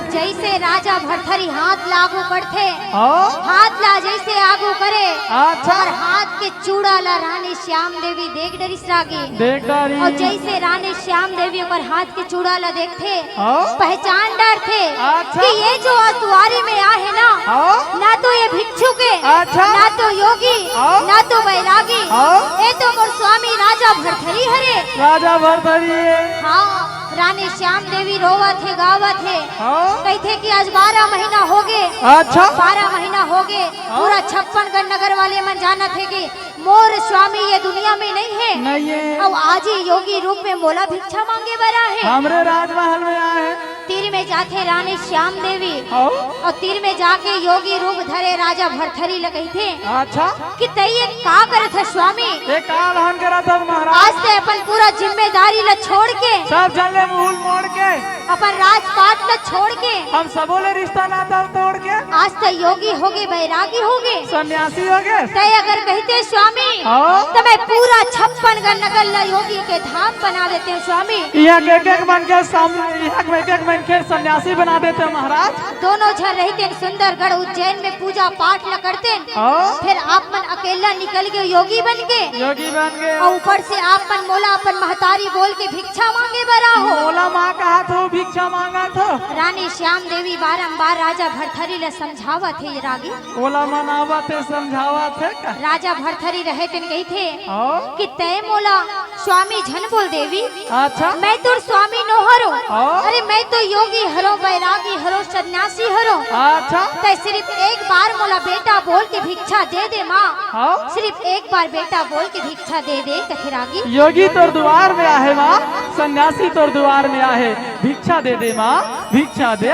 जइसे राजा भरथरी हाथ ला आगू बढ़थे, हाँ। हाथ ला जइसे आगू करे, अच्छा। अउ हाथ के चूड़ा ला रानी श्याम देवी देख डरिस रागी। देख डारी। अउ जइसे रानी श्याम देवी ओकर हाथ के चूड़ा ला देखथे, हाँ। पहचान डरथे अच्छा। कि ये जो असवारी में आहे ना, हाँ। ना तो ये भिक्षु के, अच्छा। ना तो योगी, हाँ। ना तो बैरागी, हाँ। ये तो मोर स्वामी राजा भरथरी हरे। राजा भरथरी हे। हाँ, रानी श्याम देवी रोवत हे, गावत हे। हाँ। कहिथे कि आज बारह महीना होगे। अच्छा। बारह महीना होगे। हाँ। पूरा छप्पनगढ़ नगर वाले मन जानत हे कि मोर स्वामी ये दुनिया में नहीं हे। नहीं हे। अउ आज ही योगी रूप में मोला भिक्षा मांगे बर आहे। हमरे राजमहल में आए हे। तीर में जाथे रानी श्याम देवी। हाँ। अउ तीर में जाके योगी रूप धरे राजा भरथरी ल कहिथे। अच्छा। कि तैं ये का करत हस स्वामी? ये का लहन करत हस महाराज? आज तैं अपन पूरा जिम्मेदारी ल छोड़ के, सब झन ले मुंह मोड़ के, अपन राजपाट ल छोड़ के, हम सबो ले रिश्ता नाता तोड़ के, आज तैं योगी होगे, बैरागी होगे, सन्यासी होगे। तैं अगर कहिते स्वामी, हाँ। त मैं पूरा छप्पनगढ़ नगर ल योगी के धाम बना देतेंव स्वामी। इहाँ के एक एक मन के सामने, इहाँ के एक एक मन के सन्यासी बना देतेंव महाराज। दोनों झन रहितेन सुंदरगढ़ उज्जैन में पूजा पाठ ल करतेन। हाँ। फेर आप मन अकेला निकल गे योगी बन के। योगी बन के। अउ ऊपर से आप मन मोला अपन महतारी बोल के भिक्षा मांगे बर आए हो। मोला माँ कहत हो, भिक्षा मांगत हो। रानी श्याम देवी बारंबार राजा भरथरी ल समझावत हे रागी। ओला मनावत हे, समझावत हे का? राजा भरथरी रहे तेन कहिथे हाँ। कि तैं मोला स्वामी झन बोल देवी। अच्छा। मैं तोर स्वामी नो हरो। हाँ। अरे मैं तो योगी हरो, बैरागी हरो, सन्यासी हरो। अच्छा। तैं सिर्फ एक बार मोला बेटा बोल के भिक्षा दे दे माँ। हाँ। सिर्फ एक बार बेटा बोल के भिक्षा दे दे कथे रागी। योगी तोर दुवार में आहे माँ, सन्यासी तोर दुवार में आहे, भिक्षा दे दे माँ, भिक्षा दे।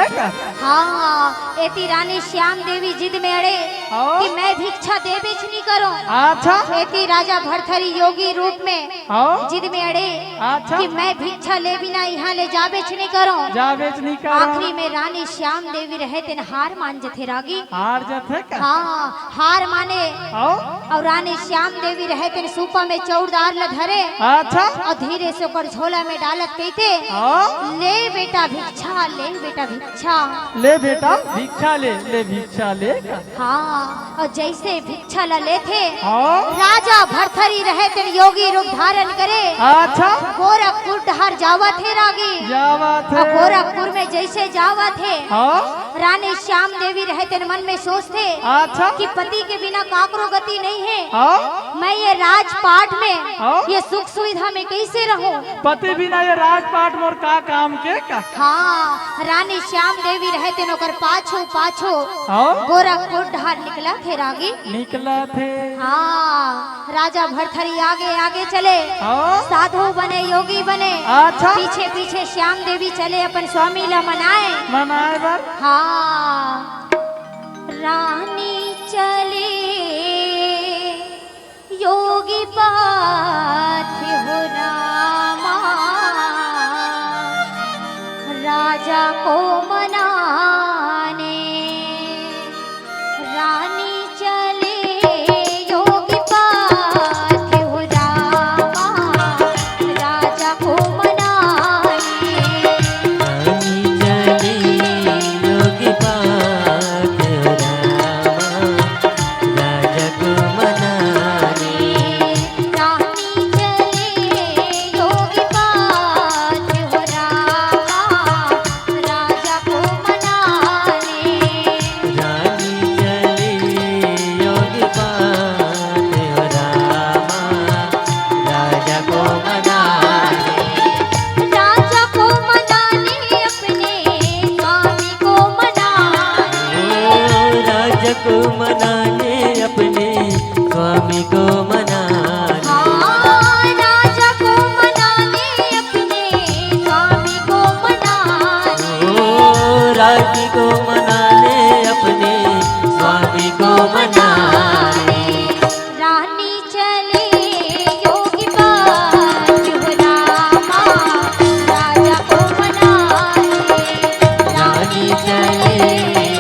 हाँ, एती रानी श्याम देवी जिद में अड़े हाँ। कि मैं भिक्षा देबेच नी करो। अच्छा। एती राजा भरथरी योगी रूप में हाँ। जिद में अड़े अच्छा। कि मैं भिक्षा ले बिना इहाँ ले जाबेच नी करो। जाबेच नी करो। आखिरी में रानी श्याम देवी रहे तेन हार मान जथे रागी। हार जथे का? हाँ, हार माने। हाँ। अउ रानी श्याम देवी रहे तेन सूपा में चौरदार ल धरे। अच्छा। अउ धीरे से ओकर झोला में डालत कहिथे, हाँ। ले बेटा भिक्षा, ले बेटा भिक्षा। ले बेटा भिक्षा ले, ले भिक्षा ले। हाँ, अउ जइसे भिक्षा ला लेथे, हाँ। राजा भरथरी रहे तेन योगी रूप धारण करे। अच्छा। गोरखपुर डहर जावत हे रागी। जावत हे। अउ गोरखपुर में जइसे जावत हे, हाँ। रानी श्याम देवी रहे तेन मन में सोचथे अच्छा। कि पति के बिना काकरो गति नहीं हे। हाँ। मैं ये राजपाट में, हाँ। ये सुख सुविधा में कइसे रहूं? पति बिना ये राजपाट मोर का काम के का? हाँ, रानी श्याम देवी रहे तेन ओकर पाछू पाछू हाँ। गोरखपुर डहर निकलत हे रागी। निकलत हे। हाँ, राजा भरथरी आगे आगे चले। हाँ। साधु बने, योगी बने। अच्छा। पीछे पीछे श्याम देवी चले अपन स्वामी ला मनाए। मनाए बर। हाँ। रानी चले योगी पाथ हो रामा, राजा को मनाने। रानी चले योगी पाथ हो रामा, राजा को मनाने। रानी चले योगी पाथ हो रामा, राजा को मनाने। रानी चले योगी पाथ हो रामा, राजा को मनाने। रानी चले योगी पाथ हो रामा, राजा को मनाने। राजा को मनाने अपने स्वामी को मनाने। ओ, राजा को मनाने अपने स्वामी को मनाने। हाँ, राजा को मनाने अपने स्वामी को मनाने। ओ, रानी को मनाने अपने स्वामी को मनाने। रानी चले योगी पाथ हो रामा, राजा को मनाने। रानी चले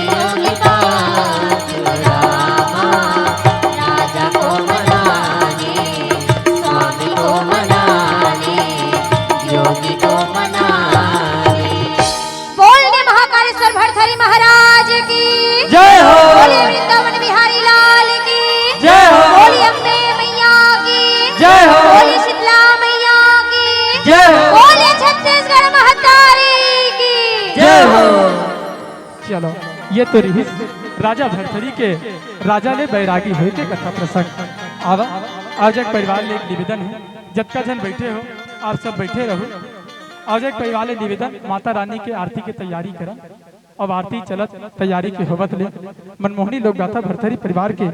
योगी पाथ हो रामा, राजा को मनाने, स्वामी को मनाने, योगी को मनाने। बोल दे महाकालेश्वर भर चलो, ये तो रिहिस राजा भरथरी के राजा ले बैरागी होए के कथा प्रसंग। आवा, आज एक परिवार ले एक निवेदन हे, जतका झन बैठे हो, आप सब बैठे रहो। आज एक परिवार ले निवेदन, माता रानी के आरती के तैयारी करा। अब आरती चलत, तैयारी के होवत ले मनमोहनी लोक गाथा भरथरी परिवार के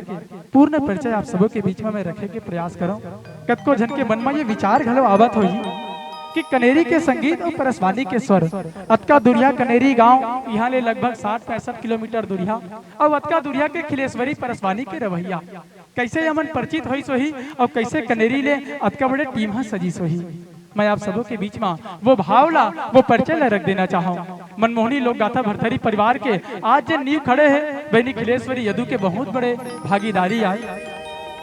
पूर्ण परिचय आप सबो के बीच में मैं रखे के प्रयास करौं। कतको झन के मन में ये विचार घलो आवत होही कि कनेरी के संगीत अउ परसवानी के स्वर, अतका दुरिहा कनेरी गांव, इहां ले लगभग साठ पैंसठ किलोमीटर दुरिहा, अउ अतका दुरिहा के खिलेश्वरी परसवानी के रवैया, कैसे ये मन परिचित होइस होही अउ कैसे कनेरी ले अतका बड़े टीम ह सजिस होही। मैं आप सबो के बीच में वो भाव ला, वो परिचय ला रख देना चाहूँ। मनमोहनी लोक गाथा भरथरी परिवार के आज जे नींव खड़े हे, बहिनी खिलेश्वरी यदु के बहुत बड़े भागीदारी आय।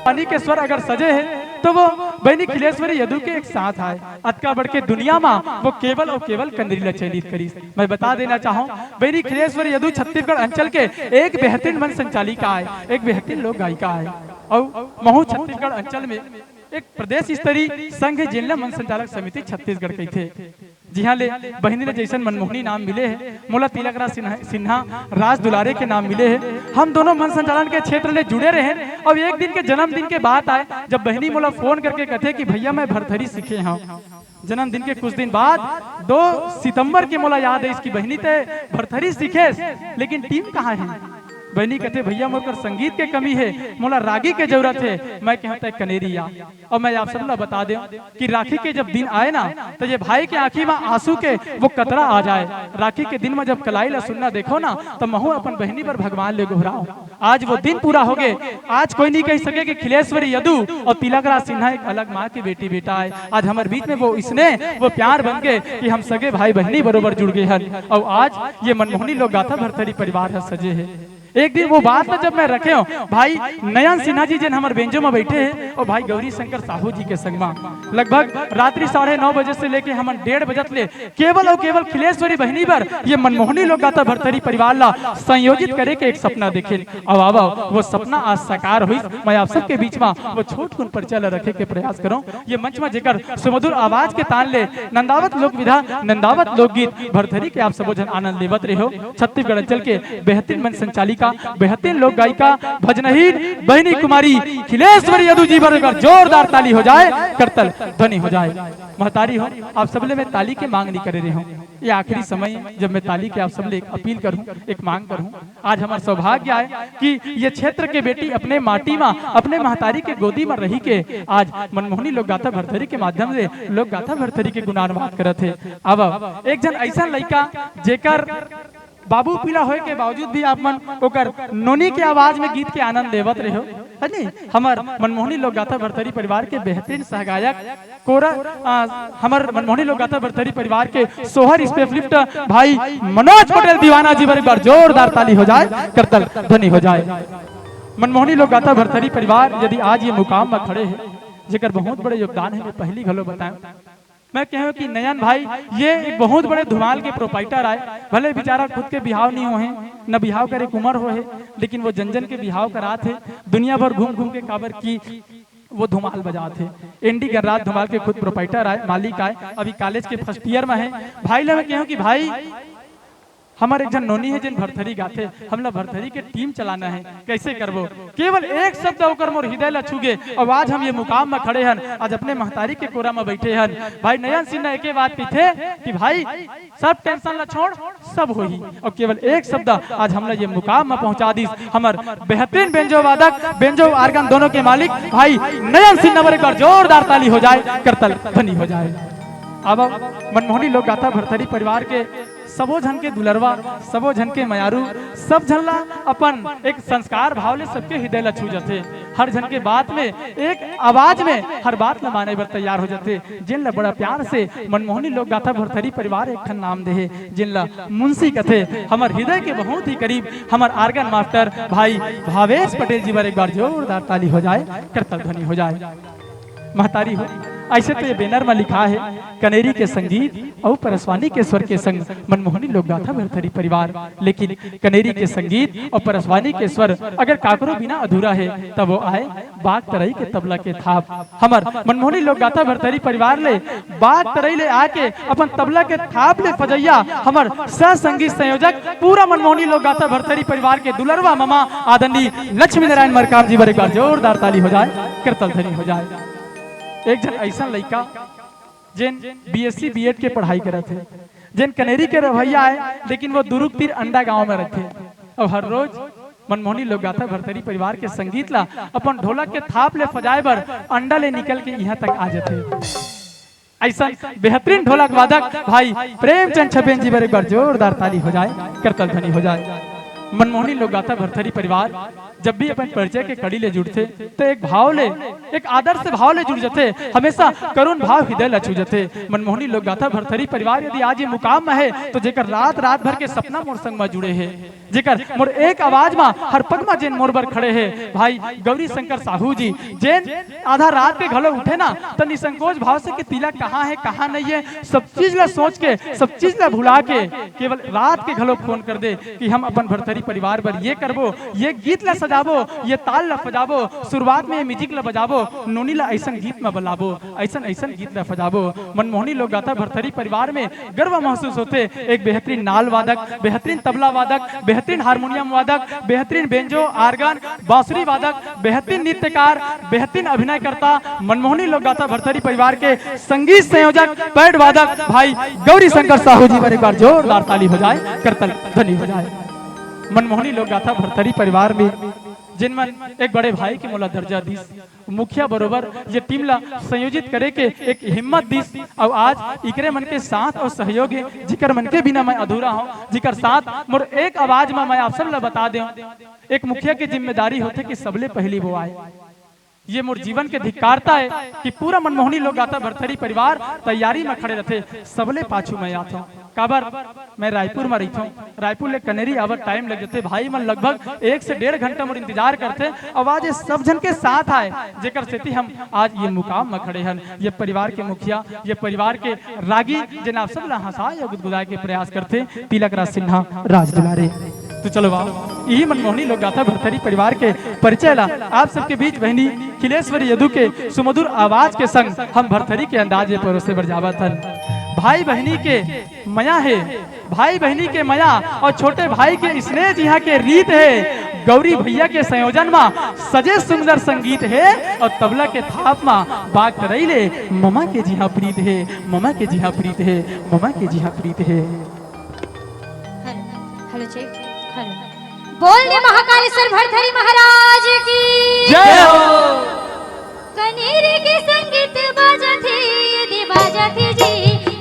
पानी के स्वर अगर सजे हे, तो वो बहिनी खिलेश्वरी यदु के एक साथ आय। अतका बड़के दुनिया मा वो केवल अउ केवल कनेरी ला चयनित करिस। मैं बता देना चाहूँ, बहिनी खिलेश्वरी यदु छत्तीसगढ़ अंचल के एक बेहतरीन मंच संचालिका आय, एक बेहतरीन लोक गायिका आय। अउ महू छत्तीसगढ़ अंचल में एक प्रदेश स्तरीय संघ हे, जेन ला मंच संचालक समिति छत्तीसगढ़ कहिथे। जिहां ले बहिनी ले जैसन मनमोहनी नाम मिले हे, मोला तिलक राज सिन्हा, सिन्हा राज दुलारे के नाम मिले हे। हम दोनों मंच संचालन के क्षेत्र ले जुड़े रहेन अउ एक दिन के जन्मदिन के बात आय, जब बहिनी मोला फोन करके कथे कि भैया, मैं भरथरी सीखे हंव। जन्मदिन के कुछ दिन बाद दो सितंबर के मोला याद आइस कि बहिनी, तैं भरथरी सीखेस, लेकिन टीम कहाँ हे? बहिनी कथे, भैया, मोर कर संगीत के कमी हे, मोला रागी के जरूरत हे। मैं कहेंव, तैं कनेरी आ। अउ मैं आप सब ला बता देंव कि राखी के जब दिन आय ना, त ये भाई के आंखी में आंसू के वो कतरा आ जाय। राखी के दिन में जब कलाई ला सुन्ना देखों ना, त महू अपन बहिनी बर भगवान ले गोहरावों। आज वो दिन पूरा होगे। आज कोई नहीं कहि सके कि खिलेश्वरी यदु अउ तिलक राज सिन्हा एक अलग माँ के बेटी बेटा आय। आज हमर बीच में वो स्नेह, वो प्यार बन गे कि हम सगे भाई बहिनी बरोबर जुड़ गे हन। अउ आज ये मनमोहनी लोक गाथा भरथरी परिवार ह सजे हे। एक दिन वो बात ला जब मैं रखे हंव, भाई नयन सिन्हा जी, जेन हमर बेंजो में बैठे हे, अउ भाई गौरी शंकर साहू जी के संग में लगभग रात्रि साढ़े नौ बजे से लेके हमन डेढ़ बजे ले केवल अउ केवल खिलेश्वरी बहिनी बर ये मनमोहनी लोक गाथा भरथरी परिवार ला संयोजित करे के एक सपना देखेन। अउ आवा, वो सपना आज साकार होइस। मैं आप सबके बीच में वो छोटकुन परिचय ला रखे के प्रयास करौं। ये मंच में जेकर सुमधुर आवाज के तान ले नंदावत लोक विधा, नंदावत लोकगीत भरथरी के आप सबो झन आनंद लेवत रहे हो। छत्तीसगढ़ अंचल के बेहतरीन मंच संचालिका, बेहतरीन लोक गायिका, भजनहीन बहिनी कुमारी खिलेश्वरी यदु जी बर एक बार जोरदार ताली हो जाय, करतल ध्वनि हो जाय। महतारी हो, आप सबले मैं ताली के मांग नहीं करे रहे हूँ। ये आखिरी समय, जब मैं ताली के आप सबले एक अपील करूँ, एक मांग करूँ, आज हमर सौभाग्य आय कि ये क्षेत्र के बेटी अपने माटी मा, अपने महतारी के गोदी मा रही के आज मनमोहनी लोक गाथा भरथरी के माध्यम से लोक गाथा भरथरी के गुणानुवाद करत हे। अब एक झन ऐसा लइका, जेकर बाबू पीला होए के बावजूद भी आप मन ओकर नोनी के आवाज में गीत के आनंद लेवत रहे हो, है नी? हमर मनमोहनी लोक गाथा भरथरी परिवार के बेहतरीन सहगायक कोरा, आ, हमर मनमोहनी लोक गाथा भरथरी परिवार के सोहर स्पेशलिस्ट भाई मनोज पटेल दीवाना जी बर एक बार जोरदार ताली हो जाय, करतल ध्वनि हो जाय। मनमोहनी लोक गाथा भरथरी परिवार यदि आज ये मुकाम में खड़े हे, जेकर बहुत बड़े योगदान हे, मैं पहली घलो बताएं। मैं कहेंव कि नयन भाई, ये एक बहुत बड़े धुमाल के प्रोपाइटर आय। भले बेचारा खुद के बिहाव नहीं होहे, न बिहाव करे के उमर होहे, लेकिन वो जन जन के बिहाव करात हे। दुनिया भर घूम घूम के, काबर कि वो धुमाल बजात हे। एनडी गणराज धुमाल के खुद प्रोपाइटर आय, मालिक आय, अभी कॉलेज के फर्स्ट ईयर में हे। भाई ला मैं कहेंव कि भाई, हमर एक झन नोनी हे, जेन भरथरी गाथे, हमला भरथरी के टीम चलाना हे, कैसे करबो? केवल एक शब्द ओकर मोर हृदय ला छू गे, अउ आज हम ये मुकाम में खड़े हन, आज अपने महतारी के कोरा में बैठे हन। भाई नयन सिन्हा एके बात कहिथे कि भाई, सब टेंशन ला छोड़, सब होही। अउ केवल एक शब्द आज हमला ये मुकाम में पहुंचा दिस। हमर बेहतरीन बेंजो वादक, बेंजो आर्गन दोनों के मालिक भाई नयन सिन्हा बर एक बार जोरदार ताली हो जाय, करतल ध्वनि हो जाय। अब मनमोहनी लोक गाथा भरथरी परिवार के सबो झन के दुलरवा, सबो झन के मयारू, सब झन ला अपन एक संस्कार भाव ले सबके हृदय ला छू जथे। हर झन के बात में, एक आवाज में हर बात ला माने बर तैयार हो जथे। जेन ला बड़ा प्यार से मनमोहनी लोक गाथा भरथरी परिवार एक ठन नाम दे हे, जेन ला मुंशी कथे। हमर हृदय के बहुत ही करीब हमर आर्गन मास्टर भाई भावेश पटेल जी बर एक बार जोरदार ताली हो जाय, करतल ध्वनि हो जाय। महतारी हो, अइसे तो ये बैनर म लिखा हे, कनेरी के संगीत अउ परसवानी के स्वर के संग मनमोहनी लोकगाथा भरथरी परिवार, लेकिन कनेरी के संगीत अउ परसवानी के स्वर अगर काकरो बिना अधूरा हे, त वो आय बाग तरई के तबला के थाप। हमर मनमोहनी लोकगाथा भरथरी परिवार ले बाग तरई ले आके अपन तबला के थाप ले फजइया हमर सह संगीत संयोजक पूरा मनमोहनी लोकगाथा भरथरी परिवार के दुलरवा ममा आदरणीय लक्ष्मी नारायण मरकाम जी बर एक बार जोरदार ताली हो जाय, करतल ध्वनि हो जाय। एक झन अइसन लइका जेन बीएससी बीएड के पढ़ाई करत हे, जेन कनेरी के रहवइया आय, लेकिन वो दुरुग तीर अंडा गांव में रहिथे। अउ हर रोज मनमोहनी लोकगाथा भरथरी परिवार के संगीत ला अपन ढोलक के थाप ले फजाय बर अंडा ले निकल के इहां तक आ जथे। अइसन बेहतरीन ढोलक वादक भाई प्रेमचंद छपेन जी बर एक बार जोरदार ताली हो जाय, करतल ध्वनि हो जाय। मनमोहनी लोकगाथा भरथरी परिवार जब भी अपन परिचय के कड़ी ले जुड़थे, तो एक भाव ले, एक आदर्श भाव ले जुड़ जथे, हमेशा करुण भाव हृदय ला छू जथे। मनमोहनी लोकगाथा भरथरी परिवार यदि आज ये मुकाम में हे, तो जेकर रात, रात भर के सपना मोर संग में जुड़े हे, जेकर मोर एक आवाज मा हर पग मा जेन मोर बर खड़े हे, भाई गौरी शंकर साहू जी, जेन आधा रात के घलो उठे ना, त निसंकोच भाव से कि तिलक कहाँ हे, कहाँ नहीं हे, सब चीज ला सोच के, सब चीज ला भुला के, केवल रात के घलो फोन कर दे कि हम अपन भरथरी परिवार बर ये करबो, ये गीत ला सजाबो, ये ताल ला बजाबो, शुरुआत में ये म्यूजिक ला बजाबो, नोनी ला अइसन गीत में बलाबो, अइसन, अइसन गीत ला बजाबो। मनमोहनी लोकगाथा भरथरी परिवार में गर्व महसूस होथे। एक बेहतरीन नाल वादक, बेहतरीन तबला वादक, बेहतरीन हारमोनियम वादक, बेहतरीन बेंजो, आर्गन, बांसुरी वादक, बेहतरीन नृत्यकार, बेहतरीन अभिनयकर्ता, मनमोहनी लोकगाथा भरथरी परिवार के संगीत संयोजक, पैड वादक भाई गौरी शंकर साहू जी बर एक बार जोरदार ताली हो जाय, करतल ध्वनि हो जाय। मनमोहनी लोकगाथा भरथरी परिवार में जेन मन एक बड़े भाई के मोला दर्जा दिस, मुखिया बरोबर ये टीम ला संयोजित करे के एक हिम्मत दिस, अउ आज इकरे मन के साथ अउ सहयोग हे, जिकर मन के बिना मैं अधूरा हूँ, जिकर साथ मोर एक आवाज में मैं आप सब ला बता दें, एक मुखिया के जिम्मेदारी होथे कि सबले पहली वो आय। ये मोर जीवन के धिक्कारता हे कि पूरा मनमोहनी लोकगाथा भरथरी परिवार तैयारी में खड़े रहथे, सबले पाछू मैं आथों। काबर मैं रायपुर में रहिथों, रायपुर ले कनेरी आवर टाइम लग जथे, भाई मन लगभग एक से डेढ़ घंटा मोर इंतजार करथे। अब आज ये सब झन के साथ आय, जेकर सेती हम आज ये मुकाम में खड़े हन। ये परिवार के मुखिया, ये परिवार के रागी, जेन आप सब ला हंसाए अउ गुदगुदाए के प्रयास करथे, तिलक राज सिन्हा राज दुलारे। तो चलो वाह, यही मनमोहनी लोकगाथा भरथरी परिवार के परिचय ला आप सबके बीच बहिनी खिलेश्वरी यदु के सुमधुर आवाज के संग हम भरथरी के अंदाज में परोसे बर जावत हन। भाई बहिनी के मया हे, भाई बहिनी के मया अउ छोटे भाई के स्नेह जिहां के रीत हे। गौरी भैया के संयोजन मा सजे सुंदर संगीत हे अउ तबला के थाप मा बाग तरई ले ममा के जिहां प्रीत हे, ममा के जिहां प्रीत हे, ममा के जिहां प्रीत हे। Hello, hello check, hello. बोल दे महाकालेश्वर भरथरी महाराज की जय हो। कनेरी के संगीत बाजत हे, यदि बाजत हे जी,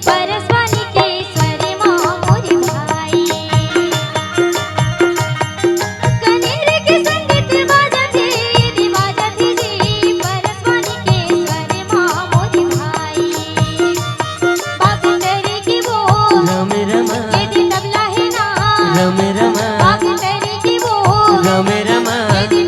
परसवानी के स्वर मा मोर भाई। कनेरी के संगीत बाजत हे, यदि बाजत हे जी, परसवानी के स्वर मा मोर भाई। बाग तरई के बोल, रम रमा। यदि तबला हे ना, रम रमा। बाग तरई के बोल, रम रमा। यदि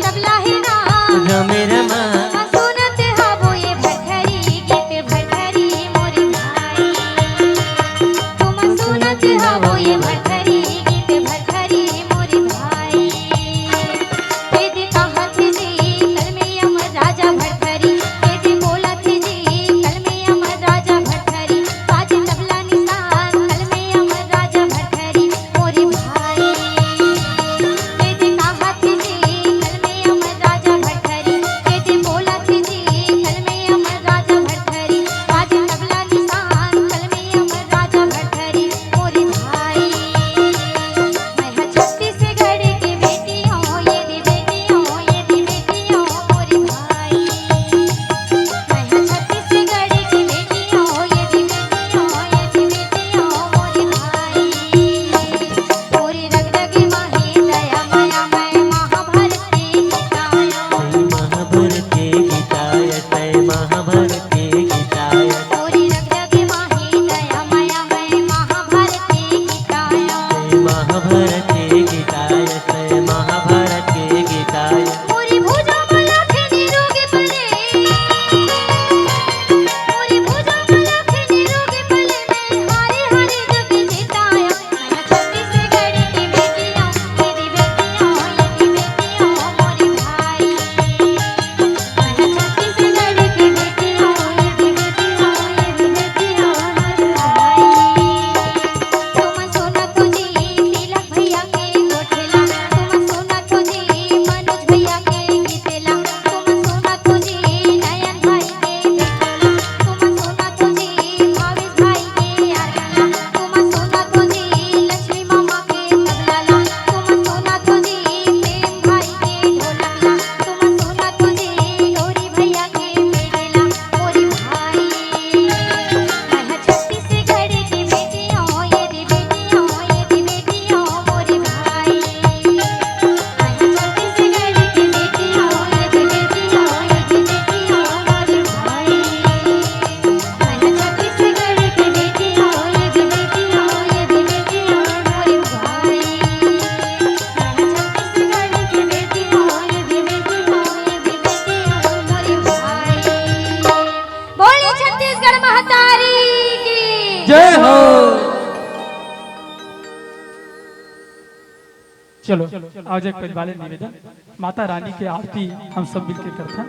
चलो, आज एक पहले वाले निवेदन, माता रानी के आरती हम सब मिलके करथन।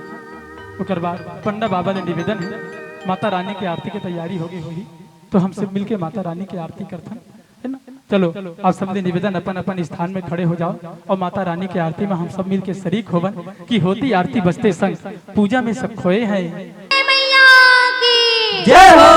ओकर बाद पंडा बाबा ले निवेदन है, माता रानी के आरती के तैयारी हो गई होही, तो हम सब मिलके माता रानी के आरती करथन, है ना? चलो, आप सब ले निवेदन, अपन अपन स्थान में खड़े हो जाओ और माता रानी के आरती में हम सब मिलके शरीक होवन कि होती आरती बजते संग पूजा में सब खोए हैं। मैया की जय हो।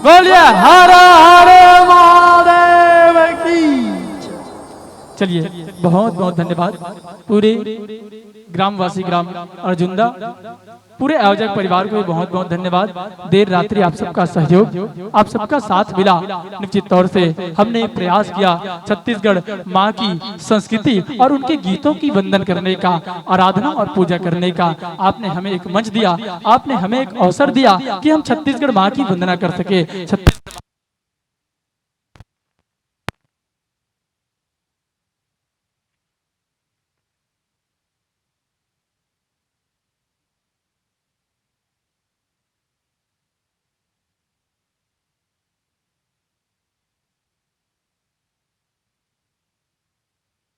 बोलिए हर हर महादेव की। चलिए, बहुत बहुत धन्यवाद पूरे ग्रामवासी ग्राम अर्जुंदा, पूरे आयोजक परिवार को भी बहुत बहुत धन्यवाद। देर रात्रि आप सबका सहयोग, आप सबका साथ मिला। निश्चित तौर से हमने प्रयास किया छत्तीसगढ़ माँ की संस्कृति और उनके गीतों की वंदन करने का, आराधना और पूजा करने का। आपने हमें एक मंच दिया, आपने हमें एक अवसर दिया कि हम छत्तीसगढ़ माँ की वंदना कर सके। छत्तीस